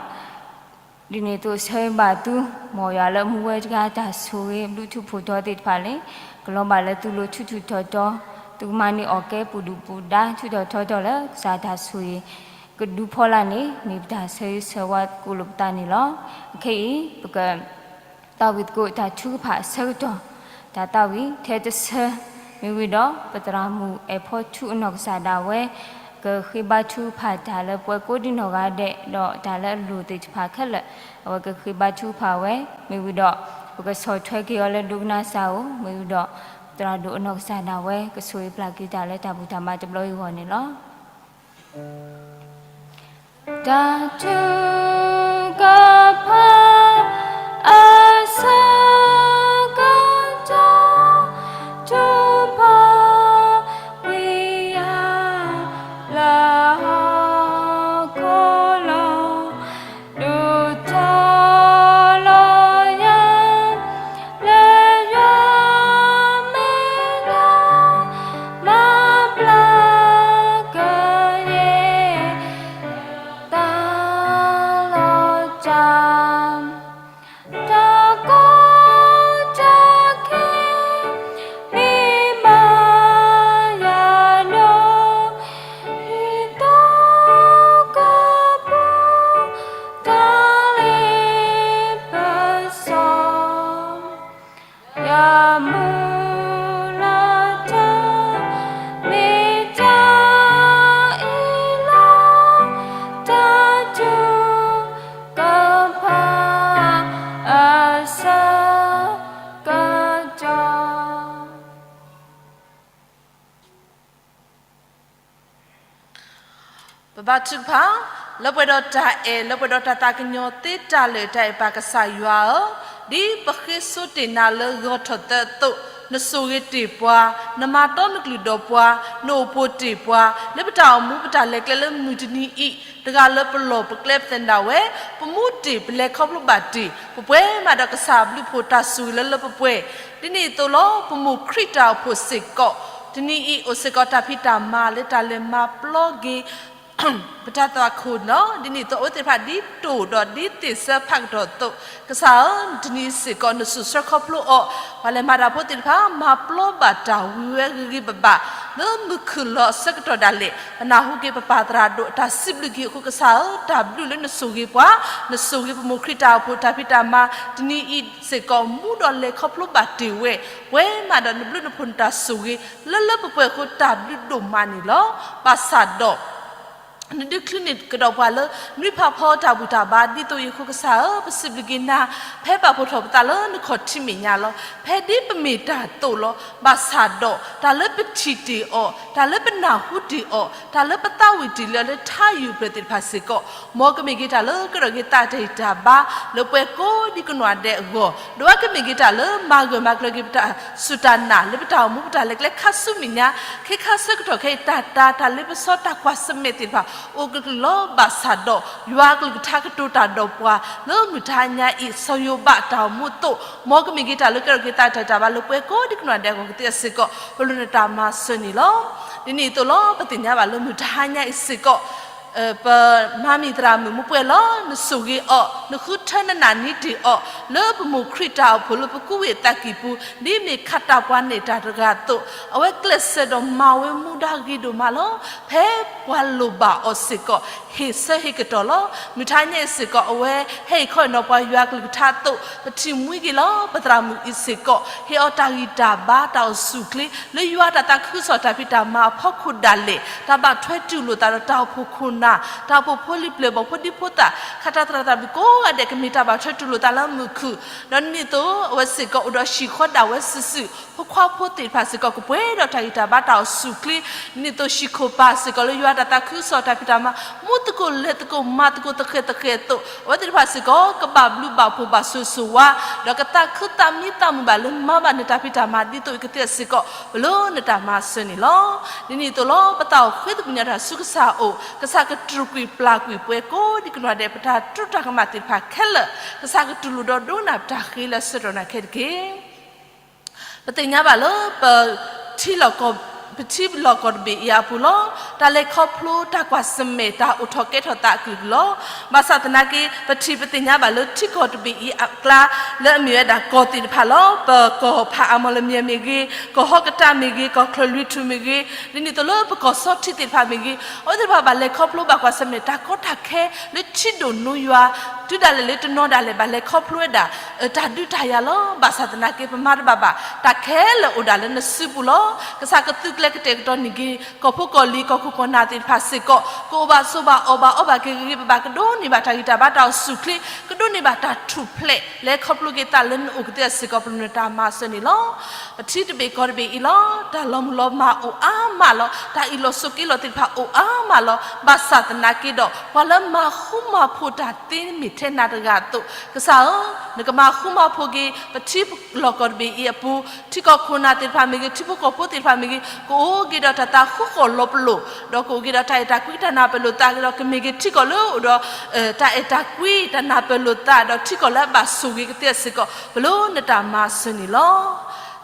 လီၤ. ဒ်န့ၣ်အသိး ဆၢဂ့ၤဘၣ်သု မ်ယွၤလၢမူဝဲတဂၤတၢ်ဆိၣ်ဂ့ၤ ဘျုးထူးဖှိၣ်ထီသ့ၣ်တဖၣ်န့ၣ် ကလီၤဘၣ်လၢသုလိၤထူးထူးတီၤတီၤ, သုကမၤန့ၢ်အီၣ်ကဲပူၤဒုၣ်ပူၤဒါ ထူးထီၣ်ထီထီၣ်လၢကစၢ်တၢ်ဆိၣ်ဂ့ၤ ကဒုဖီလာ်န့ၣ် မ့ၢ်ပတၢ်ဆၢဂ့ၤဆၢဝါသကိးလိာ်ပသးန့ၣ်လီၤ. အခဲအံၤ ပက သးဝံၣ်သကိးတၢ်ထုကဖၣ်အဆၢကတီၢ်, တၢ်သးဝံၣ်ထဲတဆၢ, မ့ၢ်ဝံၤဒီး ပသရၣ်မုၣ်အဲၣ်ဖီထူအနီၢ်ကစၢ်ဒၣ်ဝဲ ကဃ့ဘါထုကဖၣ်တၢ်လၢပှၤကိးဒံနီၢ်ဂၤဒဲး ဒီးတၢ်လၢအလိၣ်သ့ၣ်တဖၣ်ခဲလၢာ် အဝဲကဃ့ဘါထုကဖၣ်ဝဲ, မ့ၢ်ဝံၤဒီး ပကဆီၣ်ထွဲက့ၤအီၤလၢဒိကနၣ်စၢ်ဧိၤ, မ့ၢ်ဝံၤဒီး သရၣ်ဒိၣ်အနီၢ်ကစၢ်ဒၣ်ဝဲ ကဆိၣ်ဂ့ၤပျၢ်က့ၤတၢ်လၢတၢ်ဘူၣ်တၢ်ဘါတဘျီအံၤအဂီၢ်န့ၣ်လီၤ. တၢ်ထုကဖၣ်အဆၢကတီၢ် ထုကဖၣ်ဝံၤယၤ လၢဟီၣ်ခိၣ်လီၤ ဒုးထီၣ်လီၤယၤ လၢယွၤမဲာ်ညါ မၤဘျါကယဲၢ် တၢ်လီၤတၢ် တၢ်ကီတၢ်ခဲ မ့ၢ်ဘၣ်ယၤဒီး ဒ်သိးကပူၤ တၢ်လ့ပစီ ယမုၢ်လၢ်တၢ် မ့ၢ်တၢ်အံၤလီၤ. တၢ်ထုကဖၣ်အဆၢကတီၢ် ပဘါထုကဖၣ်, လၢပှဲၤဒီးတၢ်အဲၣ် လၢပှဲၤဒီးတၢ်သးကညီၤသ့တၢ်လၢာ် တၢ်အဲၣ်ပၢ်ကစၢ်ယွၤဧၢ, ဒ်ပဃ့ဆိတ့ၢ်နၤလၢဂီၤထီၣ်သၢအသိး, နဆိၣ်ဂ့ၤတ့ၢ်ပှၤ, နမၤတီနကလုၢ်ဒီးပှၤ, နအိၣ်ဖှိၣ်တ့ၢ်ပှၤ, လၢပတၢ်အိၣ်မူပတၢ်လဲၤကျဲလၢမုၢ်တနံၤအံၤ, တဂၤလၢပလီၢ်ပကျဲပသနၢ်ဝဲ, ပမူတ့ၢ်ပလဲၤခီဖျိဘၣ်တ့ၢ်, ပပှဲၤမးဒီးကစၢ်ဘျုးဖှိၣ်တၢ်ဆိၣ်ဂ့ၤလၢလၢပှဲၤပှဲၤ, ဒ်န့ၣ်အသိးလီၤ. ပမိၢ်ခရံာ်တၢ်အိၣ်ဖှိၣ်စ့ၢ်ကီး တနံၤအံၤ အိၣ်စ့ၢ်ကီးတၢ်ဖံးတၢ်မၤလၢတၢ်လဲၤမၤပျီက့ၤ ပတၢ်သွၣ်ခိၣ်လီၤ. ဒ်န့ၣ်အသိး အဝဲသ့ၣ်တဖၣ်ဒ်တိၢ်ဒီးဒ်သ့ၣ်စၢဖးကတီၢ်အသိး, ကစၢ်ဧၢ, တနံၤစ့ၢ်ကီးနဆိၣ်ဆၢခီဖျိအီၤ, ပှၤလဲၤမၤတၢ်ဖိသ့ၣ်တဖၣ် မၤပျီဘၣ်တၢ်ဝံၤဝဲဂ့ၤဂ့ၤဘၣ်ဘၣ်, လၢမုၢ်ခုၣ်လီၤအဆၢကတီၢ်ဒၣ်လဲာ်, ပနၢ်ဟူက့ၤပပၢ်သရၣ်ဒိၣ်အတၢ်စံးဘျုးက့ၤအဃိ ကစၢ်ဧၢ, တၢ်ဘျုးလၢနဆိၣ်ဂ့ၤပှၤ, နဆိၣ်ဂ့ၤပမိၢ်ခရံာ်တၢ်အိၣ်ဖှိၣ်တၢ်ဖံးတၢ်မၤ, တနံၤအံၤစ့ၢ်ကီး မူဒီးလဲၤခီဖျိဘၣ်တ့ၢ်ဝဲ, ပှဲၤမးဒီးနဘျုးနဖှိၣ်နတၢ်ဆိၣ်ဂ့ၤ လၢလၢပှဲၤပှဲၤအဃိ တၢ်ဘျုးဒိၣ်မးန့ၣ်လီၤ. ဘၣ်ဆၣ်ဒီး နဒုးချုးန့ၢ်ကဒီးပှၤလၢ နွံဖးဖီတၢ်ဘူၣ်တၢ်ဘါ ဒ်သိးအံၤအဃိ ကစၢ်ဧၢ, ပစံးဘျုးက့ၤနၤ ဖဲပာ်ဖှိၣ်ထီၣ်ပသးလၢနခီၣ်ထံးမဲာ်ညါလီၤ. ဖဲဒ်ပမ့ၢ်တၢ်သိၣ်လီၤ. ဘၣ်ဆၣ်ဒီး တၢ်လၢပထံၣ်တ့ၢ်အီၤ, တၢ်လၢပနၢ်ဟူတ့ၢ်အီၤ, တၢ်လၢပသးဝံၣ်တ့ၢ်လံအီၤလၢထါယူၢ်ပျဲၢ်သ့ၣ်တဖၣ်စ့ၢ်ကီး, မ်ကမ့ၢ်က့ၤတၢ်လၢကဒီးက့ၤသးတၢ်ဂံၢ်တၢ်ဘါ လၢပှၤကိးဒံကနီၢ်ဒဲးအဂီၢ်, ဒီးအကမ့ၢ်က့ၤတၢ်လၢမၤဂၢၢ်မၤကျၢၤက့ၤပတၢ်စူၢ်တၢ်နာ် လၢပတၢ်အိၣ်မူပတၢ်လဲၤကျဲခါဆူမဲာ်ညါ, ခဲခါဆၢကတီၢ်ခဲအံၤ တၢ်တာ် တၢ်လ့ပစီတၢ်ကွၢ်ဆၢၣ်မဲာ်သ့ၣ်တဖၣ် အိၣ်ကလုာ်လီၤ. ဘၣ်ဆၣ်ဒီး ယွၤအကလုၢ်ကထါကတိၤတၢ်ဒီးပှၤ လၢမုၢ်တဟါညါအံၤ စီၤယိၤဘးအတၢ်အိၣ်မူအသိး, မ်ကမ့ၢ်က့ၤတၢ်လၢကဒီးက့ၤသးတၢ်ဂံၢ်တၢ်ဘါ လၢပှၤကိးဒံကနီၢ်ဒဲးအဂီၢ်ကသ့စ့ၢ်ကီး ပလိၣ်နတၢ်မၤစၢၤန့ၣ်လီၤ. ဒ်န့ၣ်အသိးလီၤ. ပသ့ၣ်ညါဘၣ်လၢမုၢ်တဟါညါအံၤစ့ၢ်ကီး ပမၤမံၤသရၣ်မုၣ်မ့ၢ်ပှဲၤလီၤ, နဆိၣ်ဂ့ၤအီၤ, နဃုထၢနနၢ်နံတ့ၢ်အီၤ လၢပမိၢ်ခရံာ်တၢ်အိၣ်ဖှိၣ်လၢပကူဝံသးကံၢ်ပူၤ ဒ်မ့ၢ်ခးတၢ်ပှၤနဲၣ်တၢ်တဂၤအသိး, အဝဲကျဲးစၢးဒီးမၤဝဲမူဒါဂ့ၤဒိၣ်မးလီၤ. ဖဲပှၤလိၣ်ဘၣ်အီၤစ့ၢ်ကီး ဟ့ၣ်ဆၢဟ့ၣ်ကတီၢ်လီၤ. မုၢ်တဟါညါအံၤစ့ၢ်ကီး အဝဲဟဲအံၤခီအံၤနီၤ ပှၤယွၤအကလုၢ်ကထါအသိး ပထံၣ်မှံက့ၤလီၤ. ပသရၣ်မုၣ်အံၤစ့ၢ်ကီး ဟ့ၣ်အီၤတၢ်ဂံၢ်တၢ်ဘါ တၢ်အိၣ်ဆူၣ်အိၣ်ချ့ လၢယွၤတၢ်သးခုကစီၣ်တၢ်ဖံးတၢ်မၤအဖီခိၣ်ဒၣ်လဲာ် တၢ်ဘၣ်ထွဲတူၢ်လိာ်သးဒီးတၢ်အိၣ်ဖှိၣ်ခိၣ်နၢ် တၢ်အိၣ်ဖှိၣ်ဖိလံၤပျဲၢ်ဘီၣ်ဖိဒံဖိသၣ် ခးတၢ်သရၣ်သရၣ်မုၣ်ကိးဂၤဒဲး ကမ့ၢ်တၢ်ဘၣ်ထွဲတူၢ်လိာ်သးလၢမုၢ်ခုၣ်, ဒီးဒ်န့ၣ်အသိး အဝဲစ့ၢ်ကီးအိၣ်ဒီးဟံၣ်ဃီဒၣ်ဝဲစုာ်စုာ်, ဖိခွါဖိသ့ၣ်တဖၣ်စ့ၢ်ကီး ကပှဲၤဒီးတၢ်ဂံၢ်တၢ်ဘါတၢ်အိၣ်ဆူၣ်အိၣ်ချ့, ဒ်န့ၣ်အသိးဟံၣ်ခိၣ်ပၢ်စ့ၢ်ကီး လၢယွၤတၢ်သးခုကစီၣ်တၢ်ဖံးတၢ်မၤ မူသကိးလဲၤသကိးမၤသကိးသဃဲၤသဃဲၤအသိး, အဝဲသ့ၣ်တဖၣ်စ့ၢ်ကီး ကဘၣ်ဘျုးဘၣ်ဖှိၣ်ဘၣ်ဆိၣ်ဂ့ၤဆိၣ်ဝါ ဒီးကသးခုသးမံသးမုာ်ဘၣ်လၢမၤဘၣ်နတၢ်ဖံးတၢ်မၤ ဒ်သိးအံၤကသ့စ့ၢ်ကီး ပလိၣ်နတၢ်မၤစၢၤန့ၣ်လီၤ. ဒ်န့ၣ်အသိးလီၤ. ပသးအိၣ်ဃ့သကွံာ်ညါတၢ်ဆူကစၢ်အအိၣ်, ကစၢ်ကတြူာ်ကွံာ်ပျၢ်ကွံာ်ပှၤကိးဒံကနီၢ်ဒဲး ပတၢ်တြူးတၢ်ကမၣ်သ့ၣ်တဖၣ်ခဲလၢာ်, ကစၢ်ကတူၢ်လိာ်ဒီးဒိကနၣ်ပတၢ်ဃ့လၢအဆၢကတီၢ်နၤခဲတက့ၢ်. ပသ့ၣ်ညါဘၣ်လၢ ပထံလီၢ်ကီၢ်တဘ့ၣ်အံၤအပူၤလီၤ. တၢ်လဲၤခီဖျိတၢ်ကွၢ်ဆၢၣ်မဲာ် တၢ်အိၣ်ထီၣ်ကဲထီၣ်သးအကလုာ်ကလုာ်လီၤ. ဘၣ်ဆၣ်သနာ်က့ ပထံၣ်ပသ့ၣ်ညါဘၣ်လၢထံကီၢ်တဘ့ၣ်အံၤအကျါ လၢအမ့ၢ်ဝဲဒၣ်ကီၢ်သ့ၣ်တဖၣ်လီၤ. ပကီၢ်ဖးအါမီၢ်လမၠဲၣ်မ့ၢ်ဂ့ၤ, ကီၢ်ဟီၣ်ကတၢၢ်မ့ၢ်ဂ့ၤ, ကီၢ်ချၢၣ်လွံၢ်ထူၣ်မ့ၢ်ဂ့ၤ, ဒ်န့ၣ်အသိးလၢပကီၢ်စီထံသ့ၣ်တဖၣ်မ့ၢ်ဂ့ၤ, အဝဲသ့ၣ်တဖၣ်ဘၣ်လဲၤခီဖျိဘၣ်ကွၢ်ဆၢၣ်မဲာ်တၢ်ကီတၢ်ခဲ လၢထံဒိၣ်နိယွၤ တုၤဒၣ်လဲာ်လၢတနီၤဒၣ်လဲာ် ဘၣ်လဲၤခီဖျိဝဲဒၣ် တၢ်ဒုးတၢ်ယၤလီၤ. ဘၣ်ဆၣ်သနာ်က့ ပမၤတဘၣ်ဘၣ်, တၢ်ခဲလၢာ်အိၣ်ဒၣ်လၢနစုပူၤလီၤ. ကစၢ်ကသုးကျဲၤကတဲာ်ကတီၤန့ၢ်က့ၤ ကီၢ်ဖိကီၢ်လံၤ ကီၢ်ခိၣ်ကီၢ်နၢ်သ့ၣ်တဖၣ်စ့ၢ်ကီး ကအိၣ်ဘၣ်ဆိးဘၣ်အီၣ်ဘၣ်အီဘၣ်က့ၤဂ့ၤဂ့ၤဘၣ်ဘၣ် ကဒိးန့ၢ်ဘၣ်တၢ်ဂံၢ်တၢ်ဘါတၢ်အိၣ်ဆူၣ်အိၣ်ချ့ ကဒိးန့ၢ်ဘၣ်တၢ်ထူၣ်ဖျဲး လဲၤခီဖျိက့ၤသးလၢနအိၣ်ကသ့စ့ၢ်ကီး ပလိၣ်နတၢ်မၤစၢၤန့ၣ်လီၤ. ပထံတဘ့ၣ်ကီၢ်တဘ့ၣ်အံၤလီၤ. တၢ်လီၤမုၢ်လီၤမၢ်အိၣ်အါမးလီၤ. တၢ်အ့ၣ်လိာ်ဆိးက့လိာ်သ့ၣ်တဖၣ်အိၣ်အါမးလီၤ. ဘၣ်ဆၣ်သနာ်က့ဒီး ပှၤလၢမၤဃူမၤဖိးတၢ်သ့မ့ၢ်ထဲနၤတဂၤအသိး, ကစၢ်ဧၢ, နကမၤဃူမၤဖိးက့ၤ ပထံလီၢ်ကီၢ်တဘ့ၣ်အံၤအပူၤ ထံကီၢ်ခိၣ်နၢ်သ့ၣ်တဖၣ်မ့ၢ်ဂ့ၤ, ထံဖိကီၢ်ဖိသ့ၣ်တဖၣ်မ့ၢ်ဂ့ၤ, ကအိၣ်က့ၤဒီးတၢ်သးဃူဃီၣ်လီၤပလိာ်, ဒီးကအိၣ်က့ၤဒီးတၢ်အဲၣ်တၢ်ကွံတၢ်နၢ်ပၢၢ်လိာ်သးက့ၤဒီး ကမ့ၢ်က့ၤထံကီၢ်လၢအိၣ်ဒီး တၢ်အဲၣ်တၢ်ကွံ တၢ်နၢ်ပၢၢ်လိာ်သး ဒီးထံကီၢ်လၢအဘၣ်ဆိၣ်ဂ့ၤကသ့စ့ၢ်ကီး ပလိၣ်နတၢ်မၤစၢၤန့ၣ်လီၤ.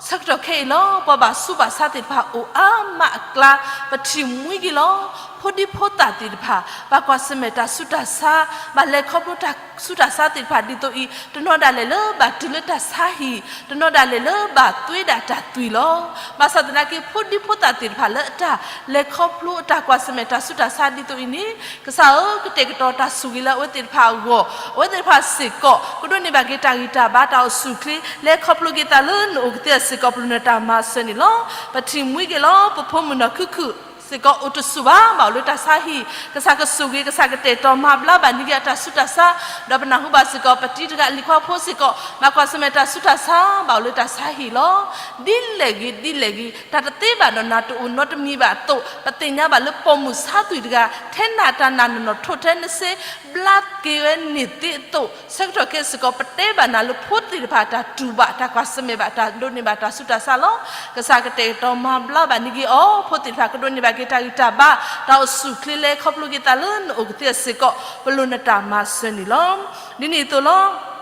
ဆၢကတီၢ်ခဲအံၤလီၤ. ပှၤဘၣ်ဆူးဘၣ်ဆါသ့ၣ်တဖၣ်အိၣ်အါမးအကျါ ပထံၣ်မှံက့ၤလီၤ. ဖိဒံဖိသၣ်သ့ၣ်တဖၣ် ဘၣ်ကွၢ်ဆၢၣ်မဲာ်တၢ်ဆူးတၢ်ဆါ, ဘၣ်လဲၤခီဖျိတၢ်ဆူးတၢ်ဆါသ့ၣ်တဖၣ်ဒ်သိးအံၤ တနီၤဒၣ်လဲာ်လၢဘၣ်တုၤလၢတၢ်ဆါဟံၣ်, တနီၤဒၣ်လဲာ်လၢဘၣ်သွံဒၣ်တၢ်သွံၣ်လီၤ. ဘၣ်ဆၣ်သနာ်က့ ဖိဒံဖိသၣ်သ့ၣ်တဖၣ်လၢအတၢ်လဲၤခီဖျိ အတၢ်ကွၢ်ဆၢၣ်မဲာ်တၢ်ဆူးတၢ်ဆါဒ်သိးအံၤန့ၣ် ကစၢ်ဧၢ, ကတဲာ်ကတီၤတၢ်ဆိၣ်ဂ့ၤလၢအဝဲသ့ၣ်တဖၣ်အဂီၢ်, အဝဲသ့ၣ်တဖၣ်စ့ၢ်ကီး ကဒိးန့ၢ်ဘၣ်က့ၤတၢ်ဂံၢ်တၢ်ဘါတၢ်အိၣ်ဆူၣ်အိၣ်ချ့ လဲၤခီဖျိက့ၤသးလၢနအိၣ်ကသ့စ့ၢ်ကီး ပလိၣ်နတၢ်မၤစၢၤန့ၣ်လီၤ. ပထံၣ်မှံက့ၤလီၤ. ပဖိမုၣ်နီၢ်ခုၣ်ခုၣ်စ့ၢ်ကီး အိၣ်တဆူၣ်ဘၣ် ဘၣ်အိၣ်လၢတၢ်ဆါဟံၣ်, ကစၢ်ကဆိၣ်ဂ့ၤ ကစၢ်ကတဲာ်ကတီၤမၤဘျါဘၣ်န့ၢ်က့ၤအတၢ်ဆူးတၢ်ဆါ, ဒီးပနၢ်ဟူဘၣ်စ့ၢ်ကီး ပတံၤတဂၤလံၤခွါဖိစ့ၢ်ကီး ဘၣ်ကွၢ်ဆၢၣ်မဲာ်တၢ်ဆူးတၢ်ဆါ ဘၣ်အိၣ်လၢတၢ်ဆါဟံၣ်လီၤ. ဒ်လဲၣ်ဂ့ၤ ဒ်လဲၣ်ဂ့ၤ တၢ်တသ့ဘၣ်ဒီးနၤတအိၣ်နီတမံၤဘၣ်အသိး ပသ့ၣ်ညါဘၣ်လၢပိာ်မုၣ်ဆါသွံၣ်တဂၤ ထဲနၤတၢ်နာ်နီၢ်နီၢ်ထိၣ်ထဲနစ့ ဘျါက့ၤဝဲန့ၣ်သ့အသိး ဆၢကတီၢ်ခဲအံၤစ့ၢ်ကီး ပတဲဘၣ်နၤလၢဖိသ့ၣ်တဖၣ်တၢ်တူၢ်ဘၣ် တၢ်ကွၢ်ဆၢၣ်မဲာ်ဘၣ် တၢ်ဒိးန့ၢ်ဘၣ်တၢ်ဆူးတၢ်ဆါလီၤ. ကစၢ်ကတဲာ်ကတီၤမၤဘျါဘၣ်န့ၢ်က့ၤအီၤ, ဖိသ့ၣ်တဖၣ်ကဒိးန့ၢ်ဘၣ်က့ၤတၢ်ဂံၢ်တၢ်ဘါ တၢ်အိၣ်ဆူၣ်အိၣ်ချ့ လဲၤခီဖျိက့ၤသးလၢနအိၣ်ကသ့စ့ၢ်ကီး ပလိၣ်နတၢ်မၤစၢၤန့ၣ်လီၤ. ဒ်န့ၣ်အသိးလီၤ.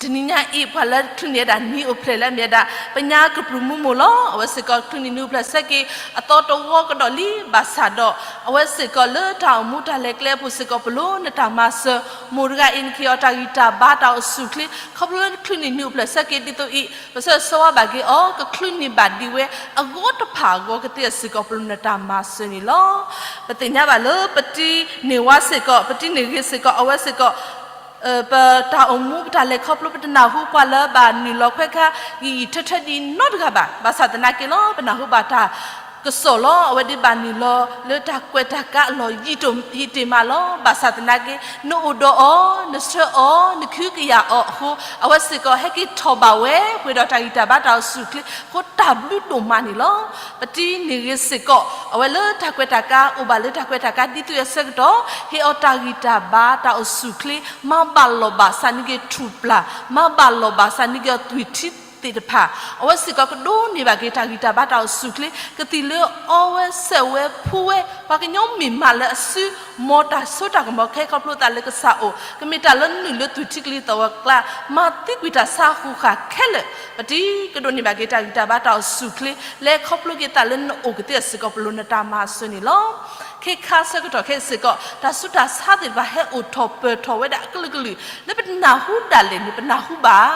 တနံၤညါအံၤ ပှၤလၢချုးန့ၢ်ဝဲဒၣ်နံၤအိၣ်ဖျဲၣ်လၢအမ့ၢ်ဝဲဒၣ် ပညါကပြုၢ်မူမိၢ်လီၤ. အဝဲစ့ၢ်ကီးချုးန့ၢ်နံၤအိၣ်ဖျဲၣ်ဆၢက့ၤ အသီတဝီကဒီးလံ. ဘၣ်ဆၣ်ဒီး အဝဲစ့ၢ်ကီးလၢတၢ်အိၣ်မူတၢ်လဲၤကျဲအပူၤစ့ၢ်ကီး ပလိၣ်နတၢ်မၤစၢၤ, မိၢ်တဂၤအံၤ နကဟ့ၣ်အီၤတၢ်ဂံၢ်တၢ်ဘါတၢ်အိၣ်ဆူၣ်အိၣ်ချ့ ခီဖျိလၢချုးန့ၢ်နံၤအိၣ်ဖျဲၣ်ဆၢက့ၤဒ်သိးအံၤ ပဆၢဂ့ၤဆၢဝါဘၣ်က့ၤအီၤ ကချုးန့ၢ်ဘၣ်ဒံးဝဲအဂီၢ်တဖၣ်အဂီၢ်ကသ့စ့ၢ်ကီး ပလိၣ်နတၢ်မၤစၢၤန့ၣ်လီၤ. ပသ့ၣ်ညါဘၣ်လၢပတံၤန့ၢ်ဝါစ့ၢ်ကီး ပတံၤန့ၢ်ဂ့ၤစ့ၢ်ကီး အဝဲစ့ၢ်ကီး ပတၢ်အိၣ်မူ ပတၢ်လဲၤခီဖျိ ပတနၢ်ဟူပှၤလၢဘၣ်နုာ်လီၤခွဲးခါ ယံာ်ယံာ်ထၢထၢဒ်အံၤနီတဂၤဘၣ်. ဘၣ်ဆၣ်သနာ်က့လီၤ ပနၢ်ဟူဘၣ်တၢ် ကစီၣ်လီၤ. အဝဲဒၣ်ဘၣ်နုာ်လီၤလၢတၢ်ကွဲးတၢ်ကါအလီၢ်ယံာ်တ့ၢ်မးလီၤ. ဘၣ်ဆၣ်သနာ်က့ နအိၣ်ဒီးအီၤ, နဆှၢအီၤ, နကဟုကယာ်အီၤအဃိ အဝဲစ့ၢ်ကီးဟဲက့ၤထီၣ်ဘၣ်ဝဲ ပှဲၤဒီးတၢ်ဂံၢ်တၢ်ဘါတၢ်အိၣ်ဆူၣ်အိၣ်ချ့အဃိ တၢ်ဘျုးဒိၣ်မးန့ၣ်လီၤ. ပတံၤန့ၣ်ဂ့ၤစ့ၢ်ကီး အဝဲလၢတၢ်ကွဲးတၢ်ကါ အိၣ်ဘၣ်လၢတၢ်ကွဲးတၢ်ကါဒ်သိးအံၤအဆၢကတီၢ် ဟ့ၣ်အီၤတၢ်ဂံၢ်တၢ်ဘါတၢ်အိၣ်ဆူၣ်အိၣ်ချ့, မၤဘၣ်လီၢ်ဘၣ်စးန့ၢ်က့ၤထူၣ်ပျၢ်, မၤဘၣ်လီၢ်ဘၣ်စးန့ၢ်က့ၤအီၤသွံၣ်ထံသ့ၣ်တဖၣ်, အဝဲစ့ၢ်ကီးကဒိးန့ၢ်ဘၣ်က့ၤတၢ်ဂံၢ်တၢ်ဘါတၢ်အိၣ်ဆူၣ်အိၣ်ချ့ ကသံၣ်လၢအီဝဲ စဲးဝဲ ဖှူဝဲ, ပှၤကညီမ့ၢ်မးလၢအစု မ်တၢ်စိတၢ်ကမီၤခဲ ခီဖျိသးလၢကစၢ်အိၣ်, ကမ့ၢ်တၢ်လၢနုာ်လၢသွံၣ်ထံကလံၤသီၣ်ဝဲအကျါ, မၤသံကွံာ်တၢ်ဆါဃုာ်ဃာ်ခဲလၢာ်, ပတံၤကဒိးန့ၢ်ဘၣ်က့ၤတၢ်ဂံၢ်တၢ်ဘါတၢ်အိၣ်ဆူၣ်အိၣ်ချ့ လၢခီဖျိက့ၤသးလၢနအိၣ်ကသ့အစ့ၢ်ကီး ပလိာ်နတၢ်မၤစၢၤန့ၣ်လီၤ. ခဲခါဆၢကတီၢ်ခဲအံၤစ့ၢ်ကီး တၢ်ဆူးတၢ်ဆါသ့ၣ်တဖၣ်ဟဲအိၣ်ထီၣ်ပၢၢ်ထီၣ်ဝဲဒၣ်အကလုာ်ကလုာ် လၢပတနၢ်ဟူဒၣ်လဲာ်န့ၣ် ပနၢ်ဟူဘၣ်.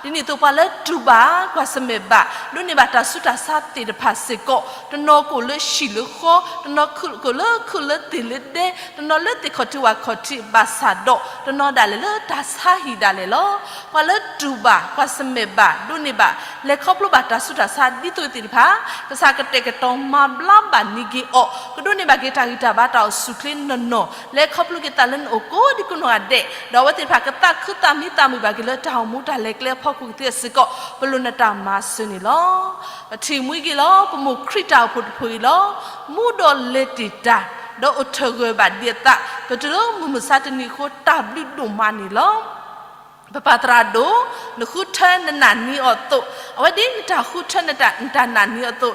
ဒ်န့ၣ်အသိးပှၤလၢတူၢ်ဘၣ် ကွၢ်ဆၢၣ်မဲာ်ဘၣ် ဒိးန့ၢ်ဘၣ်တၢ်ဆူးတၢ်ဆါသ့ၣ်တဖၣ်စ့ၢ်ကီး တနီၤကအိၣ်လၢဟံၣ်လၢဃီ, တနီၤကအိၣ်လၢခုၣ်လၢသ့ၣ်လၢဒဲ, တနီၤလၢသ့ၣ်ခီၣ်ထံးဝၣ်ခီၣ်ထံး ဘၣ်ဆၣ်ဒီး တနီၤဒၣ်လဲာ်လၢတၢ်ဆါဟံၣ်ဒၣ်လဲာ်လီၤ. ပှၤလၢတူၢ်ဘၣ် ကွၢ်ဆၢၣ်မဲာ်ဘၣ် ဒိးန့ၢ်ဘၣ် လဲၤခီဖျိဘၣ်တၢ်ဆူးတၢ်ဆါဒ်သိးသ့ၣ်တဖၣ် ကစၢ်ကတဲာ်ကတီၤမၤဘျါဘၣ်န့ၢ်က့ၤအီၤ ကဒိးန့ၢ်ဘၣ်က့ၤတၢ်ဂံၢ်တၢ်ဘါတၢ်အိၣ်ဆူၣ်အိၣ်ချ့နီၢ်နီၢ် လဲၤခီဖျိက့ၤသးလၢနအိၣ်ကိးဒံကိးနီၢ်ဂၤဒဲး, ဒီးအဝဲသ့ၣ်တဖၣ်ကသးခုသးမံသးမုာ်ဘၣ်က့ၤလၢတၢ်အိၣ်မူတၢ်လဲၤကျဲအဖီခိၣ်ကသ့အစ့ၢ်ကီး ပလိာ်နတၢ်မၤစၢၤန့ၣ်လီၤ. ပထံၣ်မှံက့ၤလီၤ ပမိၢ်ခရံာ်တၢ်အိၣ်ဖှိၣ်တဖှိၣ်အံၤလီၤ. မူဒီးလဲၤတ့ၢ်တၢ် ဒီးအိၣ်ထၢၣ်ဂၢၢ်ဘၣ်ဒ်အသး ကတုၤလၢမုၢ်မဆါတနံၤအဃိ တၢ်ဘျုးဒိၣ်မးန့ၣ်လီၤ. ပပၢ်သရၣ်ဒိၣ်, နဃုထၢနနာ်န့ၢ်အီၤအသိး, အဝဲဒ်နတၢ်ဃုထၢနတၢ်နာ်န့ၢ်အီၤအသိး,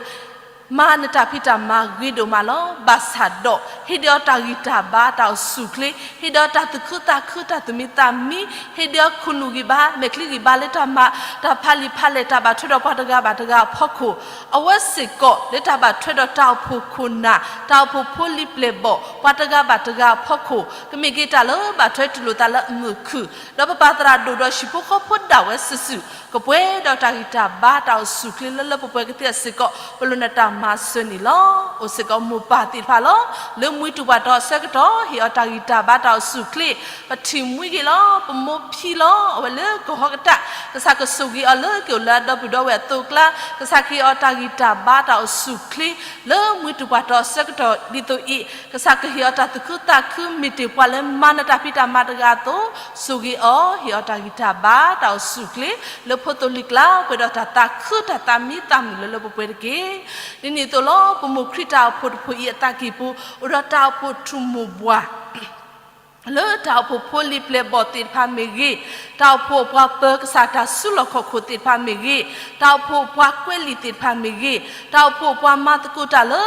မၤနတၢ်ဖံးတၢ်မၤဂ့ၤဒိၣ်မးလီၤ. ဘၣ်ဆၣ်ဒီး ဟ့ၣ်ဒုးအီၤတၢ်ဂံၢ်တၢ်ဘါတၢ်အိၣ်ဆူၣ်အိၣ်ချ့, ဟ့ၣ်ဒုးအီၤတၢ်သူၣ်ခုသးခုတၢ်သူၣ်မံသးမံ, ဟ့ၣ်ဒုးအီၤခိၣ်နူာ်ဂံၢ်ဘါ မဲာ်ချံဂံၢ်ဘါလၢတၢ်မၤ တၢ်ဖးလံာ်ဖးလဲၢ်တၢ်ဘၣ်ထွဲဒီးပှၤတဂၤဘၣ်တဂၤအဖီခိၣ်, အဝဲစ့ၢ်ကီးလၢတၢ်ဘၣ်ထွဲဒီးတၢ်အိၣ်ဖှိၣ်ခိၣ်နၢ် တၢ်အိၣ်ဖှိၣ်ဖိလံၤပျဲၢ်ဘီၣ် ပှၤတဂၤဘၣ်တဂၤအဖီခိၣ် ကမ့ၢ်က့ၤတၢ်လၢဘၣ်ထွဲတူၢ်လိာ်သးလၢအမုာ်ခုၣ်, ဒီးပပၢ်သရၣ်ဒိၣ်ဒီးဟံၣ်ဖိဃီဖိဒၣ်ဝဲစုာ်စုာ် ကပှဲၤဒီးတၢ်ဂံၢ်တၢ်ဘါတၢ်အိၣ်ဆူၣ်အိၣ်ချ့လၢလၢပှဲၤပှဲၤကသ့အစ့ၢ်ကီး ပလိာ်နတၢ်မၤစၢၤန့ၣ်လီၤ. အိၣ်စ့ၢ်ကီးမိၢ်ပၢ်သ့ၣ်တဖၣ်လီၤ. လၢမှံတူၢ်ပှၤတီၤအဆၢကတီၢ် ဟ့ၣ်အီၤတၢ်ဂံၢ်တၢ်ဘါတၢ်အိၣ်ဆူၣ်အိၣ်ချ့, ပထံၣ်မှံက့ၤလီၤ ပမိၢ်ဖံလီၤ. အဝဲလၢကီၢ်ဟီၣ်ကတၢၢ် ကစၢ်ကဆိၣ်ဂ့ၤအီၤလၢကအိၣ်လၢအဒီပုၢ်ဒီဝဲၢ်အသိးအကျါ, ကစၢ်ကဟ့ၣ်အီၤတၢ်ဂံၢ်တၢ်ဘါတၢ်အိၣ်ဆူၣ်အိၣ်ချ့ လၢမှံတူၢ်ပှၤတီၤအဆၢကတီၢ်ဒ်သိးအံၤ, ကစၢ်ကဟ့ၣ်အီၤတၢ်သူၣ်ခုသးခု မ့ၢ်တ့ၢ်ပှၤလၢမၤနတၢ်ဖံးတၢ်မၤတဂၤအသိး, ဆိၣ်ဂ့ၤအီၤ ဟ့ၣ်အီၤတၢ်ဂံၢ်တၢ်ဘါတၢ်အိၣ်ဆူၣ်အိၣ်ချ့ လၢဖိသိလံၤကျါ ပှဲၤဒီးတၢ်သးခုတၢ်သးမံသးမုာ်လၢလၢပှဲၤပှဲၤတက့ၢ်. ဒ်န့ၣ်အသိးလီၤ ပမိၢ်ခရံာ်တၢ်အိၣ်ဖှိၣ်တဖှိၣ်အံၤအသးကံၢ်ပူၤ အိၣ်ဒီးတၢ်အိၣ်ဖှိၣ်ထူၣ်မိၢ်ပှၢ် လၢတၢ်အိၣ်ဖှိၣ်ဖိလံၤပျဲၢ်ဘီၣ်သ့ၣ်တဖၣ်မ့ၢ်ဂ့ၤ, တၢ်အိၣ်ဖှိၣ်ပှၤပၢၤကစၢ်တၢ်စုလီၢ်ခီၣ်ခိၣ်သ့ၣ်တဖၣ်မ့ၢ်ဂ့ၤ, တၢ်အိၣ်ဖှိၣ်ပှၤကွဲးလံာ်သ့ၣ်တဖၣ်မ့ၢ်ဂ့ၤ, တၢ်အိၣ်ဖှိၣ်ပှၤမၤသကိးတၢ်လၢ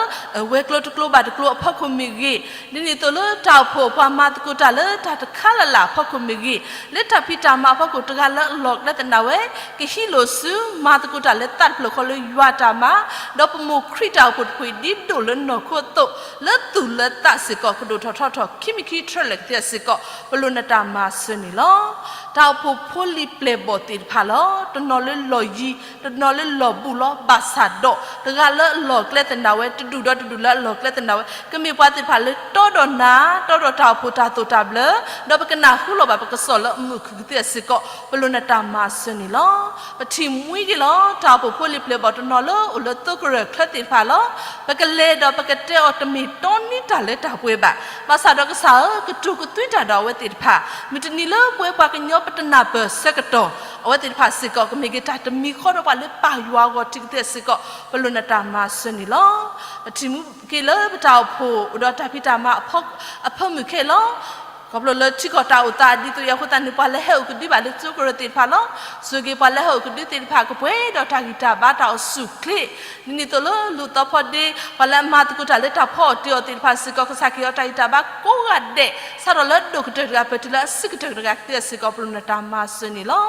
ဝဲၤကျိၤတကျိၤဘၣ်တကျိၤအဖီခိၣ်မ့ၢ်ဂ့ၤ, ဒ်န့ၣ်အသိးလၢတၢ်အိၣ်ဖှိၣ်ပှၤမၤသကိးတၢ်လၢတၢ်တခါလၢ်လၢ်အဖီခိၣ်မ့ၢ်ဂ့ၤ, လၢတၢ်ဖံးတၢ်မၤအဖီခိၣ်တဂၤလၢအလီၢ်ကျဲသနာ်ဝဲ ကဟံးလိာ်ဆူ မၤသကိးတၢ်လၢသးတဖျၢၣ်ဃီလၢယွၤတၢ်မၤ, ဒီးပမိၢ်ခရံာ်တၢ်အိၣ်ဖှိၣ်တဖှိၣ်အံၤဒ်ဒိၣ်လၢနီၢ်ခိအသိး, လၢသူၣ်လၢသးစ့ၢ်ကီး ကဒိၣ်ထီၣ်ထီထီၣ်ခံမံၤခံထြၢၣ်လၢာ်ကသ့အစ့ၢ်ကီး ပလိာ်နတၢ်မၤစၢၤန့ၣ်လီၤ. တၢ်အိၣ်ဖှိၣ်ဖိလံၤပျဲၢ်ဘီၣ်သ့ၣ်တဖၣ်လီၤ. တနီၤလၢလီၢ်ယံၤ, တနီၤလၢလီၢ်ဘူးလီၤ. ဘၣ်ဆၣ်ဒီး တဂၤလၢအလီၢ်ကျဲသနာ်ဝဲ တဒူၣ်ဒီးတဒူၣ်လၢအလီၢ်ကျဲသနာ်ဝဲ ကမ့ၢ်ပှၤသ့ၣ်တဖၣ်လၢတီဒီးနၤ, တီဒီးတၢ်အိၣ်ဖှိၣ်တၢ်သိၣ်တၢ်ဘျၢ, ဒီးပကနၢ်ဟူလီၤဘၣ်ပကစီၣ်လၢအမုာ်ခုၣ်ကသ့အစ့ၢ်ကီး ပလိာ်နတၢ်မၤစၢၤန့ၣ်လီၤ. ပထံၣ်မှံက့ၤလီၤ တၢ်အိၣ်ဖှိၣ်ဖိလံၤပျဲၢ်ဘီၣ်တနီၤလၢအိၣ်လၢသိကရၢၢ်ချၢသ့ၣ်တဖၣ်လီၤ. ပကလဲၤဒီးပကတဲအီၤတမ့ၢ်တီနံတၢ်လၢတၢ်ပှဲၤဘၣ်. ဘၣ်ဆၣ်ဒီးကစၢ်ဧၢ, ကတိၤကသွံတၢ်ဒီးအဝဲသ့ၣ်တဖၣ်, မုၢ်တနံၤလၢပဝဲပှၤကညီပတနၢ်ပၢၢ်ဆၢကတီၢ်, အဝဲသ့ၣ်တဖၣ်စ့ၢ်ကီး ကမ့ၢ်က့ၤတၢ်တမံၤဃီဒီးပှၤလၢပာ်ယွၤအဂီၢ်ထံးကသ့အစ့ၢ်ကီး ပလိာ်နတၢ်မၤစၢၤန့ၣ်လီၤ. ပထံၣ်မှံက့ၤလၢပတၢ်အိၣ်ဖှိၣ်အိၣ်ဒီးတၢ်ဖံးတၢ်မၤအဖၢမုၢ်ခဲအံၤလီၤ. ခီဖျိလၢထံကီၢ်တၢ်အိၣ်သးဒ်သိးအံၤအဃိသတးန့ၣ် ပှၤလၢဟဲအိၣ်ကဒုဘၣ်လၢသိကရၢၢ်သ့ၣ်တဖၣ်လီၤ. ဆိၣ်ဂ့ၤပှၤလၢဟဲအိၣ်ကဒုသ့ၣ်တဖၣ် ကပှဲၤဒီးတၢ်ဂံၢ်တၢ်ဘါတၢ်အိၣ်ဆူၣ်အိၣ်ချ့, ဒ်န့ၣ်အသိးလၢလူၤသီဖီဒ့ ပှၤလၢအမၤသကိးတၢ်လၢတၢ်ဖီအီၣ်တ့ၤအီၣ်သ့ၣ်တဖၣ်စ့ၢ်ကီး ကစၢ်ကဟ့ၣ်အီၤတၢ်ဂံၢ်တၢ်ဘါကိးဂၤဒဲး, စးထီၣ်လၢအဒိၣ်ကတၢၢ်တဂၤ ပတုၤလၢအဆံးကတၢၢ်တဂၤကသ့အစ့ၢ်ကီး ပလိာ်နတၢ်မၤစၢၤန့ၣ်လီၤ.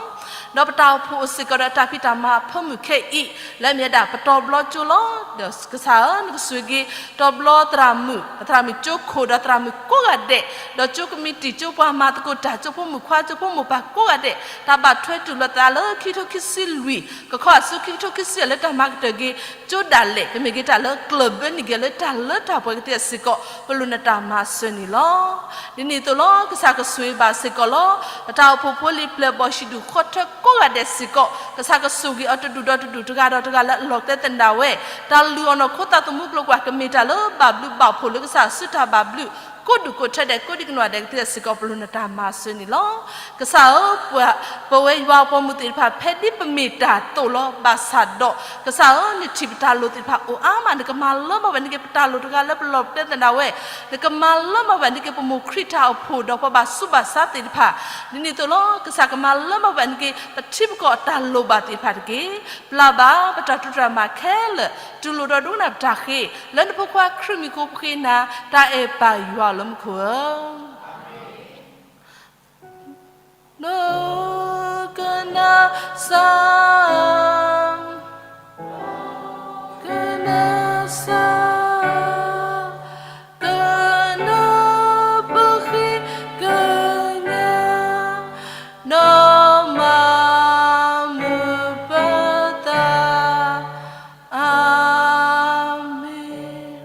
ဒီးပတၢ်အိၣ်ဖှိၣ်အိၣ်စ့ၢ်ကီးဒီးတၢ်ဖံးတၢ်မၤအဖၢမုၢ်ခဲအံၤ လၢအမ့ၢ်ဝဲဒၣ်ပတီၤဘျီကၠိလီၤ. ဒီးကစၢ်ဧၢ, နကဆိၣ်ဂ့ၤ တီၤဘျီသရၣ်မုၣ်, သရၣ်မုၣ်ကၠိခိၣ် ဒီးသရၣ်မုၣ်ကိးဂၤဒဲး, ဒီးကၠိက မ့ၢ်တံၤကၠိပှၤမၤသကိးတၢ်ကၠိဖိမုၣ်ခွါကၠိဖိမိၢ်ပၢ်ကိးဂၤဒဲး တၢ်ဘၣ်ထွဲတူၢ်လိာ်သးလၢခံကထိခံဆံလွံၢ် ကခီအဆူခံကထိခံဆံယဲၢ်လၢတၢ်မၤကတၢၢ်က့ၤကၠိဒၣ်လဲာ် ကမ့ၢ်က့ၤတၢ်လၢကျၢၢ်ဘၢနံၣ်က့ၤလၢတၢ်လၢတၢ်ပှဲၤကသ့စ့ၢ်ကီး ပလိၣ်နတၢ်မၤစၢၤန့ၣ်လီၤ. ဒ်န့ၣ်အသိးလီၤ ကစၢ်ကဆိၣ်ဂ့ၤဘၣ်စ့ၢ်ကီးလီၤ ပတၢ်အိၣ်ဖှိၣ်ဖိလံၤပျဲၢ်ဘီၣ်ဟံၣ်ဒူၣ်ဃီထၢကိးဂၤဒဲးစ့ၢ်ကီး ကစၢ်ကဆိၣ်ဂ့ၤအီၤတဒူၣ်ဒီးတဒူၣ်တဂၤဒီးတဂၤလၢအလီၢ်ကျဲသနၢ်ဝဲ တၢ်လုၢ်အီၣ်နီၢ်ခိသးသမူကျိၤကျဲ ကမ့ၢ်တၢ်လၢဘၣ်ဘျုးဘၣ်ဖှိၣ်လၢကစၢ်အစုတၢ်ဘၣ်ဘျုး ကိးဒူၣ်ကိးထၢဒဲးကိးဒံကနီၢ်ဒဲးကသ့စ့ၢ်ကီး ပလိၣ်နတၢ်မၤစၢၤန့ၣ်လီၤ. ကစၢ်ဧၢ, ပဝဲယွၤအပှၤမုၣ်သ့ၣ်တဖၣ် ဖဲဒ်ပမ့ၢ်တၢ်သိးလီၤ. ဘၣ်ဆၣ်ဒီး ကစၢ်ဧၢ, နထံၣ်ပတၢ်လိၣ်သ့ၣ်တဖၣ်အိၣ်အါမး, နကမၤလၢမၤဝဲန့ၢ်က့ၤ ပတၢ်လိၣ်တဂၤလၢပလီၢ်ပျဲသနၢ်ဝဲ, နကမၤလၢမၤဝဲန့ၢ်က့ၤ ပမိၢ်ခရံာ်တၢ်အိၣ်ဖှိၣ်ဒီးပှၤဘၣ်ဆူးဘၣ်ဆါသ့ၣ်တဖၣ်, ဒ်န့ၣ်အသိးလီၤ. ကစၢ်ကမၤလၢမၤဝဲန့ၢ်က့ၤ ပထံပကီၢ်တၢ်လိၣ်ဘၣ်သ့ၣ်တဖၣ်တက့ၢ်. ပျၢ်ဘၣ်ပတၢ်တိၢ်တၢ်မၤခဲလၢာ်, တူၢ်လိာ်ဒီးဒိကနၣ်ပတၢ်ဃ့, လၢနဖိခွါခရံာ်မံၤအဃိပဃ့နၤ, တၢ်အဲၣ်ပၢ်ယွၤလၢမူခိၣ်ဧၢ. ဒိကနၣ်စၢ်, ဒိကနၣ်စၢ်, ကနၢ်ပဃ့ကညး, နီၢ်မၤမုာ်ပသး, အၤမ့ၣ်.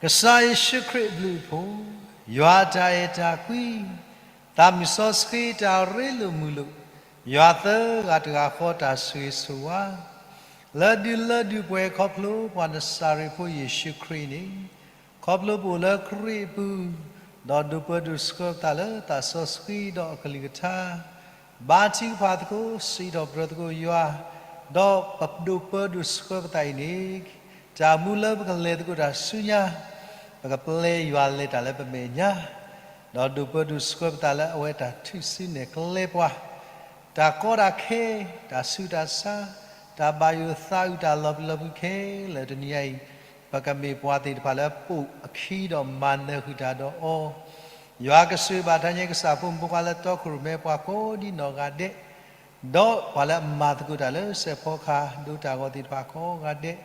ကစၢ်ယ့ၣ်ၡူးခရံာ်အဘျုးအဖှိၣ်, ယွၤတၢ်အဲၣ်တၢ်ကွံ, သးမုၢ်စီဆှံတၢ်ရ့လိာ်မုာ်လိာ်, ယွၤသၢဂၤတဂၤဃီတၢ်ဆိၣ်ဂ့ၤဆိၣ်ဝါ, လၢဒုးလၢဒုးပှဲၤခီဖျိပှၤနစၤရ့းဖိယ့ၣ်ၡူးခရံာ်န့ၣ်, ခီဖျိပအိၣ်လၢခရံာ်အပူၤ, ဒီးဒိးပၢဒိးဆှၢပသးလၢသးစီဆှံဒီးအကလုၢ်ကထါ, ဘါထုကဖၣ်သကိး, စံးထီၣ်ပတြၢၤသကိးယွၤ, ဒီးပဒိးပၢဒိးဆှၢပသးအံၤန့ၣ်, တၢ်မူလၢပကလဲၤသကိးတၢ်ဆူညါ, ပကပျဲယွၤလဲၤတၢ်လၢပမဲာ်ညါ, ဒီးဒိးပၢဒိးဆှၢပသးလၢအဝဲတၢ်ထုးစုနဲၣ်ကျဲပှၤ တၢ်ကီတၢ်ခဲ, တၢ်ဆူးတၢ်ဆါ, တၢ်ဘၣ်ယိၣ်သးအုးတၢ်လီၤပံၤလီၤပူၤခဲလၢာ်တနံၤညါအံၤ, ပကမ့ၢ်ပှၤသ့ၣ်တဖၣ်လၢပအိၣ်အခံဒီးမၤနၢၤဃုာ်တၢ်ဒီးအီၤ, ယွၤကဆိၣ်ဂ့ၤဘၣ်တၢ်ညါကစၢ်ဖိမုၣ်ဖိခွါလၢတီခိၣ်ရိၣ်မဲပှၤကိးဒ်နီၢ်ဂၤဒဲး, ဒီးပှၤလၢအမၤသကိးတၢ်လၢစဲးဖီကဟၣ်ဒိတၢ်ဂီၤသ့ၣ်တဖၣ်ကိးဂၤဒဲး,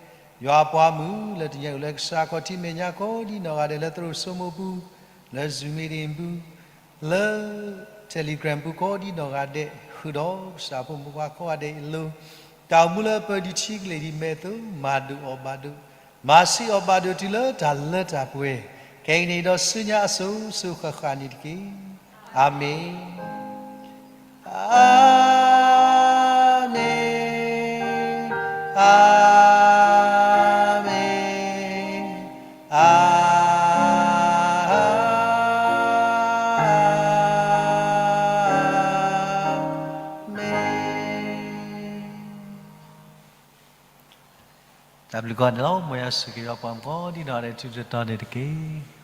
ယွၤအပှၤမုၣ်လၢတနံၤညါအံၤလၢကစၢ်ခီၣ်ထံးမဲာ်ညါကိးဒ်နီၢ်ဂၤဒဲးလၢသရိာ်စိမိးပူၤ, လၢ Zoom meeting ပူၤ, လၢ Telegram ပူၤကိးဒ်နီၢ်ဂၤဒဲး, ဃုာ်ဒီးကစၢ်ဖိမုၣ်ဖိခွါကိးဂၤဒဲးအလိၤ, တၢ်အိၣ်မူလၢပၢၤဒံးထံကလ့ၢ်ဒံးမဲာ်သိး မၤဒိၣ်အီၣ်ဘၣ်ဒိၣ်, မၤဆံးအီၣ်ဘၣ်ဒိၣ်တုၤလၢတၢ်လၢတၢ်ပှဲၤ, ခဲကနံၣ်အံၤဒီးဆူညါအစိၤစိၤဃၣ်ဃၣ်န့ၣ်တက့ၢ်. အၤမ့ၣ်. အၤမ့ၣ်, အၤမ့ၣ်, အၤမ့ၣ်. တၢ်ဘျုးကီးန့ၣ်လီၤ. မ်ယွၤဆိၣ်ဂ့ၤဒီးပှၤကိးဒ်နီၢ်ဂၤဒဲး ထူးထူးတီၤတီၤန့ၣ်တက့ၢ်.